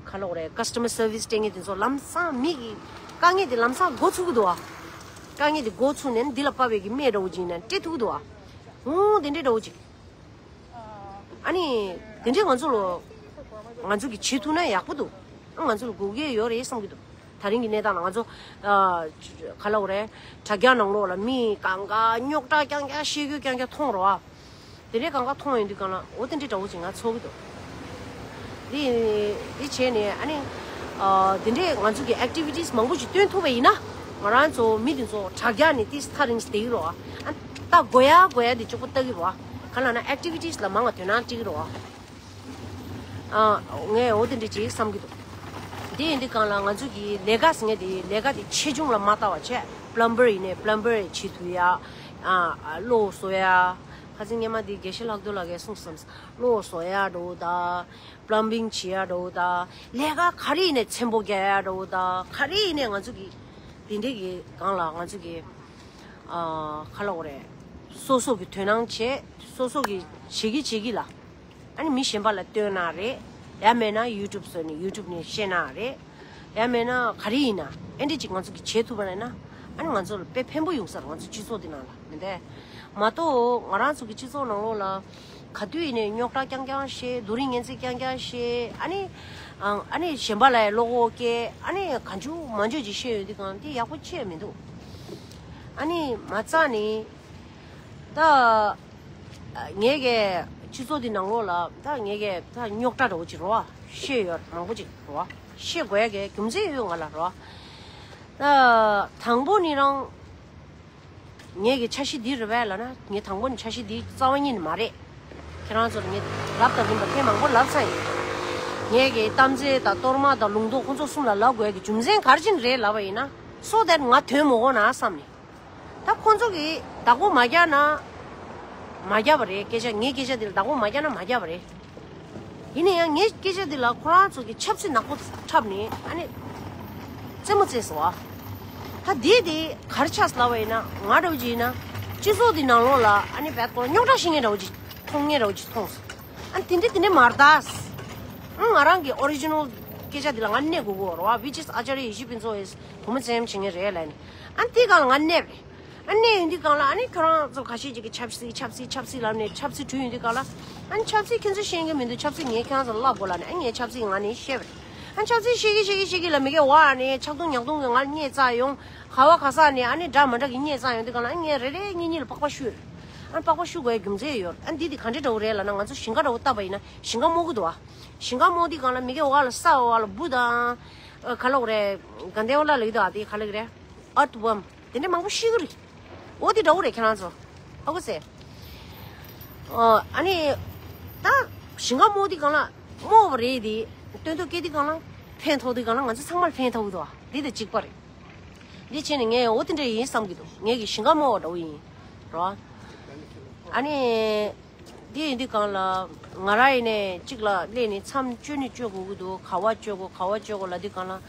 ག་ལ་གོ་རེད། ཀ་སི་ཊ་མར་སར་བི་སི་སྤྲད་མཁན་དེ་ཚོ་ལམ་སང་མི་གི་དཀའ་ངལ་དེ་ལམ་སང་འགོ་ཚུགས་ཀྱི་འདུག་དཀའ་ངལ་དེ་འགོ་ཚུགས་ནས་འདི་ལ་དཔག་པའི་གི་སྨན་འདྲ་བོ་ཅིག་ནས་སྤྲད་ཐུབ་ཀྱི་འདུག་འོ་དེ་འདྲའི་འདྲ་བོ་ཅིག་ཨ་ནི་དེ་འདྲའི་ང་ཚོ་ལ་ང་ཚོ་གིས་བྱེད་ཐུབ་ན་ཡག་པོ་འདུག་ང་ཚོ་ལ་དགོས་ཀྱི་ཡོད་རེད་བསམ་གྱི་འདུག་ད་རིང་གི་གནས་སྟངས་ལ་ང་ཚོ་ཨ་ག་ལ་གོ་རེད། དྲ་རྒྱ་ནང་ལོགས་ལ་མི་གང་ག་རྙོག་དྲ་རྐྱང་རྐྱང་བཤད་རྒྱུ་རྐྱང་རྐྱང་མཐོང་རོགས། དེ་འདྲའི་གང་ག་མཐོང་ཡོང་དུས་སྒང་ལ་འོ་དེ་འདྲའི་འདྲ་བོ་ཅིག་ང་ཚོར་གྱི་འདུག་འདི་འདི་བྱས་ནས་ཨ་ནི་ཨ་དེ་འདྲའི་ང་ཚོ་གི་ཨེག་ཊི་བི་ཊི་སི་མང་པོ་ཞིག་སྟོན་ཐུབ་པ་ཡིན་ན། ང་རང་ཚོ་མི་དེ་ཚོ་དྲ་རྒྱ་ནས་ཏིས་ཐག་རིང་ཞིག་བསྡད་ཀྱི་རེད་བ། ཨ་ལྟ་དགོས་ཡ་དགོས་ཡ་དེ་གཅིག་པོ་ལྟ་གི་རེད་བ། ག་ལ་ན་ཨེག་ཊི་བི་ཊི་སི་ལ་མང་བ་དོ་སྣང་སྤྲད་ཀྱི་རེད་བ། ཨ་ངས་འོ་དེ་འདྲ་ཅིག་བསམ་གྱི་འདུག་དེ་ཡིན་དུས་སྒང་ལ་ང་ཚོ་གི་ལས་ཀ་ཟེར་མཁན་དེ་ལས་ཀ་དེ་ཆེ་ཆུང་ལ་མ་ལྟ་བ་བྱས། པ་ལམ་བར་ཡིན་ནའི་པ་ལམ་བར་བྱེད་ཐུབ་ཡ། ཨ་གློག་བཟོ་ཡ། ཁ་སང་སྔོན་མ་དེ་དགེ་བཤེས་ལྷག་རྡོར་ལགས་ཀྱིས་གསུངས་སོང་། གློག་བཟོ་ཡ་འདྲ་བོ་དང་། པ་ལམ་བིང་བྱེད་ཡ་འདྲ་བོ་དང་། ལས་ཀ་ག་རེ་ཡིན་ནའི་ཚེམ་པོ་རྒྱག་ཡ་འདྲ་བོ་དང་། ག་རེ་ཡིན་ནའི་ང་ཚོ་གི་དེ་འདྲའི་གི་སྒང་ལ་ང་ཚོ་གི་ཨ་ག་ལ་གོ་རེད། སོ་སོ་གི་དོ་སྣང་བྱེད། སོ་སོ་གི་བྱེད་ཀྱི་བྱེད་ཀྱི་ལ། ཨ་ནི་མི་གཞན་པ་ལ་སྟོན་ན་རེད། ཡང་མེད་ན་ཡུ་ཊུབ་བཟོས་ནས་ཡུ་ཊུབ་ནས་བཤད་ན་རེད། ཡང་མེད་ན་ག་རེ་ཡིན་ན་ཨེ་འདྲ་ཅིག་ང་ཚོ་གིས་བྱེད་ཐུབ་པ་ཡིན་ན། ཨ་ནི་ང་ཚོ་ལ་དཔེ་ཕན་པོ་ཡོང་ས་རེད། ང་ཚོ་སྤྱི་ཚོགས་འདི་ནང་ལ་མི་འདུག་མ་གཏོགས་ང་རང་ཚོ་གི་སྤྱི་ཚོགས་ནང་ལོགས་ལ་ག་དུས་ཡིན་ནའི་རྙོག་དྲ་རྐྱང་རྐྱང་བཤད། རྡོ་རིང་ངན་ཚིག་རྐྱང་རྐྱང་བཤད། ཨ་ནི་ཨ་ཨ་ནི་གཞན་པ་ལ་བློ་ཁོག་སྐྱེ། ཨ་ནི་གང་བྱུང་མང་བྱུང་ཅིག་བཤད་ཡོང་དུས་སྒང་དེ་ཡག་པོ་ཅི་ཡང་མི་འདུག་ཨ་ནི་མ་རྩ་ནས་ད། ངས་ཀྱི་སྤྱི་ཚོགས་འདི་ནང་ལོགས་ལ་ད་ངས་ཀྱི་ད་རྙོག་དྲ་འདྲ་བོ་ཅིག་རེད་བ། བཤད་ཡོད་མང་པོ་ཅིག་རེད་བ། བཤད་དགོས་ཡ་གི་རྒྱུ་མཚན་ཡོད་ང་ལ་རེད་བ། ད་དང་པོ་ནི་རང་ངས་ཀྱི་འཆར་གཞི་འདི་རེད་པས་ལབ་ན། ངས་དང་པོ་ནི་འཆར་གཞི་འདི་རྩ་བ་ཉིད་ནས་མ་རེད། ཁྱེད་རང་ཚོར་ངས་ལབ་དང་རིམ་པ་ཐེངས་མང་པོ་ལབ་ཚར་ཡིན། ངས་ཀྱི་གཏམ་ཚེ་དང་གཏོར་མ་དང་ལུང་རྟོགས་ཁོང་ཚོ་གསུམ་ལ་ལབ་དགོས་ཡ་གི་རྒྱུ་མཚན་ག་རེ་བྱས་ནས་རེད་ལབ་པ་ཡིན་ན། so that ང་དོན་མི་གོ་ན་བསམ་ནས། ད་ཁོང་ཚོ་གིས་བདག་པོ་མ་རྒྱག་ན་མ་རྒྱག་པ་རེད། སྐད་ཆ་ངའི་སྐད་ཆ་འདི་ལ་བདག་པོ་མ་རྒྱག་ན་མ་རྒྱག་པ་རེད། ཡིན་ན་ཡང་ངའི་སྐད་ཆ་འདི་ལ་ཁོ་རང་ཚོ་གིས་ཆབ་སྲིད་ནག་པོ་འཁྲབ་ནས་ཨ་ནི་རྩེད་མོ་རྩེས་སོང་བ། ད་འདི་དེ་ག་རེ་ཆགས་ལབ་པ་ཡིན་ན། ང་འདྲ་བོ་ཅིག་ཡིན་ན་སྤྱི་ཚོགས་འདི་ནང་ལོགས་ལ་ཨ་ནི་བད་ཀོ་རྙོག་དྲ་བཤད་མཁན་འདྲ་བོ་ཅིག་མཐོང་མཁན་འདྲ་བོ་ཅིག་མཐོང་སོང་། ཨ་ནི་དེ་འདྲ་དེ་འདྲ་མ་རེད་ད། ཨང་ང་རང་གི་ཨོ་རི་ཇི་ནལ་སྐད་ཆ་འདི་ལ་ང་གནས་དགོས་ཀྱི་ཡོད་རེད་བ། which is ཨ་ཅཱརྱ་ཡེ་ཤེས་ཕུན་ཚོགས་ཨིས་བུ་མོ་བཙན་གཡེམ་བྱེད་མཁན་རེད་ལབ་ནས། ཨ་ནི་དེའི་སྒང་ལ་ང་གནས་པ་རེད། ཨ་གནས་ཡོང་དུས་སྒང་ལ་ཨ་ནི་ཁྱོད་རང་ཚོ་ཁ་ཤས་ཅིག་གིས་ཆབ་སྲིད་ཆབ་སྲིད་ཆབ་སྲིད་ལབ་ནས་ཆབ་སྲིད་བྲུས་ཡོང་དུས་སྒང་ལ། ཨ་ནི་ཆབ་སྲིད་ཁྱོད་ཚོས་ཤེས་ཀྱི་མི་འདུག་ཆབ་སྲིད་ངས་ཁྱེད་རང་ཚོ་ལབ་དགོས་ལབ་ནས། ཨ་ངས་ཆབ་སྲིད་ང་ནས་བཤད་པ་རེད། ཨ་ཆབ་སྲིད་བཤད་ཀྱི་བཤད་ཀྱི་བཤད་ཀྱི་ལ་མི་དགེ་བ་ནས་ཆག་རྡུང་ཉག་རྡུང་གི་ང་ལ་བརྙས་བཙལ་ཡོང་། ག་བ་ག་ས་ནས་ཨ་ནི་འདྲ་མི་འདྲ་གི་བརྙས་བཙལ་ཡོང་དུས་སྒང་ལ། ཨ་ངས་རེ་རེ་གཉིས་གཉིས་ལ་པགས་པ་བཤུས་རེད། ཨ་ནི་པགས་པ་བཤུ་དགོས་ཡ་རྒྱུ་མཚན་ཡོད་རེད། ཨ་འདི་དེ་ག་འདྲ་འདྲ་བོ་རེད་ལབ་ན། ང་ཚོ་ཞིང་ཁ་འདྲ་བོ་བཏབ་པ་ཡིན་ན་ཞིང་ཁ་རྨོ་གི་འདུག་བ། ཞིང་ཁ་རྨོ་དུས་སྒང་ལ་མི་དགེ་བ་ལ་ས་འོག་ལ་འབུ་དང་། ཨ་ག་ལབ་དགོས་རེད། དགའ་ལྡན་པ་ལ་ལབ་ཀྱི་འདུག་བ། དེ་ག་ལབ་ཀྱི་རེད། ཨརཐ་ཝོམ། དེ་འདྲ་མང་པོ་ཤི་གི་རེད། འོ་དེ་འདྲ་བོ་རེད་ཁྱེད་རང་ཚོ། ཧ་གོ་སོང་། ཨ་ནི་ད་ཞིང་ཁ་རྨོ་དུས་སྒང་ལ་རྨོ་བ་རེད་དེ། སྟོན་ཐོག་སྐྱེ་དུས་སྒང་ལ་ ཕན་ཐོགས་དུས་གང་ལ་ང་ཚོ་ཚང་མར་ཕན་ཐོགས་འདུག་འདི་དང་གཅིག་པ་རེད། འདི་བྱས་ནས་ངས་འོ་དེ་འདྲ་ཡིན་བསམ་གྱི་འདུག་ངས་ཀྱི་ཞིང་ཁ་རྨོ་བ་འདྲ་བོ་ཡིན། རོ། ཨ་ནི། འདི་ཡིན་དུས་གང་ལ། ང་རང་ཡིན་ནས་གཅིག་ལ་སླེབས་ནས་མཚམས་གཅོད་ནས་གཅོད་དགོས་ཀྱི་འདུག་ག་བ་གཅོད་དགོས་ག་བ་གཅོད་དགོས་ལབ་དུས་གང་ལ།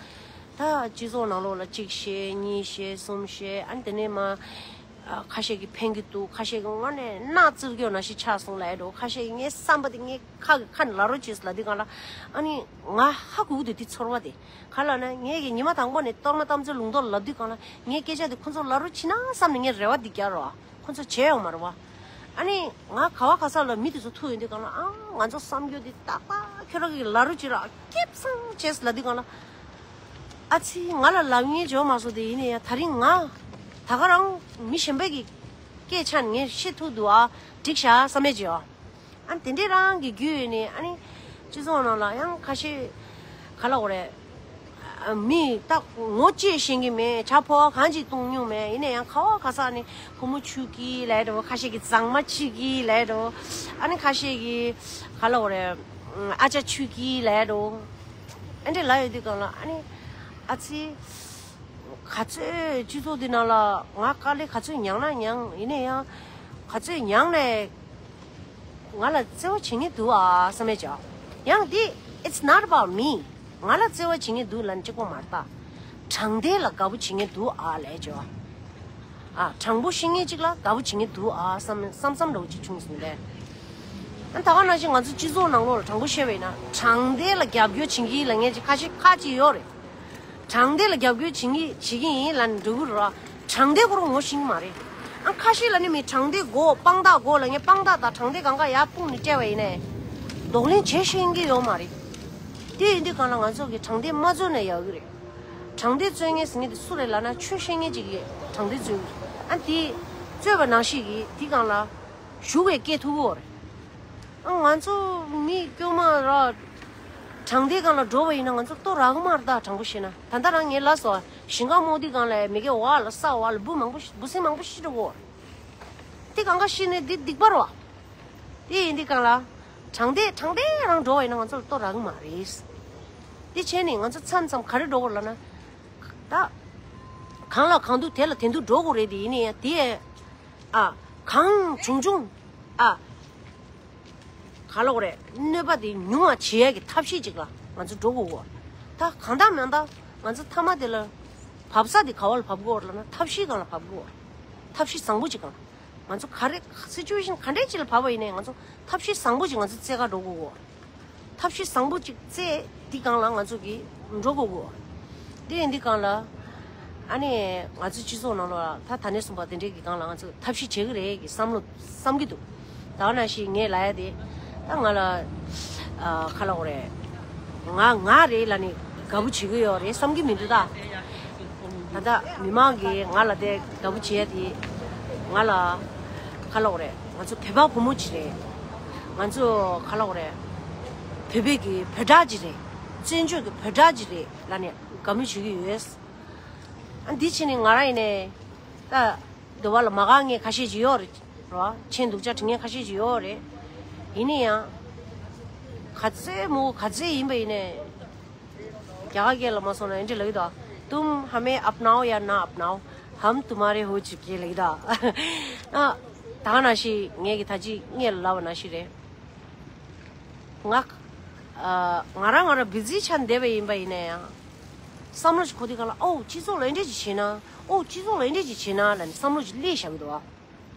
ད་སྤྱི་ཚོགས་ནང་ལོགས་ལ་གཅིག་བཤད་གཉིས་བཤད་གསུམ་བཤད་ཨ་ནི་དེ་ནས་མ། ཁ་ཤས་ཀྱིས་ཕན་གྱི་འདུག་ཁ་ཤས་ཀྱིས་དངོས་གནས་སྣ་རྩིར་སྐྱོ་ན་ཞིག་ཆགས་སོང་ལབ་འགྲོ། ཁ་ཤས་ཀྱིས་ངའི་བསམ་པ་དེ་ངའི་ཁ་གི་ཁ་ནས་ལ་རོ་བྱས་སོང་ལབ་དུས་གང་ལ། ཨ་ནི་ང་ཧ་གོ་གི་འདུག་དེ་ཚོར་བ་དེ། ག་ལ་ན་ངས་ཀྱི་ཉི་མ་དང་པོ་ནས་གཏོར་མ་གཏམ་ཚོའི་ལུང་རྟོགས་ལབ་དུས་གང་ལ་ངའི་སྐད་ཆ་དེ་ཁོ་ཚོར་ལ་རོ་བྱིན་ན་བསམ་ནས་ངས་རེ་བ་འདི་རྒྱག་རོགས། ཁོ་ཚོ་བྱས་ཡོང་མ་རེད་བ། ཨ་ནི་ང་ག་བ་ག་ས་ལ་མི་དེ་ཚོ་ཐུག་ཡོང་དུས་གང་ལ་ཨ་ང་ཚོ་བསམ་རྒྱུ་དེ་ཏག་ཏག་ཁྱོད་རང་གི་ལ་རོ་བྱེད་ར་སྐྱིད་སང་བྱས་ལབ་དུས་གང་ལ། ཨ་ཙི་ང་ལ་ལབ་མཁན་འབྱོར་མ་སོང་དེ་ཡིན་ན་ཡང་ད་རིང་ང་ད་ག་རང་མི་གཞན་པ་གི་སྐད་ཆ་ངས་བཤད་ཐུབ་འདུག་ཨ་འགྲིག་ཤག་བསམ་མེད་བྱས་ཨ། ཨ་ནི་དེ་འདྲས་རང་གི་རྒྱུས་ཡོད་ནས་ཨ་ནི་སྤྱི་ཚོགས་ནང་ལ་ཡང་ཁ་ཤས་ག་ལ་འོ་རེད། མི་ད་ངོ་ཅེས་ཤེས་ཀྱི་མེད་ཇ་ཕོ་བ་གང་ཅིག་བཏུང་མྱོང་མེད་ཡིན་ན་ཡང་ག་བ་ག་ས་ནས་བུ་མོ་ཆུ་གི་ལས་འགྲོ་ཁ་ཤས་ཀྱི་མཛངས་མ་ཆུ་གི་ལས་འགྲོ་ཨ་ནི་ཁ་ཤས་ཀྱི་ག་ལ་འོ་རེད། ཨ་ཅག་ཆུ་གི་ལས་འགྲོ་ཨ་འདྲས་ལ་ཡོད་དུས་གང་ལ་ཨ་ནི་ཨ་ཙི། ག་ཚོད་སྤྱི་ཚོགས་འདི་ནང་ལ་ང་དཀའ་ལས་ག་ཚོད་མྱངས་ན་མྱངས་ཡིན་ན་ཡང་ག་ཚོད་མྱངས་ནས་ང་ལ་བརྩེ་བ་བྱེད་མཁན་འདུག་ཨ་བསམ་མེད་ཀྱང་ཡང་འདི་it's not about me ང་ལ་བརྩེ་བ་བྱེད་མཁན་འདུག་ལབ་ན་གཅིག་པོ་མ་རེད་ད། དྲང་བདེན་ལ་དགའ་པོ་བྱེད་མཁན་འདུག་ཨ་ལས་ཀྱང་ཨ་དྲང་པོ་ཤེས་མཁན་གཅིག་ལ་དགའ་པོ་བྱེད་མཁན་འདུག་ཨ་བསམ་བསམ་བསམ་འདྲ་བོ་གཅིག་བྱུང་སོང་ལས། ཨ་ད་ག་ནང་བཞིན་ང་ཚོ་སྤྱི་ཚོགས་ནང་ལོགས་ལ་དྲང་པོ་བཤད་པ་ཡིན་ན་དྲང་བདེན་ལ་རྒྱབ་སྐྱོར་བྱེད་མཁན་ལབ་མཁན་གཅིག་ཁ་ཤས་ཁ་ཅིག་ཡོད་རེད། དྲང་བདེན་ལ་རྒྱབ་སྐྱོར་བྱེད་ཀྱི་བྱེད་ཀྱི་ཡིན་ལབ་ནས་འགྲོ་གི་རེད། དྲང་བདེན་ཁོ་རང་ངོ་ཤེས་ཀྱི་མ་རེད། ཨ་ཁ་ཤས་ལ་ནི་མི་དྲང་བདེན་དགོས་དཔང་རྟགས་དགོས་ལབ་མཁན་དཔང་རྟགས་དང་དྲང་བདེན་གང་ག་ཡར་སྤུངས་ནས་སྤྲད་པ་ཡིན་ནའི། གདོང་ལེན་བྱེད་ཤེས་ཀྱི་ཡོད་མ་རེད། དེ་ཡིན་དུས་གང་ལ་ང་ཚོ་གི་དྲང་བདེན་མ་རྩོད་ན་ཡག་གི་རེད། དྲང་བདེན་རྩོད་མཁན་ཟེར་མཁན་དེ་སུ་རེད་ལབ་ན་ཆོས་བཤད་མཁན་ཅིག་གིས་དྲང་བདེན་རྩོད་གི་རེད། ཨ་དེ་རྩོད་པ་ནང་བཞིན་གྱི་དེ་གང་ལ་ཞུགས་པའི་སྐད་ཐུབ་ཀྱི་ཡོད་རེད། ང་ཚོ་མི་དཀྱུས་མ་ར། དྲང་བདེན་སྒང་ལ་འགྲོ་བ་ཡིན་ན་ང་ཚོ་ལྟོ་རག་གི་མ་རེད་ད། དྲང་པོ་བཤད་ན་ད་ལྟ་རང་ངའི་ལ་སོ་ཞིང་ཁ་རྨོ་དུས་སྒང་ལ་མི་གེ་བ་ལ་ས་བ་ལ་འབུ་མང་པོ་ཤི་འབུ་སྲིན་མང་པོ་ཤི་འགྲོ་གོ། དེ་གང་ག་ཤི་ནས་འདི་སྡིག་པ་རེད་བ། དེ་ཡིན་དུས་སྒང་ལ་དྲང་བདེན་དྲང་བདེན་རང་འགྲོ་བ་ཡིན་ན་ང་ཚོ་ལ་ལྟོ་རག་གི་མ་རེད། དེ་བྱས་ནས་ང་ཚོ་མཚམས་མཚམས་ག་རེ་འགྲོ་གོ་ལབ་ན། ད། གང་ལ་གང་འདུག་དེ་ལ་དེ་འདུག་འགྲོ་དགོས་རེད་དེ་ཡིན་ནའི་ཡང་དེ། ཨ། གང་བྱུང་བྱུང་། ཨ། ག་ལ་འོ་རེད་གནོད་པ་དེ་ཉུང་བ་བྱེད་ཡས་ཀྱི་ཐབས་ཤེས་ཅིག་ལ་ང་ཚོ་འགྲོ་དགོས་གོ། ད་གང་ལྟར་མིན་ད་ང་ཚོ་མཐའ་མ་དེ་ལ་བབས་ས་དེ་ག་བ་ལ་བབས་དགོས་ལབ་ན་ཐབས་ཤེས་སྒང་ལ་བབས་དགོས། ཐབས་ཤེས་བཟང་པོ་ཅིག་སྒང་ལ། ང་ཚོ་ག་རེ་སི་ཅུ་ཨེ་ཤན་ག་འདྲས་ཅིག་ལ་བབས་པ་ཡིན་ནའི་ང་ཚོ་ཐབས་ཤེས་བཟང་པོ་ཅིག་ང་ཚོ་རྩེ་ག་འགྲོ་དགོས་གོ། ཐབས་ཤེས་བཟང་པོ་ཅིག་རྩེ་འདི་སྒང་ལ་ང་ཚོ་གི་འགྲོ་དགོས་གོ། འདི་ཡིན་འདི་སྒང་ལ་ཨ་ནི་ང་ཚོ་སྤྱི་ཚོགས་ནང་ལ་ད་ད་ནས་གསུངས་པ་དེ་འདྲས་ཀྱི་སྒང་ལ་ང་ཚོ་ཐབས་ཤེས་བྱེད་གི་རེད་ཀྱི་བསམ་བློ་བསམ་གི་འདུག་ད་ག་ནང་བཞིན་ངས་ལབ་ཡ་དེ་ད་ང་ལ་ཨ་ག་ལབ་དགོས་རེད། ང་ང་རེད་ལབ་ནས་དགའ་པོ་བྱེད་གི་ཡོད་རེད་བསམ་གི་མི་འདུག་ད། ད་ལྟ་མི་མང་གིས་ང་ལ་དེ་དགའ་པོ་བྱེད་ཡ་དེ་ང་ལ་ག་ལབ་དགོས་རེད། ང་ཚོ་བོད་པ་བུ་མོ་ཅིག་རེད། ང་ཚོ་ག་ལབ་དགོས་རེད། བོད་པའི་གི་བོད་ཕྲུག་ཅིག་རེད། བཙན་བྱོལ་གི་བོད་ཕྲུག་ཅིག་རེད་ལབ་ནས་དགའ་མོས་བྱེད་ཀྱི་ཡོད། ཨ་འདི་ཕྱིན་ནས་ང་རང་ཡིན་ནས་ད་འདི་བ་ལ་མ་དགའ་མཁན་ཁ་ཤས་ཅིག་ཡོད་རེད་རོ། མཆན་སྡུག་ཅག་འབྲི་མཁན་ཁ་ཤས་ཅིག་ཡོད་རེད། ཡིན་ན་ཡང་ག་ཚོད་མོ་ག་ཚོད་ཡིན་པ་ཡིན་ནས། རྒྱ་གར་སྐད་ལ་མ་སོང་ན་འདི་འདྲ་ལབ་ཀྱི་འདུག तुम हमें अपनाओ या ना अपनाओ, हम तुम्हारे हो चुके ལབ་ཀྱི་འདུག་ཨ། ད་ག་ནང་བཞིན་ངས་ཀྱི་ད་ཅི་ངས་ལབ་པ་ནང་བཞིན་རེད། ང་ཨ། ང་རང་ང་རང་བི་ཛི་ཆགས་བསྡད་པ་ཡིན་པ་ཡིན་ན་ཡང་། བསམ་བློ་ཞིག་འཁོར་དུས་ག་ལ་ཨོ་སྤྱི་ཚོགས་ལ་འདི་འདྲ་ཅིག་བྱས་ན་ཨོ་སྤྱི་ཚོགས་ལ་འདི་འདྲ་ཅིག་བྱས་ན་ལབ་ནས་བསམ་བློ་ཞིག་སླེབས་བཞག་གི་འདུག་ཨ།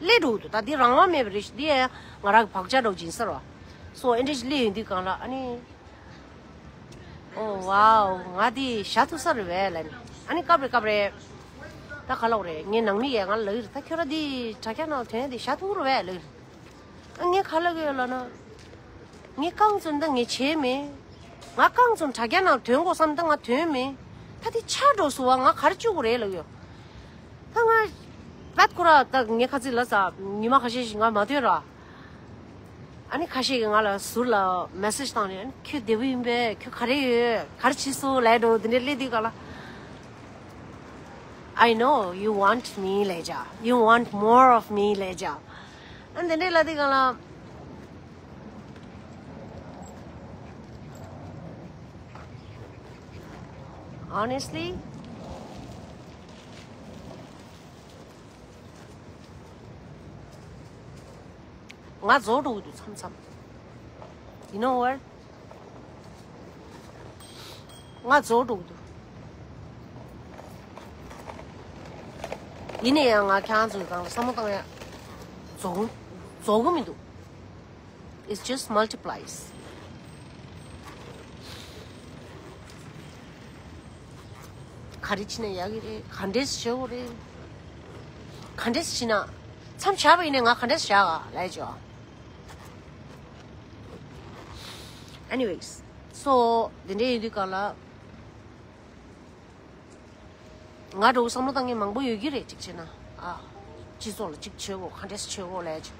སླེབས་འགྲོ་གི་འདུག་ད་འདི་རང་དབང་མེད་པ་རེད་ཤག་འདི་ཡང་ང་རང་གི་བག་ཆགས་འདྲ་བོ་ཅིག་ཡིན་ས་རེད་བ། སོ་ཨེ་འདྲ་ཞིག་སླེབས་ཡོང་དུས་གང་ལ་ཨ་ནི། ཨོ་ཝའོ་ང་འདི་བཞག་ཐུབ་ས་རེད་བས་ལབ་ནི། ཨ་ནི་སྐབས་རེ་སྐབས་རེ། ད་ག་ལབ་དགོས་རེད་ངའི་ནང་མི་ཡས་ང་ལབ་ཀྱི་རེད། ད་ཁྱོད་རང་འདི་དྲ་རྒྱ་ནང་དོན་འདི་བཞག་ཐུབ་རེད་བས་ལབ་ཀྱི་རེད། ཨ་ངས་ག་ལབ་ཀྱི་ཡོད་ལབ་ན། ངས་རྐང་བཙུགས་ད་ངས་བྱས་མེད། ང་རྐང་བཙུགས་དྲ་རྒྱ་ནང་དོན་དགོས་བསམ་ད་ང་དོན་མེད། ད་འདི་ཆགས་འགྲོ་སོང་བ་ང་ག་རེ་བཅུག་དགོས་རེད་ལབ་ཀྱི་ཡོད། ད་ང་། བད་ཁོ་ར་ད་ངས་ཁ་ཚིག་ལ་ས་ཉི་མ་ཁ་ཤས་ཤིག་ང་མ་ཐོན་ར། ཨ་ནི་ཁ་ཤས་ཀྱིས་ང་ལ་ཟུར་ལ་མེ་སེཇ་བཏང་ནས་ཨ་ནི་ཁྱོད་བདེ་པོ་ཡིན་པས་ཁྱོད་ག་རེ་ཡོད་ག་རེ་བྱས་སོང་ལབ་འགྲོ་དེ་འདྲ་སླེབས་དུས་ག་ལ། I know you want me ལབ་བྱ། You want more of me ལབ་བྱ། ཨ་ནི་དེ་འདྲ་ལབ་དུས་ག་ལ། Honestly, ང་རྫོགས་འགྲོ་གི་འདུག་མཚམས་མཚམས། You know what? ང་རྫོགས་འགྲོ་གི་འདུག་ཡིན་ན་ཡང་ང་ཁྱེད་རང་ཚོའི་སྒང་ལ་བསམ་བློ་བཏང་ཡ་རྫོགས་རྫོགས་གི་མི་འདུག It just multiplies. ག་རེ་བྱེད་ན་ཡག་གི་རེད། ག་འདྲས་བྱེད་དགོས་རེད། ག་འདྲས་བྱེད་ན། མཚམས་བཞག་པ་ཡིན་ནའི་ང་ག་འདྲས་བཞག་ག་ལས་ཅོ། Anyways, so དེ་འདྲས་ཡིན་དུས་ག་ལ། ང་འདྲ་བོ་བསམ་བློ་བཏང་མཁན་མང་པོ་ཡོད་ཀྱི་རེད། གཅིག་བྱས་ན། ཨ། སྤྱི་ཚོགས་ལ་གཅིག་བྱེད་དགོས། ག་འདྲས་བྱེད་དགོས་ལས་ཅིག་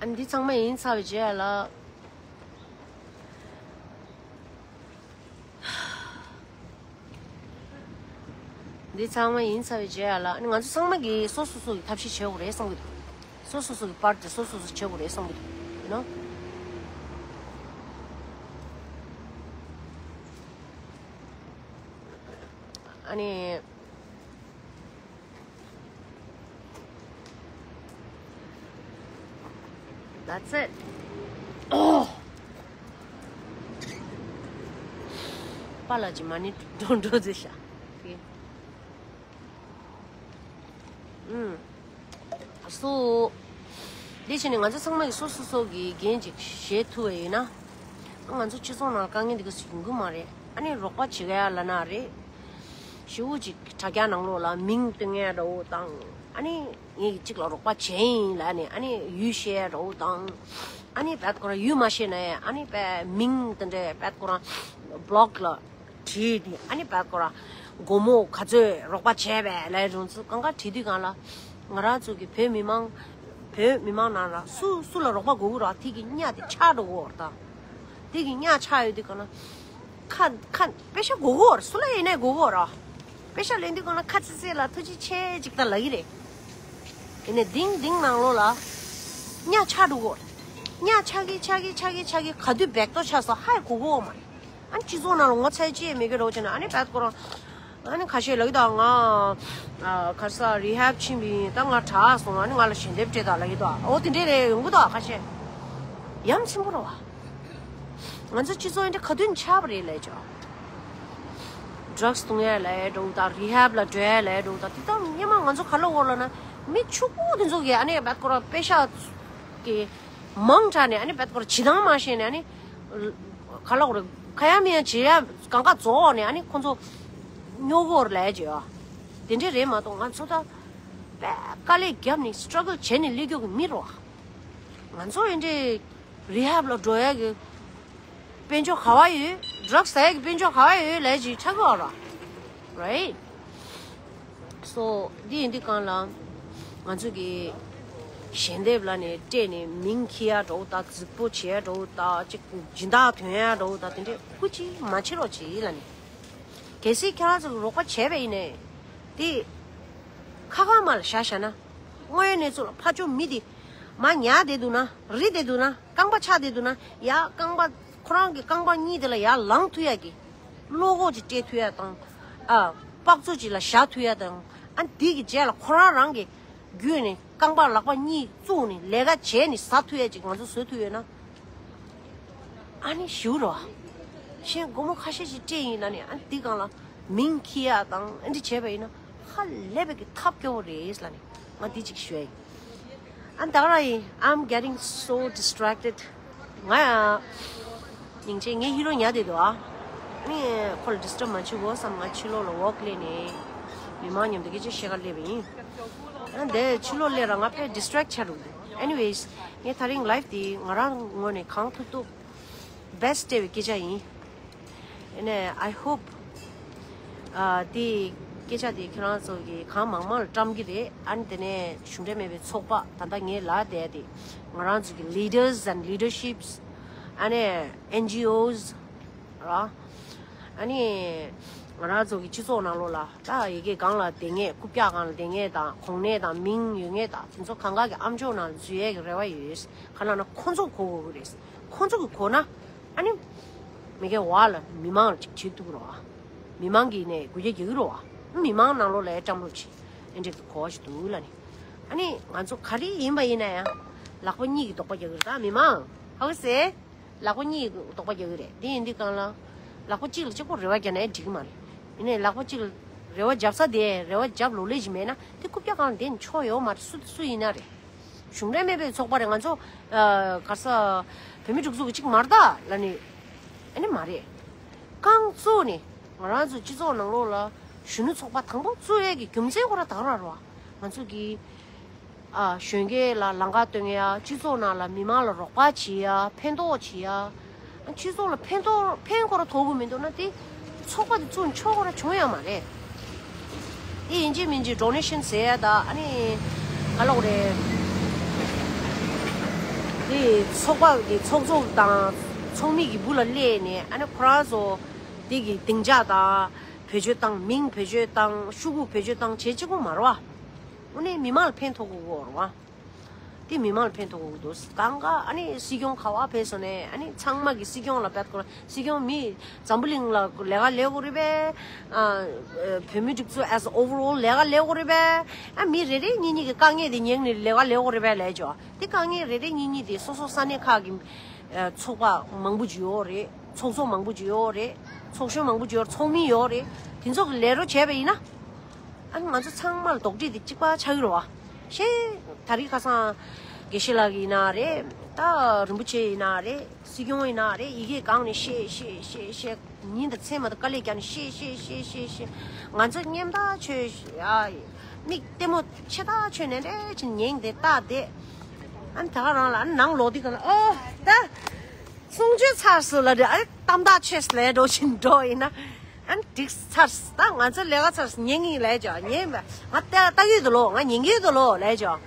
ཨ། འདི་ཚང་མ་ཡིན་ཚར་བའི་རྗེས་ལ། འདི་ཚང་མ་ཡིན་ཚར་བའི་རྗེས་ལ། ཨ་ནི་ང་ཚོ་ཚང་མ་གིས་སོ་སོ་སོ་གི་ཐབས་ཤེས་བྱེད་དགོས་རེད་བསམ་གི་འདུག་སོ་སོ་སོ་གི་པར་དེ་སོ་སོ་སོ་བྱེད་དགོས་རེད་བསམ་གི་འདུག You know? ཨ་ནི། That's it. Oh. པཱ་ལགས་ཀྱི་མ་ཎི་འགྲོ་འགྲོ་ཟེར་ཤག་ཨུམ། སོ། དེ་བྱས་ནས་ང་ཚོ་ཚང་མ་གིས་སོ་སོ་སོ་གི་འགན་ཅིག་བཞེས་ཐུབ་པ་ཡིན་ན། ང་ཚོ་སྤྱི་ཚོགས་ནང་དཀའ་ངལ་འདི་ག་ཚོད་ཡོང་གི་མ་རེད། ཨ་ནི་རོགས་པ་བྱེད་ག་ཡ་ལབ་ན་རེད། ཞེ་པོ་ཅིག་དྲ་རྒྱ་ནང་ལོགས་ལ་མིང་སྟོན་ཡ་འདྲ་བོ་དང་། ཨ་ནི་ངས་གཅིག་ལ་རོགས་པ་བྱས་ཡིན་ལབ་ནས། ཨ་ནི་ཡུལ་བཤད་ཡ་འདྲ་བོ་དང་། ཨ་ནི་བད་ཁོ་རང་ཡུལ་མ་བཤད་ན་ཡང་། ཨ་ནི་བད་མིང་དེ་འདྲ་བད་ཁོ་རང་བི་ལོག་ལ་བྲིས་ཏེ། ཨ་ནི་བད་ཁོ་རང་སྒོར་མོ་ག་ཚོད་རོགས་པ་བྱས་པས་ལབ་རུང་ཚོ་གང་ག་བྲིས་དུས་གང་ལ། ང་རང་ཚོ་གི་བོད་མི་མང་། བོད་མི་མང་ནང་ལ་སུ་སུ་ལ་རོགས་པ་དགོས་ཀྱི་རེད། དེ་གི་གཉའ་དེ་ཆག་འགྲོ་གི་ཡོད་རེད་ད། དེ་གི་གཉའ་ཆག་ཡོད་དུས་གང་ལ། ཁ་ཁ་པེ་ཤ་དགོས་ཀྱི་ཡོད་རེད། སུ་ལ་ཡིན་ནའི་དགོས་ཀྱི་ཡོད་རེད། པེ་ཤ་ལེན་དུས་གང་ལ་ཁ་ཙི་ཙི་ལ་ཐུགས་རྗེ་ཆེ་ཅིག་ད་ལབ་ཀྱི་རེད། ཡིན་ནའི་དིང་དིང་ནང་ལོགས་ལ་གཉའ་ཆག་འགྲོ་གི་ཡོད་རེད། གཉའ་ཆག་གི་ཆག་གི་ཆག་གི་ཆག་གི་ག་དུས་བེག་ཏོ་ཆགས་སོང་ཧ་གོ་གི་ཡོད་མ་རེད། ཨ་ནི་སྤྱི་ཚོགས་ནང་ལ་ངོ་ཚ་ཅི་ཡང་མེད་ཀྱི་རོགས་བྱས་ན། ཨ་ནི་བད་ཁོ་རང་། ཨ་ནི་ཁ་ཤས་ལབ་ཀྱི་འདུག་ང་། ཨ། ག་རེ་ཟེར། རི་ཧེབ་ཕྱིན་པ་ཡིན། ད་ང་དྲག་སོང་། ཨ་ནི་ང་ལ་ཞལ་འདེབས་སྤྲད་དང་ལབ་ཀྱི་འདུག་འོ་དེ་འདྲས་རེད། ཡོང་གི་འདུག་ཁ་ཤས། ཡ་མཚན་པོ་རེད་བ། ང་ཚོ་སྤྱི་ཚོགས་འདི་འདྲ་ག་དུས་ཆགས་པ་རེད་ལབ་ཅོ། ཌྲག་སི་བཏུང་ཡ་ལབ་འདྲ་བོ་དང་། རི་ཧེབ་ལ་འགྲོ་ཡ་ལབ་འདྲ་བོ་དང་། དེ་དག་སྔོན་མ་ང་ཚོ་ག་ལ་འོར་ལ་ན། མི་ཕྱུག་པོ་དེ་ཚོ་གིས་ཨ་ནི་བད་ཁོ་རང་པེ་ཤ་གི་མང་དྲགས་ནས། ཨ་ནི་བད་ཁོ་རང་བྱེད་སྟངས་མ་ཤེས་ནས། ཨ་ནི་ག་ལ་འོར་ཁ་ཡ་མི་ཡ་བྱེད་ཡ་གང་ག་རྫོགས་ནས། ཨ་ནི་ཁོ་ཚོ་སྨྱོ་གི་ཡོད་རེད་ལབ་ཅོ། དེ་འདྲས་རེད་མ་གཏོགས་ང་ཚོ་ད་དཔེ་དཀའ་ལས་བརྒྱབ་ནས་སི་ཊྲག་གལ་བྱས་ནས་སླེབས་རྒྱུ་གི་མི་རེད་བ། ང་ཚོ་འདི་འདྲས་རི་ཧེབ་ལ་འགྲོ་ཡ་གི་དཔལ་འབྱོར་ག་བ་ཡོད། ཌྲག་སི་ཟ་ཡ་གི་དཔལ་འབྱོར་ག་བ་ཡོད་ལབ་ཅིག་ཆགས་ཀྱི་ཡོད་རེད། རའིཊ། སོ། འདི་ཡིན་དུས་གང་ལ་ང་ཚོ་གི་ཞལ་འདེབས་ལབ་ནས་སྤྲད་ནས་མིང་འཁྱེར་ཡ་འདྲ་བོ་དང་། རྫིག་པོ་བྱེད་ཡ་འདྲ་བོ་དང་། ཅིག་སྦྱིན་བདག་ཐོན་ཡ་འདྲ་བོ་དང་། དེ་འདྲས་སྐུ་མཁྱེན་མ་བྱེད་རོགས་བྱེད་ལབ་ནས། གལ་སྲིད་ཁྱེད་རང་ཚོ་གི་རོགས་པ་བྱས་པ་ཡིན་ནའི་དེ་ཁ་ཁ་མ་ལ་བཞག་བཞག་ན། དངོས་ཡོད་གནས་ཚུལ་ལ་ཕར་ཕྱོགས་མི་དེ་མར་ཉལ་བསྡད་འདུག་ན། རིལ་བསྡད་འདུག་ན། རྐང་པ་ཆག་བསྡད་འདུག་ན། ཡར་རྐང་པ་ཁོ་རང་གི་རྐང་པ་གཉིས་དེ་ལ་ཡར་ལངས་ཐུབ་ཡ་གི་བློ་ཁོག་ཅིག་སྤྲད་ཐུབ་ཡ་དང་། ཨ། དཔག་ཚོད་ཅིག་ལ་བཞག་ཐུབ་ཡ་དང་། ཨ། འདི་གི་རྗེས་ལ་ཁོ་རང་རང་གི་བརྒྱུད་ནས་རྐང་པ་ལག་པ་གཉིས་བཙུགས་ནས་ལས་ཀ་བྱས་ནས་ཟ་ཐུབ་ཡ་ཅིག་ང་ཚོ་བཟོ་ཐུབ་ཡོད་ན། ཨ་ནི་ཞུ་རོ། གཞན་སྒོར་མོ་ཁ་ཤས་ཤིག་སྤྲད་ཡིན་ན་ནི། ཨ་ནི་འདི་སྒང་ལ་མིང་འཁྱེར་ཡ་དང་། ཨ་འདི་བྱས་པ་ཡིན་ན་ཧ་ལས་པའི་གི་ཐབས་སྐྱོ་བོ་རེད་ལབ་ནི་ང་འདི་གཅིག་ཞུ་ཡ་ཡིན། ཨ་ནི་ད་ག་རང་ཡིན། I'm getting so distracted. ང་ཡ་སྙིང་རྗེ། ངའི་ཧི་རོ་ཉལ་བསྡད་འདུག་ཨ་ནི་ཁོ་ལ་ཌི་སི་ཊརབ་མ་བྱེད་དགོས་བསམ། ང་ཕྱི་ལོགས་ལ་ཝོག་སླེབས་ནས་མི་མང་མཉམ་དུ་སྐད་ཆ་བཤད་ག་སླེབས་པ་ཡིན། ཨ་ནི་འདི་ཕྱི་ལོགས་སླེབས་ར་ང་དཔེ་ཌི་སི་ཊེག་ཆགས་འགྲོ་གི་འདུག Anyways, ངས་ད་རིང་ལའིབ་འདི་ང་རང་ངོས་ནས་གང་ཐུབ་ཐུབ་བེ་སི་ཊི་སྤྲད་པའི་སྐད་ཆ་ཡིན། ཨ་ནི་I hope ཨ་དེ་སྐད་ཆ་དེ་ཁྱེད་རང་ཚོ་གིས་གང་མང་མང་ལ་བཀྲམ་གྱི་རེད། ཨ་ནི་དེ་ནས་གཞུང་འབྲེལ་མེད་པའི་ཚོགས་པ། ད་ལྟ་ངས་ལབ་བསྡད་དེ་ང་རང་ཚོ་གི་leaders and leaderships, ཨ་ནི་ཨེན་ཇི་ཨོ་སི་ར། ཨ་ནི་ ང་རང་ཚོ་གི་སྤྱི་ཚོགས་ནང་ལོགས་ལ་ད་ཡི་གེ་སྒང་ལ་བསྡད་མཁན། རྐུབ་བཀྱག་སྒང་ལ་བསྡད་མཁན་དང་གོ་གནས་དང་མིང་ཡོད་མཁན་དང་དེ་ཚོ་གང་ག་གི་ཨམ་ཅོག་ནང་འཛུལ་ཡས་ཀྱི་རེ་བ་ཡོད། ག་ལབ་ན་ཁོ་ཚོ་གོ་དགོས་ཀྱི་རེད། ཁོ་ཚོ་གི་གོ་ན་ཨ་ནི་མི་སྒེར་བ་ལ་མི་མང་ལ་ཅིག་བྱེད་ཐུབ་ཀྱི་རེད་བ། མི་མང་གིས་ནས་འགུལ་སྐྱོད་རྒྱག་གི་རེད་བ། མི་མང་ནང་ལོགས་ལ་བཀྲམ་རོགས་བྱེད། ཨེ་འདྲས་གོ་བ་ཞིག་འདུག་ལབ་ནས། ཨ་ནི་ང་ཚོ་ག་རེ་ཡིན་པ་ཡིན་ན་ཡང་ལག་པ་གཉིས་ཀྱིས་རྡོག་པ་རྒྱག་གི་རེད། ད་མི་མང་ཧ་གོ་སོང་། ལག་པ་གཉིས་རྡོག་པ་རྒྱག་གི་རེད། དེ་ཡིན་དུས་སྒང་ལ་ལག་པ་གཅིག་ལ་གཅིག་པོ་རེ་བ་རྒྱག་ནའི་འགྲིག་གི་མ་རེད། ཡིན་ནའི་ལག་པ་གཅིག་ལ་རེ་བ་རྒྱབ་ས་དེ་རེ་བ་རྒྱབ་ལོ་ལེགས་ཤིག་མེད་ན་དེ་རྐུབ་བཀྱག་སྒང་ལ་བསྡད་ནས་ཆོག་ཡོད་མ་རེད། སུ་དང་སུ་ཡིན་ན་རེད། གཞུང་འབྲེལ་མེད་པའི་ཚོགས་པ་རེད། ང་ཚོ་ཨ་ག་ས་བོད་མི་སྒྲིག་འཛུགས་ཀྱི་གཅིག་མ་རེད་ད་ལབ་ནས། ཨ་ནི་མ་རེད། རྐང་བཙུགས་ནས་ང་རང་ཚོ་སྤྱི་ཚོགས་ནང་ལོགས་ལ་གཞོན་ནུ་ཚོགས་པ་དང་པོ་བཙུགས་ཡས་ཀྱི་རྒྱུ་མཚན་ཁོ་རང་ད་ག་རང་རེད་བ། ང་ཚོ་གི་ཨ་གཞོན་སྐྱེས་ལ་ལམ་ཁ་སྟོན་ཡ། སྤྱི་ཚོགས་ནང་ལ་མི་མང་ལ་རོགས་པ་བྱེད་ཡ། ཕན་ཐོགས་བྱེད་ཡ། སྤྱི་ཚོགས་ལ་ཕན་ཐོགས་ཕན་ཁོ་རང་ཐོགས་ཀྱི་མི་འདུག་ན་དེ་ཚོགས་པ་དེ་བཙུགས་ཆོག་ཁོ་རང་བྱུང་ཡ་མ་རེད། དེ་ཡིན་གཅིག་མིན་གཅིག་ཌོ་ནེ་ཤན་ཟེར་ཡ་ད་ཨ་ནི་ག་ལབ་དགོས་རེད། དེ་ཚོགས་པ་གི་ཚོགས་གཙོ་དང་ཚོགས་མི་གི་སྦུག་ལ་སླེབས་ནས་ཨ་ནི་ཁོ་རང་ཚོ་དེ་གི་སྡིངས་ཆ་དང་བེད་སྤྱོད་བཏང་། མིང་བེད་སྤྱོད་བཏང་། ཤོག་གུ་བེད་སྤྱོད་བཏང་བྱེད་གཅིག་པོ་མ་རེད་བ། དངོས་གནས་མི་མང་ལ་ཕན་ཐོགས་དགོས་ཀྱི་ཡོད་རེད་བ། དེ་མི་མང་ལ་ཕན་ཐོགས་དགོས་ཀྱི་འདུག་གང་ག་ཨ་ནི་སྲིད་སྐྱོང་ག་པར་ཕེབས་སོང་ནས་ཨ་ནི་ཚང་མ་གི་སྲིད་སྐྱོང་ལ་བེད་སྐོར། སྲིད་སྐྱོང་མི་འཛམ་བུ་གླིང་ལ་ལས་ཀ་ལས་དགོས་རེད་པས། ཨ་བོད་མི་སྒྲིག་འཛུགས་as a overall ལས་ཀ་ལས་དགོས་རེད་པས། ཨ་མི་རེ་རེ་གཉིས་གཉིས་ཀྱི་དཀའ་ངལ་དེ་ཉན་ནས་ལས་ཀ་ལས་དགོས་རེད་པས་ལབ་ཀྱོག་དེ་དཀའ་ངལ་རེ་རེ་གཉིས་གཉིས་དེ་སོ་སོ་ས་གནས་ཁག་གི་ཚོགས་པ་མང་པོ་ཅིག་ཡོད་རེད། ཚོགས་གཙོ་མང་པོ་ཅིག་ཡོད་རེད། ཚོགས་གཞོན་མང་པོ་ཅིག་ཡོད་རེད། ཚོགས་མི་ཡོད་རེད། དེ་ཚོ་གི་ལས་རོགས་བྱས་པ་ཡིན་ན། ཨ་ནི་ང་ཚོ་ཚང་མ་ལ་རྡོག་ཁྲེས་དེ་གཅིག་པ་ཆགས་ཀྱི་རེད་བ། ཤེས། ད་རེས་ཁ་སང་དགེ་བཤེས་ལགས་ཡིན་ན་རེད། ད་རིན་པོ་ཆེ་ཡིན་ན་རེད། སྲིད་སྐྱོང་ཡིན་ན་རེད། ཡི་གེ་སྒང་ནས་བཤད་བཤད་བཤད་བཤད། ཉིན་དང་མཚན་མ་དང་དཀའ་ལས་བརྒྱབ་ནས་བཤད་བཤད་བཤད་བཤད་བཤད། ང་ཚོ་སྙན་ཐག་ཆོད། ཨ་མིག་ལྟད་མོ་ཆེ་ཐག་ཆོད་ནས་འདྲེ་ཅིག་ཉན་བསྡད་ལྟ་བསྡད། ཨ་ནི་ད་ག་རང་ལ་ཨ་ནི་ནང་ལོག་དུས་གང་ལ་ཨོ་ད། གསུང་ཆོས་ཚར་སོང་ལབ་དུས་ཨ་ནི་གཏམ་ཐག་ཆོད་ལབ་འགྲོ་བཞིན་འགྲོ་ཡིན་ན། ཨ་ནི་འགྲིག་ཚར་སོང་། ད་ང་ཚོ་ལས་ཀ་ཚར་སོང་། ཉན་གྱི་ཡིན་ལབ་ཀྱོག་ཉན་པ་ང་ལྟ་ལྟ་གི་ཡོད་དོ་ལོ། ང་ཉན་གྱི་ཡོད་དོ་ལོ་ལབ་ཀྱོག་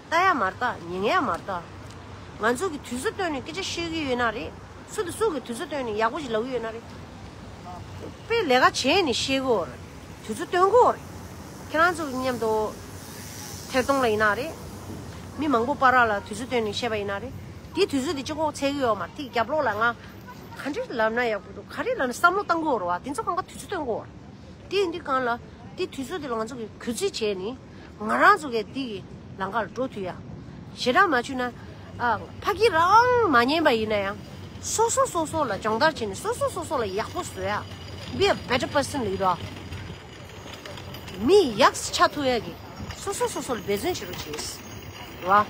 ལྟ་ཡ་མ་རེད་ད། ཉན་ཡ་མ་རེད་ད། ང་ཚོ་གི་དུས་ཚོད་བཏོན་ནས་སྐད་ཆ་བཤད་ཀྱི་ཡོད་ན་རེད། སུ་དང་སུ་གི་དུས་ཚོད་བཏོན་ནས་ཡག་པོ་ཞིག་ལབ་ཀྱི་ཡོད་ན་རེད། དཔེ་ལས་ཀ་བྱས་ནས་བཤད་དགོས་རེད། དུས་ཚོད་བཏོན་དགོས་རེད། ཁྱེད་རང་ཚོ་མཉམ་དུ་ཐད་གཏོང་ལ་ཡིན་ན་རེད། མི་མང་པོ་བར་ལ་དུས་ཚོད་བཏོན་ནས་བཤད་པ་ཡིན་ན་རེད། དེའི་དུས་ཚོད་དེ་གཅིག་པོ་ཚད་ཀྱི་ཡོད་མ་རེད། དེའི་རྒྱབ་ལོགས་ལ་ང་ག་འདྲ་ལབ་ན་ཡག་པོ་འདུག་ག་རེ་ལབ་ན་བསམ་བློ་བཏང་དགོས་རེད་བ། དེ་ཚོ་གང་ག་དུས་ཚོད་བཏོན་དགོས་རེད། དེ་ཡིན་དུས་གང་ལ་དེ་དུས་ཚོད་དེ་ལ་ང་ཚོ་གི་གུས་བརྩི་བྱས་ནས་ང་རང་ཚོ་གི་འདི་གི་ལམ་ཁར་འགྲོ་ཐུབ་ཡ། ཞེ་དྲག་མ་བྱུང་ན། ཨ་ཕ་གི་རང་མ་ཉན་པ་ཡིན་ན་ཡང་། སོ་སོ་སོ་སོ་ལ་སྦྱོང་བརྡར་བྱས་ནས་སོ་སོ་སོ་སོ་ལ་ཡག་པོ་བཟོ་ཡ། Be a better person ལབ་ཀྱི་འདུག་མི་ཡག་ཆགས་ཐུབ་ཡ་གི་སོ་སོ་སོ་སོ་ལ་འབད་བརྩོན་བྱེད་རོགས་བྱེད། རེད་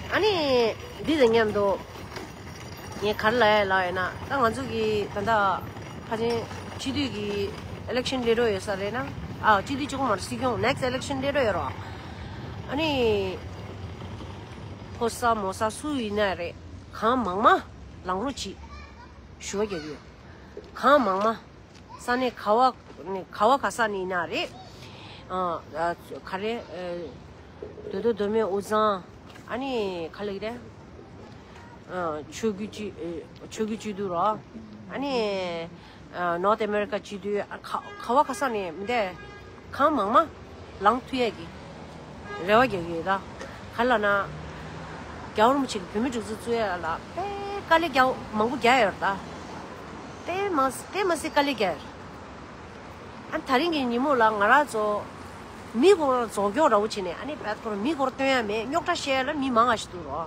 བ། ཨ་ནི་འདི་དང་མཉམ་དུ་ངས་ག་རེ་ལབ་ཡ་ལབ་ཡ་ན། ད་ང་ཚོ་གི་ད་ལྟ་ཕལ་ཆེར་སྤྱི་འཐུས་ཀྱི་election སླེབས་འགྲོ་ཡོད་ས་རེད་ན། ཨ་སྤྱི་འཐུས་གཅིག་པོ་མ་རེད། སྲིད་སྐྱོང་next election སླེབས་འགྲོ་ཡོད་རེད་བ། ཨ་ནི་ཕོ་གསར་མོ་གསར་སུ་ཡིན་ན་རེད། གང་མང་མང་ལངས་རོགས་གྱིས་ཞུ་བ་རྒྱག་གི་ཡོད། གང་མང་མང་། ས་གནས་ག་བ་ནས་ག་བ་ག་ས་ནས་ཡིན་ན་རེད། ཨ་ཨ་ག་རེ། ཨ་མདོ་སྟོད་མདོ་སྨད་དབུས་གཙང་། ཨ་ནི་ག་ལབ་ཀྱི་རེད། ཨ་ཆོས་བརྒྱུད་སྤྱི་ཨ་ཆོས་བརྒྱུད་སྤྱི་འཐུས་རོ། ཨ་ནི་ཨ་North America སྤྱི་འཐུས། ཨ་ག་ག་བ་ག་ས་ནས་མི་འདས་གང་མང་མང་ལངས་ཐུབ་ཡས་ཀྱི་རེ་བ་རྒྱག་གི་ཡོད་ད། ག་རེ་ལབ་ན། རྒྱལ་བ་རིན་པོ་ཆེ་གིས་བོད་མིའི་སྒྲིག་འཛུགས་བཙུགས་ཡ་ལ་དཔེ་དཀའ་ལས་རྒྱག་མང་པོ་རྒྱག་ཡོད་རེད་ད། དཔེ་མ་དཔེ་མ་སྲིད་དཀའ་ལས་རྒྱག་ཡོད་རེད། ཨ་ནི་དེ་རིང་གི་ཉིན་མོ་ལ་ང་རང་ཚོ་མི་སྐོར་ལ་རྫོགས་སྐྱོར་འདྲ་བོ་བྱས་ནས། ཨ་ནི་བད་ཁོ་རང་མི་སྐོར་སྟོན་ཡ་མེད། རྙོག་དྲ་བཤད་ཡ་ལ་མི་མང་ང་ཞིག་འདུག་རོ།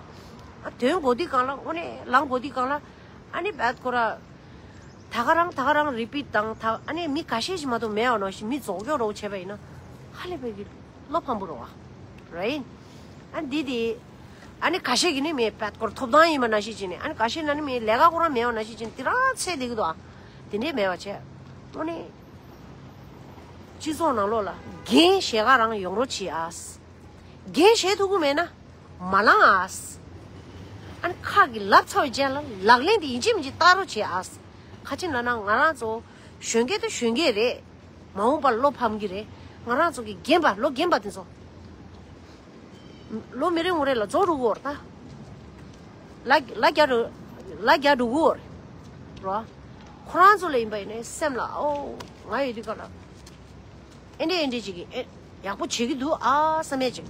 ཨ་དོན་གོ་དུས་སྒང་ལ། དངོས་གནས་ལངས་གོ་དུས་སྒང་ལ། ཨ་ནི་བད་ཁོ་རང་ད་ག་རང་ད་ག་རང་repeat དང་ད། ཨ་ནི་མི་ཁ་ཤས་ཤིག་མ་གཏོགས་མེད་པ་ནང་བཞིན་མི་རྫོགས་སྐྱོར་འདྲ་བོ་བྱས་པ་ཡིན་ན་ཧ་ལས་པའི་གི་བློ་ཕམ་པོ་རེད་བ། Right? ཨ་འདི་དེ། ཨ་ནི་ཁ་ཤས་ཀྱིས་ནི་མི་བད་ཁོ་རང་ཐོབ་ཐང་ཡིན་པ་ནང་བཞིན་བྱས་ནས། ཨ་ནི་ཁ་ཤས་ན་ནི་མི་ལས་ཀ་ཁོ་རང་མེད་པ་ནང་བཞིན་བྱས་ནས་དེ་རང་ཚད་བསྡད་ཀྱི་འདུག་ཨ་དེ་འདྲས་མེད་པ་བྱས། དངོས་གནས་སྤྱི་ཚོགས་ནང་ལོགས་ལ་འགན་བཞེས་ག་རང་ཡོང་རོགས་བྱེད་ཨ། འགན་བཞེས་ཐུབ་ཀྱི་མེད་ན་མ་ལངས་ཨ། ཨ་ནི་ཁ་གིས་ལབ་ཚར་བའི་རྗེས་ལ་ལག་ལེན་དེ་ཡིན་གཅིག་མིན་གཅིག་བསྟར་རོགས་བྱེད་ཨ། ག་ཅི་ལབ་ན་ང་རང་ཚོ་གཞོན་སྐྱེས་དང་གཞོན་སྐྱེས་རེད། མ་འོངས་པར་བློ་ཕམ་གྱི་རེད། ང་རང་ཚོ་གི་རྒན་པ་ལོ་རྒན་པ་དེ་ཚོ་ལོ་མི་རེ་ངོ་རེ་ལ་རྫོགས་འགྲོ་གི་ཡོད་རེད་ད། ལ་ལ་རྒྱ་འགྲོ་ལ་རྒྱ་འགྲོ་གི་ཡོད་རེད། རོ། ཁོ་རང་ཚོ་ལ་ཡིན་པ་ཡིན་ན་སེམས་ལ་ཨོ་ང་ཡོད་དུས་ག་ལ་ཨེ་འདྲས་ཨེ་འདྲས་ཅིག་གིས་ཨེ་ཡག་པོ་བྱེད་ཀྱི་འདུག་ཨ་བསམ་ཡས་ཅིག་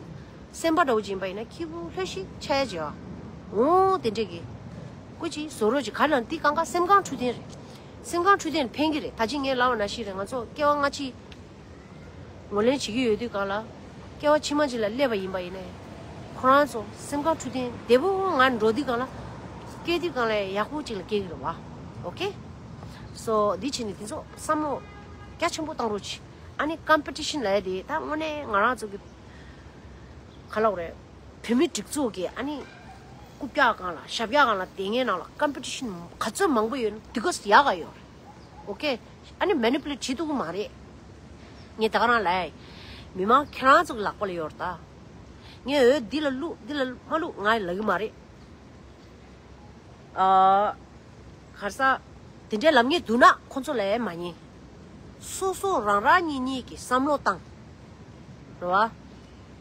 སེམས་པ་འདྲ་བོ་ཅིག་ཡིན་པ་ཡིན་ན་ཁྱི་བུ་ལྷོད་ཤིག་ཆ་ཡས་ཅིག་ཨ། འོ་དེ་འདྲས་གི་སྐུ་ཅིག་བཟོ་རོགས་ཅིག་ག་ལ་འདི་གང་ག་སེམས་ཁམས་འཕྲོད་བསྟེན་རེད། སེམས་ཁམས་འཕྲོད་བསྟེན་ཕན་གི་རེད། ད་ཅི་ངས་ལབ་པ་ནང་བཞིན་རེད། ང་ཚོ་སྐྱེ་བ་སྔ་ཕྱི་ངོས་ལེན་བྱེད་ཀྱི་ཡོད་དུས་གང་ལ་སྐྱེ་བ་ཕྱི་མ་ཅིག་ལ་སླེབས་པ་ཡིན་པ་ཡིན་ནའི་ཁོ་རང་ཚོ་སེམས་ཁམས་འཕྲོད་བསྟེན་བདེ་པོ་ང་འགྲོ་དུས་གང་ལ་སྐྱེ་དུས་གང་ལ་ཡག་པོ་ཅིག་ལ་སྐྱེ་གི་རེད་བ། ཨོ་ཁེ། སོ་འདི་བྱས་ནས་དེ་ཚོ་བསམ་བློ་རྒྱ་ཆེན་པོ་བཏང་རོགས་གྱིས། ཨ་ནི་ཀམ་པི་ཊི་ཤན་ལབ་ཡ་དེ་ད་དངོས་གནས་ང་རང་ཚོ་གི་ག་ལབ་དགོས་རེད། བོད་མི་སྒྲིག་འཛུགས་ཀྱི་ཨ་ནི་རྐུབ་བཀྱག་སྒང་ལ་ཞབས་བཀྱག་སྒང་ལ་བསྡད་མཁན་ནང་ལ་ཀམ་པི་ཊི་ཤན་ག་ཚོད་མང་པོ་ཡོད་ན་དེ་ག་ཚོད་ཡག་ག་ཡོད་རེད། ཨོ་ཁེ། ཨ་ནི་མེ་ནི་པུ་ལེ་ཊི་བྱེད་ཐུབ་ཀྱི་མ་རེད། ངས་ད་ག་རང་ལབ་ཡ། མི་མང་ཁྱེད་རང་ཚོ་གི་ལག་པ་ལ་ཡོད་རེད་ད། ངས་འོ་འདི་ལ་བླུག་འདི་ལ་མ་བླུག་ང་ལབ་ཀྱི་མ་རེད། ཨ། ག་རེ་ཟེར། དེ་འདྲའི་ལབ་མཁན་འདུག་ན་ཁོང་ཚོ་ལ་མ་ཉན། སོ་སོ་རང་རང་ཉིད་ཉིད་ཀྱིས་བསམ་བློ་བཏང་། རེད་བ།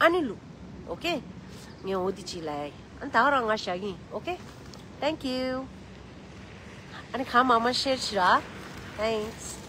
ཨ་ནི་བླུག་ཨོ་ཁེ། ངས་འོ་འདི་ཅིག་ལབ་ཡ། ཨ་ནི་ད་ག་རང་ང་བཞག་གི་ཡིན། ཨོ་ཁེ། Thank you. ཨ་ནི་གང་མང་མང་ཤེར་བྱེད་ར། Thanks.